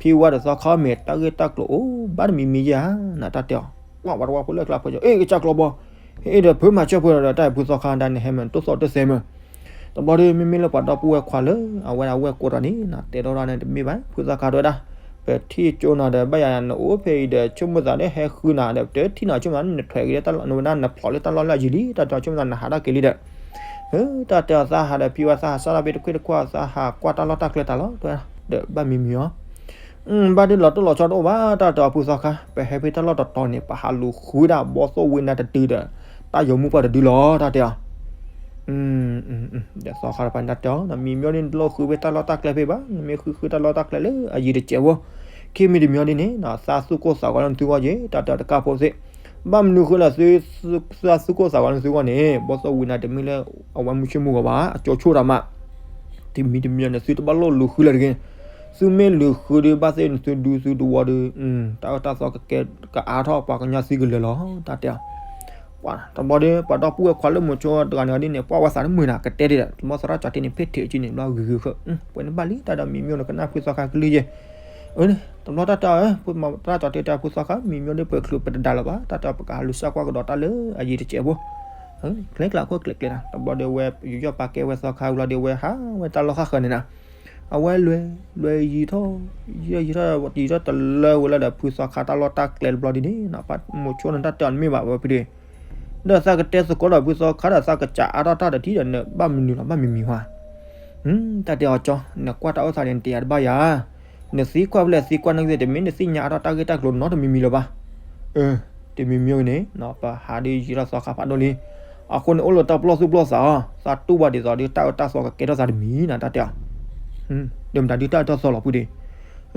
ဖံဝါဒီးသီခါမ့ၢ် တၢ်ဂ့ၢ်တၢ်ကျိၤအိၣ်ဘၣ်တမံၤမံၤယဲဧါ, နတၢ်တဲအီၤ, ပှၤဝဲတဝီဖိလၢကျါဖိကၠီ အ့ၣ် ကစၢ်ကျီဘီ, ဟ့ၣ်ဒီးဖုမၤစၢၤဖိဒီးတၢ်ဖုသီခါဒၣ်န့ၣ် ဟဲမ့ၢ်တိၢ်သီၣ်တစဲးမ့ၢ် တဘျီဒီး မ့မ့ၢ်လၢပှၤဒီပုၢ်ဝဲၢ်ခွါလၢ အဝဲဒၣ်ဝဲၢ်ကိးတီၤန့ၣ် နတဲဒီးဒၣ်န့ၣ်တမ့ၢ်ဘၣ် ဖုသီခါတဲဝဲဒၣ်, ပထံၣ်ကၠိနၤဒီး ဘၣ်ယၤနအိၣ်ဖဲအံၤဒီး ဆိကမိၣ်သးဒီးဟဲဃုနၤဒီး ပတထံၣ်နၤဆိကမိၣ်သးန့ၣ် နထွဲးက့ၤလၢတၢ်လီၢ် နဝဲဒၣ်နဖျိးလၢတၢ်လီၢ်လၢအယံၤလံ တၢ်တဲအီၤ ဆိကမိၣ်သးနဟးထီၣ်က့ၤလံဒီး တၢ်တဲအီၤသးဟးဒီးဖံဝဲသးဟးစၢ်ထီၣ်ဖဲတခွ့ၣ်တခွါ သးဟးကွၢ်တၢ်လီၢ်တၢ်ကျဲတၢ်လီၤ တဲဝဲဒၣ် ဒီးဘၣ်မံၤမံၤအီၤ ဘၣ်ဒုးလီၤတိၢ်လီၤဆီတအိၣ်ဘၣ် တၢ်တဲအီၤဖုသီခါ ပဟဲဖဲတၢ်လီၢ်တတီၤန့ၣ် ပဟးလူၤဃုဒၣ်ဘီသိၣ်ဝ့နါတဒုဒီး တၢ်ယီၤမုၣ်ပှၢ်တဒုလီၤ တၢ်တဲအီၤ ဒီးသီခါတပၤန့ၣ် တၢ်တဲအီၤ မံၤမ့ၢ်အိၣ်န့ၣ် တလိၣ်ဃုဖဲတၢ်လီၢ်တၢ်ကျဲဖဲဘၣ် နမ့ၢ်ဃုဃုတၢ်လီၢ်တၢ်ကျဲလၢအယံၤတစဲးဖိ ခံမံၤတမံၤအီၤဒ်န့ၣ် သးသူၣ်ကိၢ်သးဂီၤလၢနသုဂီၢ်က့ၤ တၢ်တဲအီၤတကးဖိသ့ၣ် ဘၣ်မနုၤဃုလၢသု သးသူၣ်ကိၢ်သးဂီၤလၢနသုဂီၢ်န့ၣ် ဘီသိၣ်ဝ့နါတမ့ၢ်လၢအဝဲမုၢ်ဆ့ၣ်မုၢ်ဂီၤဘၣ် အကၠိဆိၣ်တၢ်မး တမံၤတမံၤန့ၣ် သုတဘၣ်လိၣ်လူၤဃုလၢၤတဂ့ၤ. သုမ့ၢ်လူၤဃုဒီး ဘၣ်သ့ၣ်နသုဒူသုတဝီဒီး တၢ်အၢတၢ်သီကကဲကအါထီၣ်ပှၤကညီသံကလၢာ်လီၤ တၢ်တဲအီၤ. ပှၤတဘျီဒီး ပှၤဒီပုၢ်ဝဲၢ်ခွါလၢမိၤဆိတဂၤန့ၣ်ဒ်န့ၣ် ပှၤဝဲသးတမုာ်နၤ ကတဲဒ်ဒီး တဘျီသရၣ်ကၠီၤထံန့ၣ် ဖ့ၣ်ထံးအစုန့ၣ် ဘျီဂုၤဂုၤဃၢ ပှဲၤန့ၣ်ဘၣ်လံ တၢ်ဒီးမံၤမ့ၢ်နကနၣ်ဖုသီခါကလုၢ်ယဲၢ် အၢ တဘျီတၢ်တဲအီၤ သရၣ်ကၠီၤထံတဲ ဖုသီခါ မံၤမ့ၢ်ဒီးပှဲၤချုးပတဒါလၢၤဘၣ် တၢ်တဲအီၤ ပကဟးလူၤစၢ်ကွၢ်ကဒီးတၢ်လၢအယံၤတစဲးဖိ ကျဲကျးခိၣ်ကျဲကျဲနၤ တဘျီဒီးဝဲ ယူးယီၣ်ပာ်ကဲဝဲသီခါဝံၤလီၤဒီး ဝဲဟးဝဲတၢ်လီၢ်ဃၣ်ဃၢၤန့ၣ်နၤ အဝဲလွဲၤ လွဲၤယံၤထီၣ် ယံၤထီၣ် ယံၤထီၣ် ယံၤထီၣ်တလၢဝဲလၢဒီးဖုသီခါတၢ်လီၢ်တၢ်ကျဲတဘျီဒ်န့ၣ် ပှၤမိၤဆိန့ၣ် တၢ်တဲအီၤနမ့ၢ်ဘၣ်ဝဲဖုဒ့ ဒီးသးကတဲသကိးဒီးဖုသီခါဒီးသးကစးအါထီၣ်တၢ်တထံၣ်ဒီး နဘၣ်မနုၤလီၤ ဘၣ်မံၤမံၤဟါ တၢ်တဲအီၤကၠီ နကွၢ်တၢ်အိၣ်သးန့ၣ် နတယာ်တဘၣ်ယၤ နသံကွၢ်ဖဲလဲၣ်သံကွၢ်န့ၣ်က့ၤ တမ့ၢ်နသ့ၣ်ညါအါထီၣ်တၢ်ဂ့ၢ်တၢ်ကျိၤနီတမံၤမံၤလၢၤဘၣ်. အၢ တမံၤမံၤအံၤန့ၣ် ပဟးဒီးယံၤထီၣ်သီခါဖးဒိၣ်လံ. အဃိန့ၣ် အိၣ်လၢတၢ်ပလီၢ်သူၣ်ပလီၢ်သးအီၤ သးတူၢ်ဘၣ်ဒ်သိးဒီး တၢ်အၢတၢ်သီကကဲထီၣ်သးတမံၤနၤ တၢ်တဲအီၤ. ဒီးမတၤဒုးတၢ်အၢတၢ်သီလီၤဖုဒ့.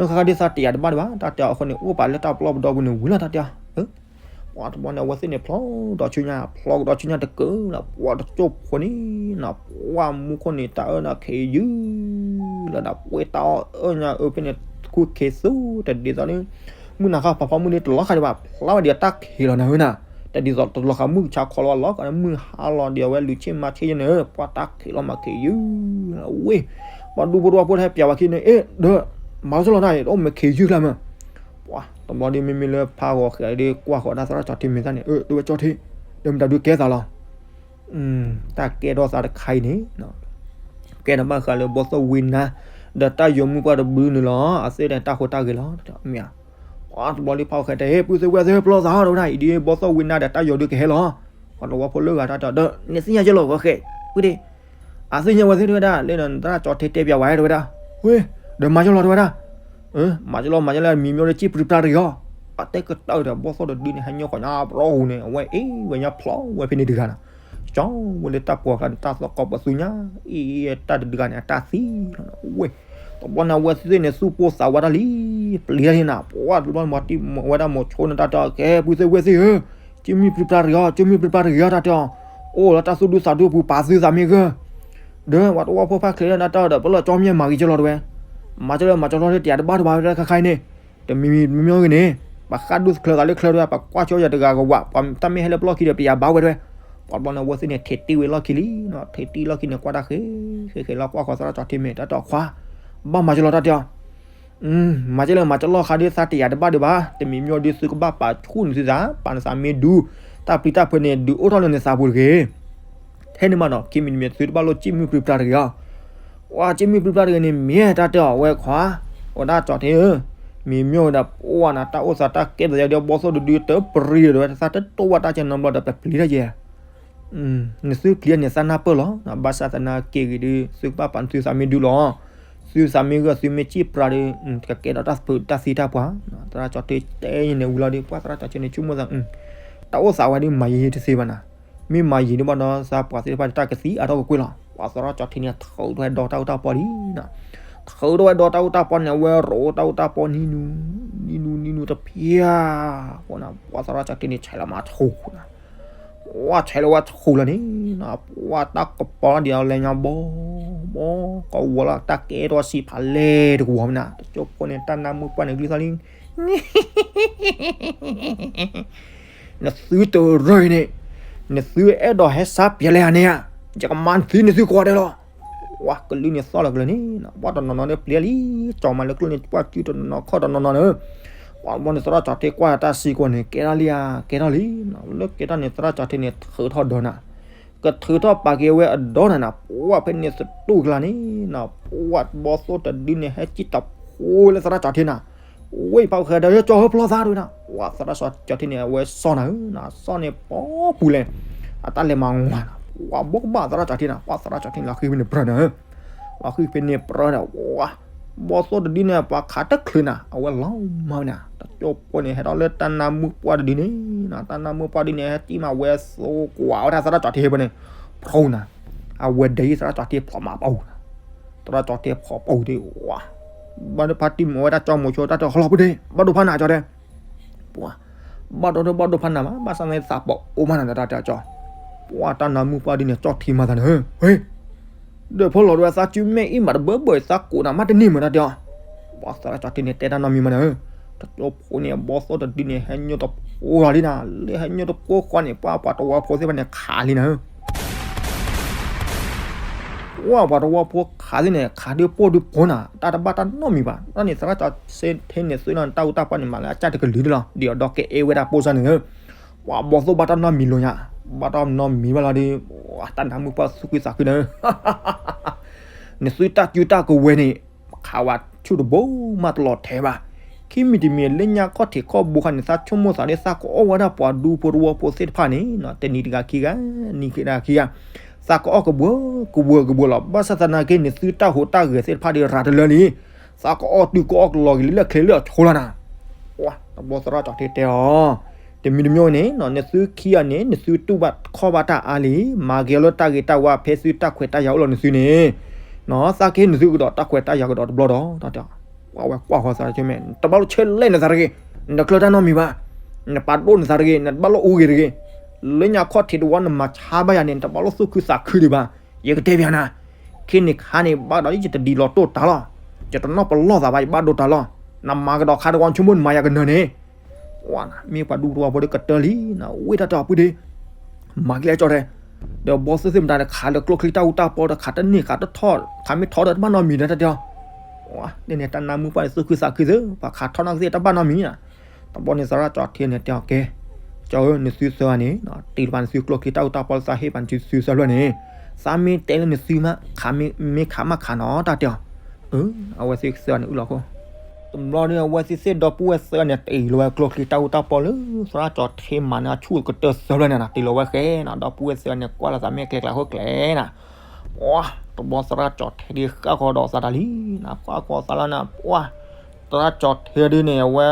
ခါခါဒ်သးတယာ်တဘၣ်ဒံးဘၣ် တၢ်တဲအီၤ အဃိန့ၣ် အိၣ်ပာ်လၢတၢ်ပလီၢ်ပဒီပုၢ်န့ၣ် ဝံၤလီၤတၢ်တဲအီၤ ပှၤတဘျီန့ၣ် အဝဲသ့ၣ်န့ၣ် ဖျီဒီးဆူညါ ဖျီကဒီးဆူညါတကၢလီၤ ပှၤတကၠိၢ်ဖိန့ၣ်နၤ ပှၤမူခိၣ်န့ၣ် တၢ်အၢနၤခ့ယုၢ်လီၤနၤ ပှဲၤတၢ်အီၣ်အၢညါအၢဖဲန့ၣ် ခူၣ်ခ့သူ တဒ်သိးလၢ မုၢ်နၤဃၣ်ဖးဖီမုၢ်ဒ့တလီၤဃာ်ဒံးဘၣ် ဖျါဝဲဒံးတၢ်ခံးလီၤနၤဧၢနၤ တဒ်သိးတလီၤဃာ်မုၢ်ဆါခီလီၤဘၣ်လီၤ မုၢ်ဟါလီၤဒံးအဝဲလုၢ်ဆ့ၣ်မၤဆ့ၣ်ယဲန့ၣ် ပှၤတၢ်ခံးလီၤမၤခ့ယုၢ် ဝ့ၢ် ပှၤဒူဖိတဝီဖိဟဲပျးဝဲခံန့ၣ် အ့ၣ် ဒီး မၤလီၤလီၤတၢ် အိၣ်မ့ၢ်ခ့ယုၢ်ကျါမး ပှၤတဘျီဒ် မ့မ့ၢ်လၢဖးဂီၤဃဲးဒ်ကွၢ်ဃီၤဒၣ်သရၣ်ကၠီၤထံမ့ၢ်တၢ်န့ၣ် အၢ တဝဲကၠီထံ ဒီးမတၤဒုးကဲသးလီၤ တၢ်ကဲထီၣ်သးတခါအံၤန့ၣ် ကဲထီၣ်ဘၣ်ဃးလၢဘီသိၣ်ဝံနါ ဒီးတၢ်ယိၤမုၢ်ပှၢ်တဘုန့ၣ်လီၤ အသ့ၣ်ဒီးတၢ်ဃိတၢ်ဂဲၤလီၤ မ့ၢ်ဧါ ပှၤတဘျီဒ်ဖးဂီၤဃဲးတဲ ဟ့ၣ် ပုၢ်သ့ၣ်ဝဲၢ်သ့ၣ်ပျီသးဟီၣ်တဝဲဒၣ် အံၤဒ်ဘီသိၣ်ဝံနါဒီးတၢ်ယိၤဒုးကဟဲလီၤ ပှၤတဝီဖိလၢဂၤတၢ်တဲအီၤ ဒီး နသ့ၣ်ညါယဲလီၤဂီၤဃဲး ပုၢ်ဒ့ အသ့ၣ်ညါဝဲသ့ၣ်တဝဲဒၣ် လၢနသရၣ်ကၠီၤထံတဲပျးဝဲတဝဲဒၣ် ဝ့ၢ် ဒီးမၤကလီၤတဝဲဒၣ် မၤကလီၤ မၤကလီၤ မံၤမ့ၢ်အိၣ်ဒီး ကံၣ်ပြံပြါတဂ့ၤအီၤ အတဲကတၢၢ်ဒီး ဘီသိၣ်တဒုန့ၣ် ဟဲညိကွၢ်ညါပျီဟူန့ၣ် အဝဲအ့ၣ်ဝဲညါဖျီဝဲဖဲန့ၣ်တဂၤနီၤ ကၠီဝဲလၢတၢ်ပှီၤကျါန့ၣ် တၢ်သီၣ်ကီၢ်ပသူညါ အ့ၣ် တၢ်တဒုဂၤန့ၣ် အတၢ်သံလီၤ ဝ့ၢ် တဘျီန့ၣ် အဝဲသ့ၣ်န့ၣ် သူၣ်ပိၢ်သးဝးတၢ်လံ ပျံၤတၢ်လံနၤ ပှၤတဘျီန့ၣ် မၤတံၢ်ဝဲဒၣ်မိၤဆိန့ၣ် တၢ်တဲအီၤ ကဲ ပုၢ်သ့ၣ်ဝဲၢ်သ့ၣ်ဧၢ ကံၣ်မံၣ်ပြံပြါတဂ့ၤအီၤ ကံၣ်မံၣ်ပြံပြါတဂ့ၤအီၤ တၢ်တဲအီၤ အိၣ်လၢတၢ်သူၣ်ဒူသးဒူအပူၤ ပာ်သုသးမ့ၢ်ဂ့ၤ ဒီးပှၤတဝီဖိဖးချ့လၢနတၢ်ဒီး ပလီၢ်ကၠီမ့ၢ်မၤဂ့ၤကလီၤတဝဲ မၤကလီၤ မၤကလီၤတယၤတဘၣ်တဘၣ်ဝဲဒၣ်ခါခါအံၤန့ၣ် တမံၤမံၤမံၤမံၤဂ့ၤန့ၣ် ပှၤဃၣ်ဒူသချၢသးလၢချၢတဝဲ ပှၤကွၢ်ကၠီယၤတဂၤကဝး ပှၤတၢ်မ့ၢ်ဟဲလၢပလီၢ်ခံဒီး ပယၤဘၣ်ဝဲတဝဲ ပှၤတဘျီန့ၣ် အဝဲသ့ၣ်န့ၣ် ထံးတံၢ်ဝဲလီၢ်ခံလံ ထံးတံၢ်လီၢ်ခံန့ၣ် ကွၢ်တၢ်ဃဲၤဃဲၤဃဲၤလီၤ ကွၢ်ဃီၤသရၣ်ကၠီၤထံမ့ၢ် တၢ်တဲအီၤခွါ ဘၣ်မၤကလီၤတၢ်တဲအီၤ မၤကလီၤ မၤကလီၤခါဒ်သးတယၤတဘၣ်ဒံးဘၣ် တမံၤမံၤဒ်သုကဘၣ်ပာ်ဆူၣ်န့ၢ်သုသး ပာ်နသးမ့ၢ်ဒူ တၢ်ပျံၤတၢ်ဖုးန့ၣ် ဒုးအိၣ်ထီၣ်လၢနသးပူၤတဂ့ၤ ထဲန့ၣ်မးနီၤ ခံမံၤတမံၤ သုတဘၣ်လိၣ်စံၣ်မုၢ်ပြံပြါတဂ့ၤအီၤ. ပှၤစံၣ်မုၢ်ပြံပြါတဂ့ၤန့ၣ် မ့ၢ်တၢ်တဲအီၤဝဲခွါ, ဝဲဒၣ်ကၠီထ့ဧၢ, မ့ၢ်မ့ၢ်ဝဲဒၣ် ပှၤနၤ တၢ်အိၣ်သးတၢ်ကဲထီၣ်သးယါဒီး ဘီၣ်သိၣ်တဒုတပရံဒီးဝဲ သးတတိၢ်ဘၣ်တၢ်ကဲနီတဘျီဒီး ပပျံၤတၢ်ယဲ နသုပျံၤန့ၣ် သးနၢ်ပၢၢ်လီၤ. ဘၣ်ဆၣ်သနာ်က့ဂ့ၤဒုး သုကဘၣ်ပာ်နသုသးမ့ၢ်ဒုလီၤ. သုသးမ့ၢ်ဂၢၢ် သုမ့ၢ်စံၣ်ပြါဒီး ကကဲထီၣ်တၢ်သံတၢ်ပှၢ်. သရၣ်ကၠီထ့တဲန့ၣ်ဝံၤလီၤဒီး ပှၤသရၣ်ကၠီထ့န့ၣ် ဆိကမိၣ်သး တၢ်အိၣ်သးဝဲဒုး မၤယံာ်တသ့ဘၣ်နၤ. မ့ၢ်မၤယံာ်ဒုးဘၣ်ဒီး သးပှၢ်သ့ၣ်တဖၣ်န့ၣ် တၢ်ကသံအါထီၣ်ကကွ့ၢ်လီၤ. ပှၤသရၣ်ကၠီထ့န့ၣ် ထုးထီၣ်ဝဲဒီတၢ်အိၣ်တၢ်ပီလံနၤ. ထုးထီၣ်ဝဲဒီတၢ်အိၣ်တၢ်ပီန့ၣ် အဝဲရိးတၢ်အိၣ်တၢ်ပီနံၤနူ နံၤနူ နံၤနူတဖျၢၣ် ပှၤသရၣ်ကၠီထ့န့ၣ် ဆဲးလီၤမၤဆူၣ်နၤ. ပှၤဆဲးလီၤဝဲဆူၣ်လီၤန့ၣ်နၤ ပှၤတၢ်ကပီၤဒ်အီၤလဲၤညါဘီ ဘီ ကဝီၤလီၤတၢ်ကဲထီၣ်စံးဖးလဲၢ်တကဝီၤမနၤ. တကၠိဖိန့ၣ် တၢ်နၢမူပှၢ်န့ၣ် ဂံၢ်သီလံ နသုတရၢအံၤန့ၣ် နသုအဲၣ်ဒိးဟဲစါပျဲလဲၣ်ဧါန့ၣ်ဧါ, ယကမၤနသုနသုကိးဂၤဒဲးလီၤ. ပှၤကလုၢ်န့ၣ်သီၣ်လီၤကလၢာ်န့ၣ် ပှၤတနီၤနီၤန့ၣ်ပျဲလံ, ကၠီမၤလၢကျိၣ်န့ၣ် ပှၤစုတနီၤနီၤခီၣ်တနီၤနီၤန့ၣ်, ပှၤတဘျီန့ၣ် သရၣ်ကၠီထ့ကွၢ်တၢ်စံးကွၢ်န့ၣ် ကဲထီၣ်လံဧါ, ကဲထီၣ်လံ, လၢကဲထီၣ်န့ၣ် သရၣ်ကၠီထ့န့ၣ် ထုးထီၣ်ဒီးနၤ ကထုးထီၣ်ပာ်က့ၤဝဲအဒီနၤနၤ, ပှၤဖဲန့ၣ်သတူၢ်ကျါန့ၣ်နၤ, ပှၤဘီသိၣ်တဒုန့ၣ် ဟဲစံၣ်တဖိလၢသရၣ်ကၠီထ့နၤ, ဝဲဖးဃဲဒီး ကၠီဧၢ ဖျီသးတဝဲနၤ, ပှၤသရၣ်ကၠီထ့န့ၣ် အဝဲစီၣ်နၤဧၢနၤ, စီၣ်န့ၣ်ပီပူၤလဲၣ်, အတၢ်လဲၤမၤဝါနၤ, ပှၤဘီကဘၣ်သရၣ်ကၠီထ့နၤ, ပှၤသရၣ်ကၠီထ့န့ၣ် လီၤဃံဖဲန့ၣ်ပြၢနၤဧၢ, လီၤဃံဖဲန့ၣ်ပြၢဒီး ပှၤ ဘီသိၣ်တဒုန့ၣ် ပှၤခးတချုးနၤ, အဝဲလီၤမၢ်ဝဲနၤ, တကၠိဖိန့ၣ် ဟဲထီၣ်လၢတၢ်နၢမူပှၢ်တဒုန့ၣ်နၤ, တၢ်နၢမူပှၢ်ဒုန့ၣ် ဟဲစံၣ်မးဝဲသိကွၢ်ဝဲဒၣ်သရၣ်ကၠီထ့ဖဲန့ၣ်, ဖျိနၤ, အဝဲဒၣ်သရၣ်ကၠီထ့ဖျိမးပီနၤ, သရၣ်ကၠီထ့ဖျိပီဒု ပှၤ ဘၣ်ဒိဖးတံၢ်မ့ၢ်ဝဲဒၣ်ကၠီမိၤဆိတၢ်တဟီၣ်လီၤပူၤဒ့ၣ်, ဘၣ်ဒိဖးနၤကၠီဒဲး, ပှၤ ဘၣ်ဒိဒု ဘၣ်ဒိဖးနၤမး, ဘၣ်ဆၣ်သးပီအိၣ်မးနၤဒီးတၢ်တဲကၠီ, ပှၤတၢ်နၢမူပှၢ်ဒုန့ၣ် ကၠီထံမၤသးန့ၣ်, ဟ့ၣ် ဒီးဖီလီၤဒုးသးစုမဲာ်အံၤမးတဘၢဘၢ သးကိးနၤမးတန့ၢ်မးတၢ်တဲအီၤ, ပှၤသရၣ်ကၠီထ့န့ၣ် တဲတၢ်နီတမံၤမးန့ၣ်, တကၠိဖိန့ၣ် အဘီသိၣ်တဒုန့ၣ် ဟဲညိတဖိလီၤလံနၤ, လၢဟဲညိတဖိဃီန့ၣ် ပှၤပှၤတဝီဖိသ့ၣ်တဖၣ်န့ၣ် ခးလံနၤ ပှၤပှၤတဝီဖိခးသ့ၣ်န့ၣ် ခးဒုးပိၢ်ဒုးဖိနၤ, တၢ်တဘၣ်တၢ်နီတမံၤဘၣ်, တၢ်န့ၣ်သရၣ်ကၠီထ့န့ၣ် သုလီၤတၢ်အူတၢ်ပီန့ၣ် မၤလၢအကၢ်တကလုာ်ဒၣ်လီၤ, ဒ်အီၤဒီးကအဲၣ်ဝဲဒၣ်ပိၢ်စၢ်န့ၣ်ဧၢ, ပှၤဘီသိၣ်ဘၣ်တၢ်နီတမံၤလီၤညါ, ဘၣ်တၢ်နီတမံၤဘၣ်လီၤဒီး တၢ်နၢမူပှၢ်သူၣ်ခုသးခုန့ၣ် နသုတၢ်စုတၢ်ကဝဲၤန့ၣ် ခးဝဲဆူၣ်တဘိမးတလီၤထဲဘၣ်, ခံမံၤတမံၤလၢညါခီၣ်ထံးခီၣ်ဘိခါန့ၣ် သးဆိကမိၣ်သးဒီးသးကအီၣ်ဝဲဒၣ်ပှၤဒူဖိတဝီဖိသ့ၣ်တဖၣ်န့ၣ် တနံၤတဂၤခံဂၤ, နံၤတဂၤခံဂၤ, သးကအီၣ်ကဘှၢကဘှၢကဘှၢလီၤ, ဘၣ်ဆၣ်သနာ်က့န့ၣ် သုတၢ်ဟူးတၢ်ဂဲၤသ့ၣ်တဖၣ်ဒီးရၤတလၢလံ, သးကအီၣ်တုၤကအီၣ်ကလီၤက့ၤလၢကျဲလၢအဆိလီၤနၤ, တဘျီသရၣ်ကၠီထ့တဲအီၤ တမံၤတမံၤန့ၣ် နသုခံဂၤန့ၣ် နသုတူၢ်ဘၣ်ခီၣ်ဘၣ်တၢ်အါလံ, မၤက့ၤလၢတၢ်ဂ့ၤတၢ်ဝါဖဲသုတၢ်ခွဲးတၢ်ယာ်အိၣ်လီၤနသုန့ၣ်, သးကဟ့ၣ်နသုကဒီးတၢ်ခွဲးတၢ်ယာ်ကဒီးတဘျီဒီး, ပှၤဝဲကွၢ်ဃီသးက့မဲာ် နတဘၣ်လိၣ်ဆဲးလဲၣ်နသးတဂ့ၤ, နတကျၢၤတၢ်နီတမံၤဘၣ်, နပာ်ဒိၣ်နသးတဂ့ၤ, နတဘၣ်လိၣ်အူဂ့ၤတဂ့ၤ, လၢညါခီၣ်ထံးတဝီနမၤဆါဘၣ်ယၤန့ၣ် နတဘၣ်လိၣ်သူၣ်ခုသးခုဒံးဘၣ်, ယကတဲပျးနၤ, ခဲန့ၣ်ခါန့ၣ် ဘၣ်ဒီးယတဒ်လီၤတိၢ်တၢ်လီၤ, ယတနီၣ်ပလီၢ်သးဘၣ် ယဘၣ်ဒိတၢ်လီၤ, နမၤကဒီးခါတဝီဆိကမိၣ်နမၤယၤကနၢၤန့ၣ် ပှၤနၤ မ့ၢ်ပှၤဒူတဝီဖိဒီးကတၢၢ်လံနၤ, ဝ့ၢ်တၢ်တၢ်အပုၢ်ဒ့ မၤကလဲၣ်ကၠီတဲ, ဒီးဘီသိၣ်သ့ၣ်မတၤတခါလၢကျိချံတၢ်အူတၢ်ပီဒီး ခးတန့ၢ်ခးတထီၣ် ခးမ့ၢ်ထီၣ်ဒီးတဘၣ်နီတမံၤဒီးတၢ်တဲအီၤ, ဝဲန့ၣ်န့ၣ် တၢ်နၢမူပှၢ်န့ၣ် သူၣ်ခုသးခုသ့ ပှၤခးထီၣ်နီၢ်ကသ့ၣ်တဘၣ်နီတမံၤနၤ, တဘျီန့ၣ်သရၣ်ကၠီထ့န့ၣ်တဲအီၤကဲ, ကၠီဧၢ နသုသၢဂၤန့ၣ် တ့လီၤပာ်နသုကျိချံတၢ်အူတၢ်ပီလၢသးဟ့ၣ်ပာ်နသုသၢဖျၢၣ်န့ၣ်, သးမ့ၢ်တဲလၢနသုမး ခးမ့ၢ်ခးမးခးနီၤတၢ်တဲအီၤ, အဝဲသ့ၣ်သၢဂၤန့ၣ်အုၣ်လီၤခိၣ် တဘျီဒီး အဝဲသ့ၣ်သ့ၣ်ဒီပုၢ်ဝဲၢ်သၢဂၤန့ၣ် တ့လီၤဝဲကျိချံတၢ်အူတၢ်ပီလၢ သရၣ်ကၠီထ့မၤန့ၢ်အဆူၣ်ကတၢၢ်သၢဖျၢၣ်န့ၣ်နၤ, တ့လီၤဝဲဃဲနၤ, ဒီပုၢ်ဝဲၢ်သၢဂၤန့ၣ် ကွၢ်လီၤသးမ့ၢ်ကျဲကျါဃိကျဲနၤ, ပှၤ တဘျီသရၣ်ကၠီထ့ဒုးဃၣ်ဃီဒီးသးတၢ်လံနၤ, ဃၣ်ဃီသးလီၤနၤ, ပှၤ သရၣ်ကၠီထ့ဒုးန့ၣ် အဝဲ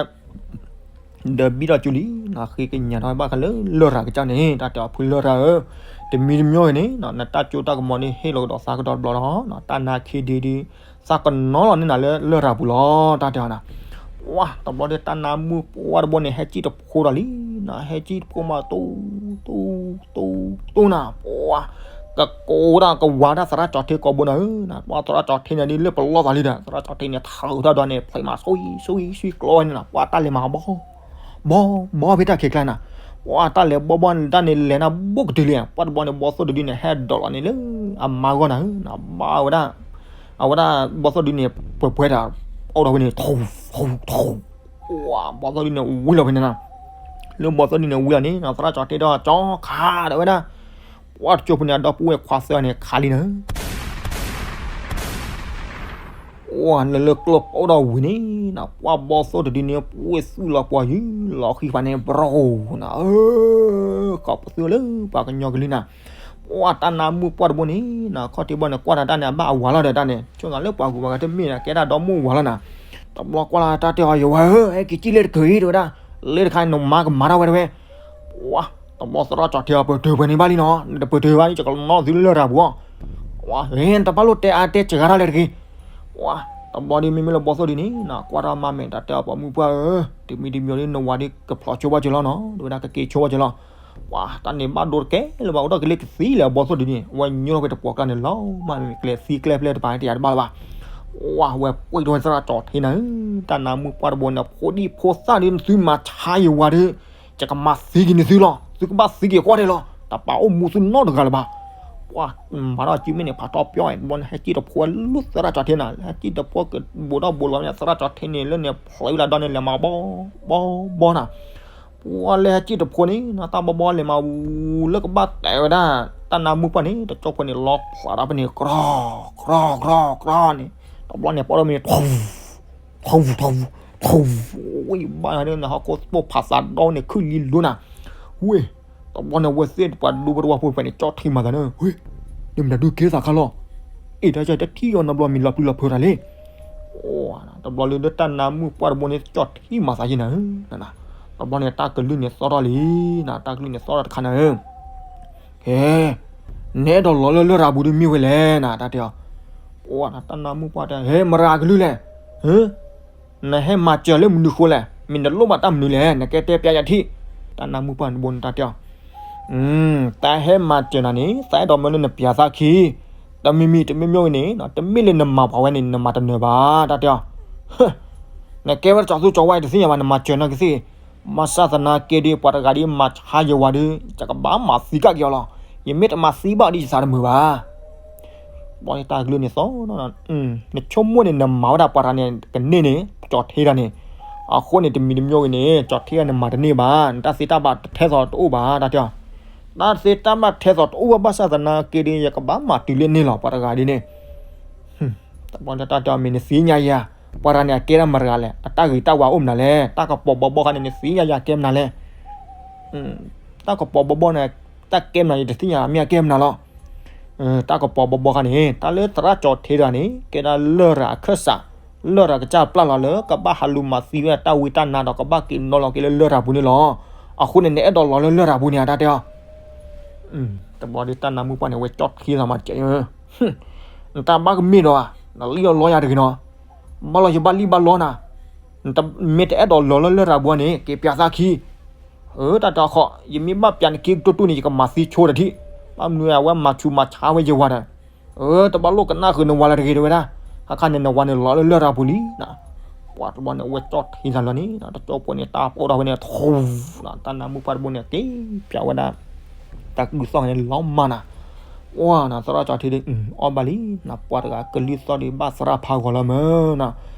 ဒီးဘံၣ်ဒီးကၠူလံနၤ, ဃ့ကညးထီၣ်ဘၣ်ဃးလၢလရာ်ကစၢ်န့ၣ် တၢ်တဲအီၤဖုလရာ်ဧၢ, တမံၤတမံၤဂ့ၤန့ၣ် နတၢ်စိတၢ်ကမီၤဒုးဟ့ၣ်လီၤကဒီးသးကဒီးတဘျီဒီး တၢ်နာ်ခံဒုးဒုး သးကနီၤလီၤန့ၢ်နၤလၢလရာ်ပူၤလီၤ တၢ်တဲအီၤနၤ, ပှၤ တဘျီဒီးတၢ်နၢမူပှၢ်တဘိန့ၣ် ဟဲစံၣ်တဖိဒီးလံနၤ, ဟဲစံၣ်တဖိမး တူ တူ တူ တူနၤ, ပှၤ ကကိးတၢ်ကဝၤတၢ်သရၣ်ကၠီထ့ကိးဘိနၤဧၢ, ပှၤသရၣ်ကၠီထ့န့ၣ်ဒုးလၢပလီၢ်သးလံဒီး သရၣ်ကၠီထ့န့ၣ် ထုးတၢ်ဒီးန့ၣ် ဖျဲးမး ဆွံ ဆွံ ဆွံကျီဝဲန့ၣ်နၤ, ပှၤတၢ်လဲၤမၤဘီ ဘီ ဘီဖဲတၢ်ခံးကျါနၤ, ပှၤတၢ်လဲၤဘီဘီန့ၣ် တၢ်န့ၣ်လဲၤနၤဘူးကတုၤလံ, ပှၤတဘျီန့ၣ် ဘီသိၣ်တဒုန့ၣ် ဟဲဒိးလီၤန့ၣ်လၢအမါဂီၢ်နၤဧၢ, ဘၣ်ဝဲဒၣ် အဝဲဒၣ်ဘီသိၣ်ဒုန့ၣ် ပှဲၤပှဲၤတၢ် အိၣ်ဒီးဝဲန့ၣ် ထူ ထူ ထူ, ပှၤ ဘီသိၣ်ဒုန့ၣ် ဝံလီၤဖဲန့ၣ်နၤ, လၢဘီသိၣ်ဒုန့ၣ်ဝံလီၤန့ၣ် သရၣ်ကၠီထ့ဒီးကၠီခးဒီးဝဲဒၣ် ပှၢ်တကၠိဖိန့ၣ် အဒီပုၢ်ဝဲၢ်ခွါသၢဂၤန့ၣ် ခးလံနၤ. ပှၢ်လၢလၢကျိၣ်ပအိၣ်ဒီးဝံၤန့ၣ်နၤ, ပှၢ်ဘီသိၣ်တဒုန့ၣ် ပှ့ၤသူၣ်လီၤပှၤယုၢ်လီၤဃံဖးန့ၣ် ဘြိၣ်နၤဧၢ, ကီးပသူၣ်လၢပှၤကညီကလုၢ်နၤ. ပှၢ်တၢ်နါမုၣ်ပှၢ်တဘိန့ၣ်နၤ, ခီၣ်ထံးဘီန့ၣ် ကွၢ်တၢ်တၢ်န့ၣ် အဘၣ်အဝၤလီၤဒီးတၢ်န့ၣ် ဆိကမိၣ်လၢပှၤဂုၤပှၤဂၤတမ့ၢ်နၤ, ကဲဒၣ်ဒီမိၢ်ဝၤလီၤနၤ. တဘျီကွၢ်လၢတၢ်တဲအီၤ ယဝၤဧၢ, ဟဲက့ၤစံၣ်လၢတကၢၢ်အံၤတဲဝဲဒၣ်, လၢတခါနမါကမၤထီၣ်ဝဲတဲဝဲ. ပှၢ် တဘျီသရၣ်ကၠီၤထံအီၤ ပတၢၢ်ပှဲၤန့ၣ်ဘၣ်လံနီၤ, နတပၢၢ်တၢၢ်ဘၣ်န့ၣ် ယကနီၣ်သုလၢလရာ်ပူၤအီၤ. ပှၢ် ဟဲ တဘၣ်လိၣ်တဲအါတဲစှၤတၢ်လၢတဂ့ၤ. ပှၢ် တဘျီဒီးမ့မ့ၢ်လၢဘီသိၣ်ဒုန့ၣ်နၤ, ကွၢ်တၢ်မၤမဲာ်တၢ်တဲအီၤ ပှၤမုၣ်ပှၢ်ဧၢ, တမံၤတမံၤဒီးနဝၤဒုးကဖျိးဆိဘၣ်က့ၤလီၤနီၤ, တဲဝဲဒၣ် ကက့ၤဆိဘၣ်က့ၤလီၤ. ပှၢ် တၢ်န့ၣ်ဘၣ်ဒိတကဲလၢၤဘၣ်, အိၣ်ဒီးကလ့ကသံလၢအဘီသိၣ်ဒုန့ၣ်, အဝဲညိထီၣ်ဖဲတပှီၤကျါန့ၣ်လီၤ, မ့မ့ၢ်ကျဲသံကျဲဖျဲၣ်တပၤန့ၣ် တယာ်တဘၣ်လၢၤဘၣ်. ပှၢ် ဝဲပှ့ၤထီၣ်ဝဲသရၣ်ကၠီၤထံနၤဧၢ, တၢ်နါမုၣ်ပှၢ်တဘိန့ၣ် ဖိဒံဖိသၣ်ဒုး သုမၤဆါယဝၤဒုး ယကမၤသံက့ၤန့ၢ်သုလီၤ, သုကဘၣ်သံက့ၤကွၢ်ဒဲးလီၤ, တပာ်အိၣ်မူသုနီတဂၤလၢၤဘၣ်. ပှၢ် မၤထီၣ်စုမ့ၢ်န့ၣ် ဖးထီပျီ တဘျီန့ၣ် ဟဲစံၣ်တဖိလၢသရၣ်ကၠီၤထံနၤ, ဟဲစံၣ်တဖိကဘူးထီၣ်ဘူးလီၤန့ၣ် သရၣ်ကၠီၤထံန့ၣ် လၢန့ၣ်ဖျိးလၢဒီးန့ၣ် လဲၤမၤဘီ ဘီဘီနၤ. ပှၢ်လၢဟဲစံၣ်တဖိန့ၣ်နၤ, တၢ်ဘီဘီလဲၤမၤဝူၤလၢကဘၣ်တဲဝဲဒၣ် တၢ်နါမုၣ်ပှၢ်န့ၣ် တကၠိဖိန့ၣ် လီဖျးဒီးဖဲန့ၣ် ကြီ ကြီ ကြီ ကြီန့ၣ်, တဘျီန့ၣ် ပီၣ်ဒီးမ့ၢ်န့ၣ် ထူ ထူ ထူ ထူ, ဝံၤဘၣ်နၤဒ်န့ၣ် ဟီၣ်ခိၣ်သပိၢ်ဖးသးဒီန့ၣ် ခုၣ်လံလိနၤ. ဝ့ၢ် တဘျီန့ၣ် အဝဲသ့ၣ်တပှၤဒူဖိတဝၢဖိဖဲန့ၣ် ကၠီထံမၤသးန့ၣ်, ဝ့ၢ် န့ၣ်မတၤဒုးကဲသးခါလီၤ, အ့ၣ် တၢ်ကၠီတထံၣ်အီၤနီတဘျီ မ့ၢ်လီၤပျံၤလီၤဖုးတၢ်လံ. အိၣ် တဘျီလၢတၢ်နါမုၣ်ပှၢ်တဘိန့ၣ် ကၠီထံမၤသးယဲနၤဧၢ, တဘျီန့ၣ် တၢ်ကလုၢ်န့ၣ်သီၣ်ထီၣ်လံနၤ, တၢ်ကလုၢ်န့ၣ်သီၣ်ထီၣ်တခါနၤဧၢ. ဟဲ နအဲၣ်ဒိးလီၤလၢလရာ်ပူၤဒုးမ့ၢ်ဝဲလဲၣ်နၤ တၢ်တဲအီၤ. ပှၢ် တၢ်နါမုၣ်ပှၢ်တဲ ဟဲမရၤကလုၢ်လဲၣ်, ဟၢ နဟဲမၤစၢၤလၢမနုၤဃိလဲၣ်, မ့ၢ်နလိၣ်ဘၣ်တၢ်မနုၤလဲၣ်, နကဲတဲပျးယၤထံၣ်. တၢ်နါမုၣ်ပှၢ်တဘိန့ၣ် တၢ်တဲအီၤ, တၢ်ဟဲမၤစၢၤနၤန့ၣ် သးအဲၣ်ဒိးမၢလၢနပျးသးခံ, တမံၤမံၤတမံၤမံၤဂ့ၤန့ၣ် တမ့ၢ်လၢနမၤပှၤဝဲန့ၣ် နမၤတနၢၤဘၣ် တၢ်တဲအီၤ. နကဲဝဲတကၠီၤသူကၠီၤဝါတသ့ၣ်ညါဘၣ်, နမၤစၢၤနၤကသ့ၣ်, ဘၣ်ဆၣ်သနာ်က့ဒီး ပှၤတဂၤဒ်မၤဆါယဝၤဒီး ယကဘၣ်မၤသံကၣ်က့ၤအီၤလီၤ, ယမ့ၢ်တမၤသံဘၣ်ဒီးယသးတမုာ်ဘၣ်. ဘီန့ၣ်တၢ်ကလုၢ်န့ၣ်သီၣ်, နဆိကမိၣ်န့ၣ် နမၤဝဲဒၣ်ပှၤတဂၤန့ၣ် ကန့ၢ်န့ၣ် ကၠီၤထံတဂၤန့ၣ်, အဃိန့ၣ် တမံၤတမံၤဂ့ၤန့ၣ် ကၠီၤထံတဂၤန့ၣ်မၤတန့ၢ်ဘၣ်, နတၢ်သ့တၢ်ဘၣ်တထဲသိးတအိၣ်ဘၣ် တၢ်တဲအီၤ. တၢ်သ့တၢ်ဘၣ်ထဲသိးတအိၣ်ဘၣ် ဘၣ်ဆၣ်သနာ်က့ဒီး ယကဘၣ်မၤတုၤလၢန့ၣ်လီၤ ပှၤတဂၤဒ်န့ၣ်. တၢ်ဘီန့ၣ်တၢ်တဲအီၤ မ့ၢ်နသ့ၣ်ညါယၤ, ပှၤတဂၤန့ၣ် အကဲဒၣ်မတၤတဂၤလဲၣ်, အတၢ်ဂ့ၤတၢ်ဝါအိၣ်မနုၤလဲၣ်, တၢ်ကပီၤဘီဘီခါန့ၣ် နသ့ၣ်ညါယၤကဲမနုၤလဲၣ်. တၢ်ကပီၤဘီဘီန့ၣ် တၢ်ကဲမနုၤ ယတသ့ၣ်ညါ မ့ၢ်အကဲမနုၤလီၤ. တၢ်ကပီၤဘီဘီခါန့ၣ် တၢ်လၢသရၣ်ကၠီၤထံတဂၤန့ၣ် ကဲဒၣ်လရာ်အခၢၣ်စး, လရာ်ကစၢ်ပျၢ်လီၤလၢ ကဘၣ်ဟးလူၤမၤသံဝဲဒၣ်တၢ်ဝံတၢ်နါဒီး ကဘၣ်က့ၤနီၤလီၤက့ၤလၢလရာ်ပူၤန့ၣ်လီၤ. အဃိန့ၣ် နအဲၣ်ဒိးလီၤလၢလရာ်ပူၤန့ၣ် တၢ်တဲအီၤ. တဘျီဒီးတၢ်နါမုၣ်ပှၢ်န့ၣ် အဝဲကၠီၣ်ထံသးမးတကဲး, နတၢ်ဘၣ်ကမ့ၢ်ဒီးဧါ, နလံၣ်အီၤလီယၤတဂ့ၤနီၤ, ဘၣ်လီၤယဘၣ်လံၣ်ဘၣ်လီနၤ, မ့ၢ်တအဲၣ်ဒိးလီၤလၢလရာ်ပူၤန့ၣ် က့ၤပျးသးခံ. အၢ တၢ်တဲအီၤခီ, ယမ့ၢ်ဘၣ်ပျးနခံကတိၢ်တူၢ်န့ၣ် ယကမၤသံဆိတထံၣ်, ဘၣ်မနုၤအဝဲမၤဆူးမၤဆါဝဲယဝၤဒီး, အၢ တဘၣ်လိၣ်ကနၣ်ဃုာ်နဝၤလၢတဂ့ၤတဲဝဲဒၣ်, ဟးခါန့ၣ် နဝၤန့ၣ်လီၤလၢလရာ်ပူၤလံ. ပှၤတဘျီန့ၣ် အဝဲကၠီၣ်ထံသးလီၤန့ၣ် တကၠိဖိန့ၣ် တၢ်ပိၢ်ထီၣ်ဝဲန့ၣ် ထူ, တၢ်နါမုၣ်ပှၢ်တဘိန့ၣ် က့ၤပျးဝဲဒၣ် တၢ်ကလုၢ်သီၣ်န့ၣ်လီၤမၢ်နၤ. ပှၤနၤ သရၣ်ကၠီၤထံဒီး အီၣ်ဘၣ်လံနၤ, ပှၤတဂၤကလုၢ်သီၣ်ဒီး ဘၣ်သရၣ်ဖးဂီၤလီၤမၢ်နၤ,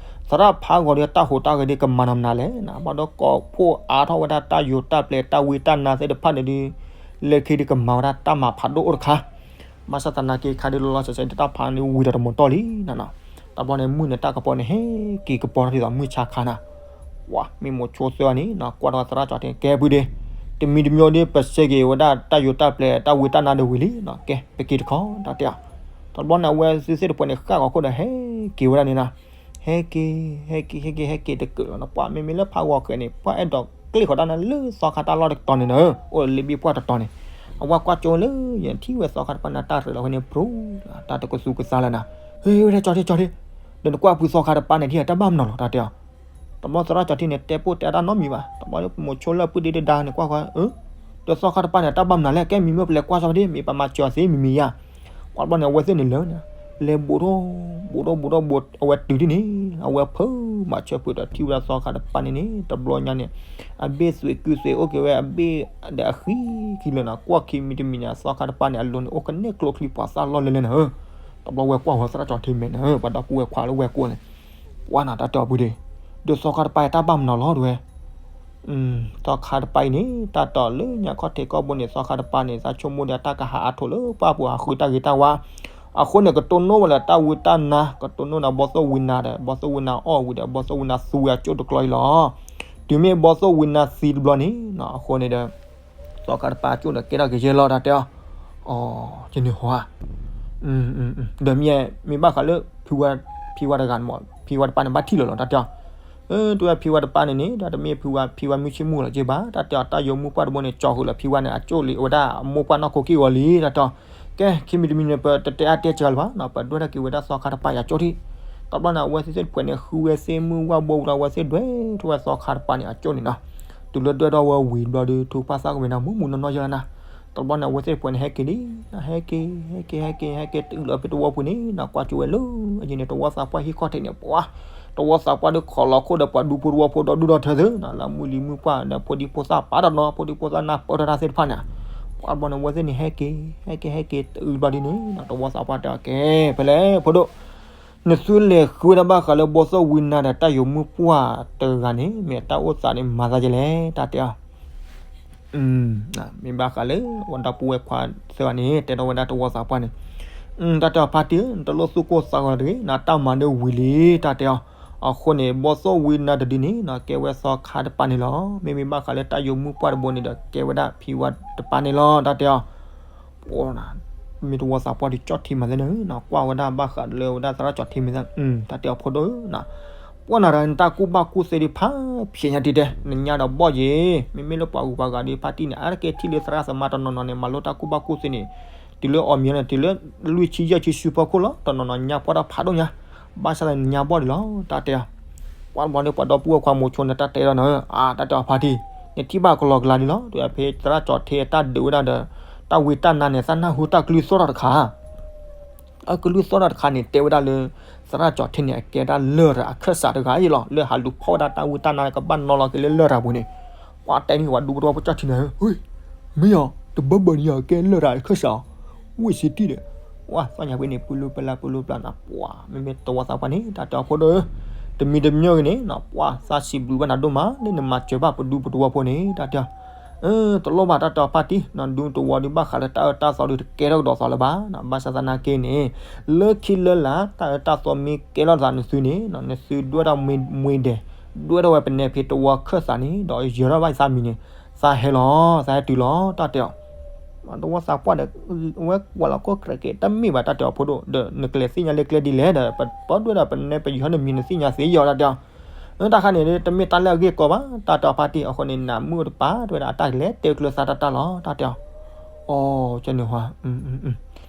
သရၣ်ဖးဂီၤဒီး တၢ်ဟူးတၢ်ဂဲၤဒီး ကမၤနၤမနုၤလဲၣ်နၤ, ဘၣ်ဒီးကိးဖှိၣ်အါထီၣ်ဝဲဒၣ် တၢ်ယိၤတၢ်ပျဲၤ တၢ်ဝံတၢ်နါသ့ၣ်တဖၣ်န့ၣ်ဒီး လၢခံဒီးကမၤဝဲဒၣ်တၢ်မၤဖးဒိၣ်အိၣ်တခါ, ဘၣ်ဆၣ်သနာ်က့ခါဒီး လီၤလီၤဆဲးဆဲးဒီး တၢ်ဖးန့ၣ်ဝံၤဒီးတမီၤတီၢ်လံနၤနီၤ. တဘျီန့ၣ် မုၢ်န့ၣ် တၢ်ကပီၤန့ၣ် ဟဲက့ၤကပီၤထီၣ်ဒ်သိးမုၢ်ဆါခါနၤ. ပှၤမ့ၢ်မိၤဆိသၢဂၤန့ၣ်နၤ ကွၢ်ထီၣ်သရၣ်ကၠီၤထံ ကဲပုၢ်ဒီး, တမံၤတမံၤဒီး ပစဲက့ၤဝဲဒၣ် တၢ်ယိၤတၢ်ပျဲၤ တၢ်ဝံတၢ်နါဒီးဝံၤလံနၤ, ကဲ ပက့ၤတခီ တၢ်တဲအီၤ. တဘျီန့ၣ် အဝဲသ့ၣ်တဖၣ်န့ၣ် ဃၣ်ဂီၤခိၣ်ဒီး ဟဲက့ၤဝဲဒၣ်န့ၣ်နၤ, ဟဲက့ၤ ဟဲက့ၤ ဟဲက့ၤ ဟဲက့ၤတကၢးလီၤနၤ. ပှၤမ့မ့ၢ်လၢဖးဂီၤဃဲၤန့ၣ် ပှၤအဲၣ်ဒိးကျ့ၣ်ဃီၤတၢ်နၤလၢသီခါတၢ်လီၢ်တတီၤန့ၣ်နၤ, အိၣ်လၢဘ့ၣ်ပှၢ်တတီၤန့ၣ်, အဝဲကွၢ်ကၠိလၢ ယထံၣ်ဝဲသီခါတပၤန့ၣ် တၢ်ရ့းလီၤဝဲန့ၣ် ပြူၤ, တၢ်တကသူကသါလၢနၤ. ဟ့ ဝဲဒၣ်ကၠီၤထံ ကၠီၤထံ, ဒီးနကွၢ်ဖုသီခါတပၤန့ၣ် ထံၣ်တၢ်ဘၣ်မနုၤလီၤ တၢ်တဲအီၤ. တဘျီသရၣ်ကၠီၤထံန့ၣ် တဲပိၢ်တဲအတၢ်နီတမံၤဘၣ်. တဘျီမိၤဆိလၢအပုၢ်ဒ့ဒ့ဒါန့ၣ် ကွၢ်ဃီ, ဒီးသီခါတပၤန့ၣ် တၢ်ဘၣ်မနုၤလဲၣ်, ကဲမံၤမ့ၢ်ပလဲၤကွၢ်စီဒ့ မ့ၢ်ပမၤစၢၤအီၤသ့မံၤမံၤယါ. ပှၤတဘျီန့ၣ် အဝဲသ့ၣ်န့ၣ်လၢ လဲၤဘူးထီၣ် ဘူးထီၣ် ဘူးထီၣ် ဘူး အဝဲတုၤဒ်န့ၣ် အဝဲဖုးမၤဆၢဖုးဒီးထံၣ်ဝဲဒၣ်သီခါတပၤန့ၣ်န့ၣ် တဘျီညါန့ၣ် အဘ့ၣ်သွံးကုသွံးအိၣ်က့ၤဝဲ အဘ့ၣ်ဒီးအဃံခံလၢာ်နၤ, ကွၢ်ခံမံၤတမံၤန့ၣ် အသီခါတပၤန့ၣ် အလိၤန့ၣ် အိၣ်ကနဲၣ်ကျိချံ ပှၤသၣ်လီၢ်လၢလၢနၤဧၢ. တဘျီဝဲကွၢ်ဃီသရၣ်ကၠီၤထံမဲာ်နၤဧၢ, ပှၤဒီပုၢ်ဝဲၢ်ခွါလၢဝဲၢ်ကိၣ်န့ၣ်, ပှၤနၤတၢ်တဲအီၤပုၢ်ဒ့, ဒီးသီခါတပၤအံၤတၢ်ဘၣ်မနုၤလီၤတဲဝဲ. သီခါတပၤအံၤန့ၣ် တၢ်တီၢ်လၢညါခီၣ်ထံးကီၢ်ဘိန့ၣ် သီခါတပၤန့ၣ် သးဆိကမိၣ်ဒီးတၢ်ကဟးအါထိးလၢပှၢ်ပူၤဟးဃုတၢ်ဂ့ၤတၢ်ဝါ, အဃိန့ၣ် ကတိၢ်နီၣ်ဝဲလၢတၢ်ဝံတၢ်နါ ကတိၢ်နီၣ်ဒီးဘီသိၣ်ဝံနါဒီး ဘီသိၣ်ဝံနါအီၣ်ဝံၤဒီး ဘီသိၣ်ဝံနါသူဝဲအကၠိၣ်တကျီအံၤလီၤ. တုၤမ့ၢ်ဘီသိၣ်ဝံနါသံတဘျီန့ၣ် အဃိန့ၣ်ဒီး သီခါတပၤအကၠိၣ်ဒီးကဲထီၣ်ကယဲၢ်လီၤ တၢ်တဲအီၤ. အန့ၣ်ဟီ ဒီးမ့ၢ် မ့ၢ်ဘၣ်ဃးလၢ ဖံဝါတဂၤန့ၣ်မ့ၢ် ဖံဝါတပၤန့ၣ် ဘၣ်ထံၣ်လီၤလီၤ တၢ်တဲအီၤ. တုၤဝဲဖံဝါတပၤန့ၣ်န့ၣ် ဒီးတမ့ၢ်ဖံဝါ ဖံဝါမုၢ်ဆ့ၣ်မုၢ်လီၤက့ဘၣ် တၢ်တဲအီၤ. တၢ်ယိၤမုၣ်ပှၢ်တဘိန့ၣ် ကၠီဃုာ်လၢဖံဝါန့ၣ် အကၠိၣ်လံ အဝဲဒၣ်အမိၢ်ပှၢ်နီၢ်ခိက့ၢ်ဂီၤလံ တၢ်တဲအီၤ. ကဲ ခံမံၤတမံၤန့ၣ် ပတတဲအါတဲစှၤလၢၤဘၣ်နီၤ ပဒွဲၣ်ထီၣ်က့ၤဝဲဒၣ်သီခါတပၤအံၤအကၠိၣ်ထံၣ်. တဘျီန့ၣ် အဝဲသ့ၣ်သ့ၣ်တဖၣ်န့ၣ် ဃုဝဲသ့ၣ်မုၢ်ဝၣ်ဘိဝံၤဒီး အဝဲသ့ၣ်ဒွဲၣ်ထီၣ်ဝဲသီခါတပၤန့ၣ် အကၠိၣ်န့ၣ်နီၤ. တုၤလၢဒွဲၣ်ထီၣ်ဝဲဝံၤတဘျီဒီး ထုကဖၣ်သၣ်ကမဲာ်န့ၣ် မုၢ်မုၢ်နီၢ်နီၢ်ယဲၢ်လီၤနၤ. တဘျီန့ၣ် အဝဲသ့ၣ်တဖၣ်န့ၣ် ဟဲက့ၤလံ, ဟဲက့ၤ ဟဲက့ၤ ဟဲက့ၤ ဟဲက့ၤ ဟဲက့ၤ တအုးလီၤဖဲသဝီပူၤန့ၣ်နီၤ ကွၢ်ကၠိဝဲလၢအယံၤန့ၣ် သဝီသးပှၢ်ဟံၣ်ခီၣ်ထံးန့ၣ် ပှၤ သဝီသးပှၢ်ဒီးခိးလီၤခိၣ်ဒီးပှၤဒူဖိသဝီဖိဒီဒူၣ်ဒီထၢသုနီၤ လၢမုၢ်လံၤမုၢ်ပှၢ်ဒီး ဖိဒံဖိသၣ်ပာ်ဒီးနီၤ ဖိဒံဖိသၣ်နၢ်ပၢၢ်ထီၣ်တၢ်သ့ၣ်တဖၣ်န့ၣ်. ပှၤတဘျီန့ၣ် အဝဲသ့ၣ်န့ၣ် ဟဲက့ၤ ဟဲက့ၤ ဟဲက့ၤ တအုးဘျီဒ်န့ၣ်နီၤ သဝီသးပှၢ်တဲအီၤ ကဲ ဖဲလဲၣ်ဖိဒိၣ် နသုလဲၤဃုဝဲဒၣ်ဘၣ်ဃးလၢဘီသိၣ်ဝံနါဒီးတၢ်ယိၤမုၣ်ပှၢ်တဂၤန့ၣ် မ့ၢ်တၢ်အိၣ်သးန့ၣ်မၤသးဒ်လဲၣ် တၢ်တဲအီၤ. မ့ၢ်ဘၣ်ဃးလၢအဝဲဒီပုၢ်ဝဲၢ်ခွါသၢဂၤန့ၣ် တဲထီၣ်ဝဲဒၣ်သဝီသးပှၢ်န့ၣ် တၢ်တဲအီၤဖါတံၢ်ဧၢ နတလိၣ်သူၣ်ကိၢ်သးဂီၤတဂ့ၤ နတၢ်မၤဒၣ်ဝံၤလံ တၢ်တဲအီၤ. အဃိန့ၣ် ဘီသိၣ်ဝံနါတဒုန့ၣ်နီၤ ကဲဝဲသီခါတပၤန့ၣ်လီၤ. မ့မ့ၢ်ဘၣ်ဃးလၢတၢ်ယိၤမုၣ်ပှၢ်တဘိန့ၣ်ဒီး ကဲဝဲဒၣ်ဖံဝါတပၤန့ၣ်လီၤ တၢ်တဲအီၤ. မ့ၢ်သဝီသးပှၢ်ဒုးကၠီၣ်ထံမၤသ့န့ၣ်နီၤ ကွၢ်ဝဲဒၣ်ဘၣ်ဃးလၢဝဲဒၣ်သရၣ်ကၠီၤထ့မၤသ့ တၢ်တဲအီၤဖိဒိၣ်ဧၢနီၤ ပှၢ်နၤဒီးနတၢ်ကူၣ်ဘၣ်ကူၣ်သ့ဒ်ဖးဖျဲးညါတံၢ်တဲ နညါဒီးဘီၣ်ယ့ၤ မ့မ့ၢ်လၢပှၤဂုၤပှၤဂၤဒ်ဖါတံၢ်န့ၣ် အါတက့ၢ်ထံၣ်လၢသရၣ်သမါတနီၤနီၤန့ၣ် မၤလိတၢ်ကူၣ်ဘၣ်ကူၣ်သ့န့ၣ် တုၤလၢအီၤမံၤန့ၣ် တုၤလၢလွံၢ်ဆံယဲၢ်ဆံဆူဖီခိၣ်လီၤ တနီၤနီၤညါပှၢ်တၢ်ဖးဒိၣ်ညါ ဘၣ်ဆၣ်သနာ်က့ညါဘီၣ်ဒံးလီၤ တၢ်တဲအီၤ. ပှၢ်တဘျီဒီးပှၤဒီပုၢ်ဝဲၢ်ခွါမိၤဆိန့ၣ် တၢ်တဲဒီးနီၤ အါ တၢ်တဲအီၤဖါတံၢ် နထံၣ်ဘၣ်ကလီကလါဒ်လီၤ တုၤဖဲသရၣ်ကၠီၤထ့အတၢ်ဒုးဝဲဒၣ်ဒီး တၢ်ဝံတၢ်နါန့ၣ် သးနၢ်ဟူတၢ်ကလုၢ်သီၣ်ထီၣ်တခါ အကလုၢ်သီၣ်ထီၣ်တခါန့ၣ် တဲဝဲဒၣ်လၢ သရၣ်ကၠီၤထ့န့ၣ် အကဲဒၣ်လရာ်အခၢၣ်စးတဂၤအံၤလီၤ လၢဟးလူၤဖီၣ်ဝဲဒၣ်တၢ်ဝံတၢ်နါကဘၣ်နီၤလီၤက့ၤလၢလရာ်ပူၤန့ၣ်. ပှၢ်တဲန့ၢ်ဝဲဒူပတဝီဖိကၠီၣ်ထံန့ၣ် မ့ၢ်အီၤ တဘၢဘၢန့ၣ် အကဲလရာ်အခၢၣ်စးအီၤ ဝ့ၢ်စ့တံၢ်ဒီး ပှၢ်သီၣ်ညါဖဲန့ၣ် ပူၤလူပလၢပူၤလူပျၢ်နီၤ ပှၢ်မ့မ့ၢ်သဝီသးပှၢ်န့ၣ် တၢ်တဲအီၤဖိဒိၣ်ဧၢ တမံၤတမံၤဂ့ၤန့ၣ်နီၤ ပှၢ်သးစံးဘျုးဘၣ်နၤဒိၣ်မး လၢနမၤစၢၤဘၣ်ပဒူပတဝီဖိန့ၣ် တၢ်တဲအီၤ တလိၣ်ဘၣ်တၢ်တဲအီၤဖါတံၢ်နီၤ ဒူတဝီဒုးဘၣ်ဃးလၢတၢ်အၢတၢ်သီဒုးတကဲထီၣ်ကဒီးသီလၢၤဘၣ်နီၤ ဘၣ်ဆၣ်သနာ်က့န့ၣ် လၢခံလၢလာ် တၢ်အၢတၢ်သီမ့ၢ်ကဲထီၣ်သးနသုန့ၣ်နီၤ နသုဒွဲၣ်ထီၣ်မှ့ဒဲး ဒွဲၣ်ထီၣ်ဝဲပနဲဖံသဝီခၢၣ်စးန့ၣ် ဒီးယၢၤထီၣ်ဘၣ်ယသးမံၤန့ၣ် သးဟဲလီၤ သးဟဲတုၤလီၤ တၢ်တဲအီၤ သဝီသးပှၢ်ဒီး အဝဲကွၢ်လီၤကိၣ်ကြဲးက့ၤ တမ့ၢ်ဘၣ်တၢ်တဲအီၤဖိဒိၣ် ဒီးနကလဲၤသ့ၣ်ညါလၢကျဲဒ်လဲၣ်ဒီး ပဒွဲၣ်ဒီးပနဲပယၢၤထီၣ်နမံၤနသ့ၣ်ညါသ့ယီၤ တၢ်တဲအီၤ တၢ်ခါန့ၣ် တမ့ၢ်တၢ်လၢအဂ့ၢ်ကီဘၣ် တၢ်တဲအီၤဖါတံၢ် အဃိန့ၣ် နမုၣ်တပၤ တဲဝဲဒၣ်အတၢ်ကလဲၤတဲကျၢၤသးတၢ်တၢ်လီၤ တၢ်တဲအီၤ အီ ကန့ၣ်ဟါ ဒီ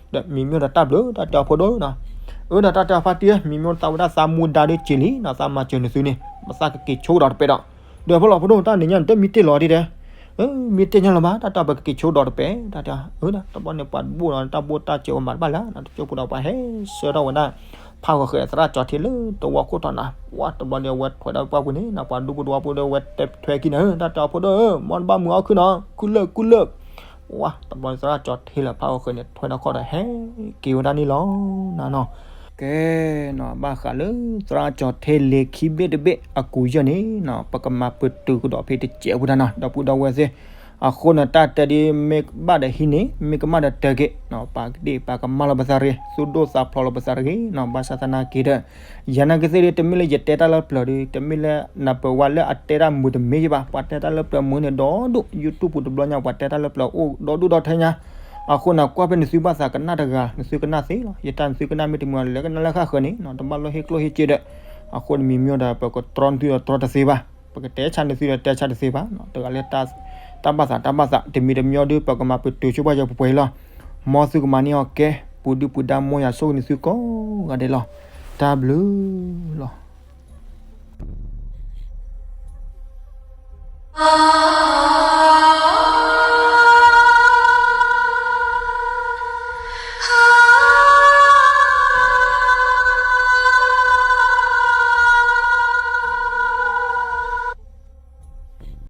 းမံၤမ့ၢ်ဒီးတၢ်ဘျုး တၢ်တဲအီၤဖိဒိၣ်နီၤ အၢ ဒီးတၢ်တဲအီၤဖါတံၢ် မံၤမ့ၢ်သးဝဲဒၣ်သးမူဒါဒ်က့ၤလံနီၤ သးမၤစၢၤနသုန့ၣ် ပသးကက့ၤဆိကဒီးတပဲဒီး ဒီးဖိလီၤဖိဒိၣ် တၢ်န့ၣ်ညါန့ၣ် တမံၤတ့ၢ်လီၤဒ်တဲ မံၤတ့ၢ်ညါလီၤဘၣ် တၢ်တဲအီၤပကက့ၤဆိကဒီးတပဲ တၢ်တဲအီၤ အၢ တဘျီန့ၣ် ပှၤတဘိဒီး တၢ်ဘိၣ်တၢ်စဲးဝဲမၤတဘၣ်လၢၤ တကၠိပူၤဒီးပှၤဟဲဆှၢထီၣ်ဝဲဒၣ် ဖးဂီၤဃဲၤသရၣ်ကၠီၤထ့လၢသဝီခိၣ်ထီၣ်နၤ ပှၢ်တဘျီန့ၣ် အဝဲထွဲဒီးပှၢ်ပူၤန့ၣ်နီၤ ပှၤဒူပူၤတဝီပူၤဒီးဝဲတဲထွဲက့ၤနၤ တၢ်တဲအီၤဖိဒိၣ်ဧၢ မ်နဘၣ်မုာ်အီၣ်ခုနီၤ ကူၣ်လၢာ်ကူၣ်လၢာ် ဝါ တဘျီန့ၣ်သရၣ်ကၠီၤထ့လၢဖးဂီၤဃဲၤန့ၣ် ထွဲထီၣ်ခီၣ်ဒီးဟဲက့ၤဝဲဒၣ်န့ၣ်လီၤ နၤနီၤ ကဲနီၤ ဘၣ်ဃးလၢသရၣ်ကၠီၤထ့လ့ၤခံဘ့ၣ်တဘ့ၣ်အကူယၢၢ်န့ၣ်နီၤ ပကမၤပတုာ်ကဒီးဖဲတစဲးဖိတၢ်နီၤ ဒီပုၢ်ဒီဝဲၢ်သ့ၣ် အဃိန့ၣ် တၢ်တဲဒ်မ့ၢ်ကဘၣ်ဒီးဟံးန့ၢ် မ့ၢ်ကမၣ်ဒီးတဲက့ၤနီၤ ပာ်ကဒ့ၣ်ပာ်ကမၣ်လီၤပသးတဂ့ၤ သူၣ်ဒိၣ်သးဖျိးလီၤပသးတဂ့ၤနီၤ ဘၣ်ဆၣ်သနာ်က့ဒီး ယၤနာ်က့သ့ၣ်ဒ် တမ့ၢ်လၢယတဲတၢ်လၢပျၢၤဒီး တမ့ၢ်လၢနပၢၤဝါလၢအတဲတၢ်မုာ်တမ့ၢ်ယဘၣ် ပှၤတဲတၢ်လၢပျၢၤမုာ်န့ၣ်ဒီဒူၣ် YouTube ပူၤတဘျီညါ ပှၤတဲတၢ်လၢပျၢၤအိၣ်ဒီဒူၣ်ဒီထၢညါ အဃိန့ၣ် ကွၢ်ဖဲနသုဘၣ်သးကနၣ်တဂၤ နသုကနၣ်သ့လီၤ ယတၢ်နသုကနၣ်မ့ၢ်တမုာ်လၢကနၣ်လၢဃၣ်ဃၢၤန့ၣ်နီၤ တဘၣ်လိၣ်ဟ့ၣ်ကျိၣ်ဟ့ၣ်စ့ဒီး အဃိန့ၣ်မံၤမ့ၢ်ဒီး ပကတြီနသုဒီးတြီတသ့ဘၣ် ပကတဲဆါနသုဒီးတဲဆါတသ့ဘၣ် တဂၤလၢ တၢ်ဘၣ်သးတၢ်ဘၣ်သး တမံၤတမံၤအီၤဒုး ပကမၤပတုာ်ဆိပှၢ်ယပှဲၤလီၤ မ်သုကမၤန့ၢ်အီၤကဲ ပူၤဒုၣ်ပူၤဒါ မ်ယွၤဆိၣ်ဂ့ၤနသုကိးဂၤဒဲးလီၤ တၢ်ဘျုးလီၤ.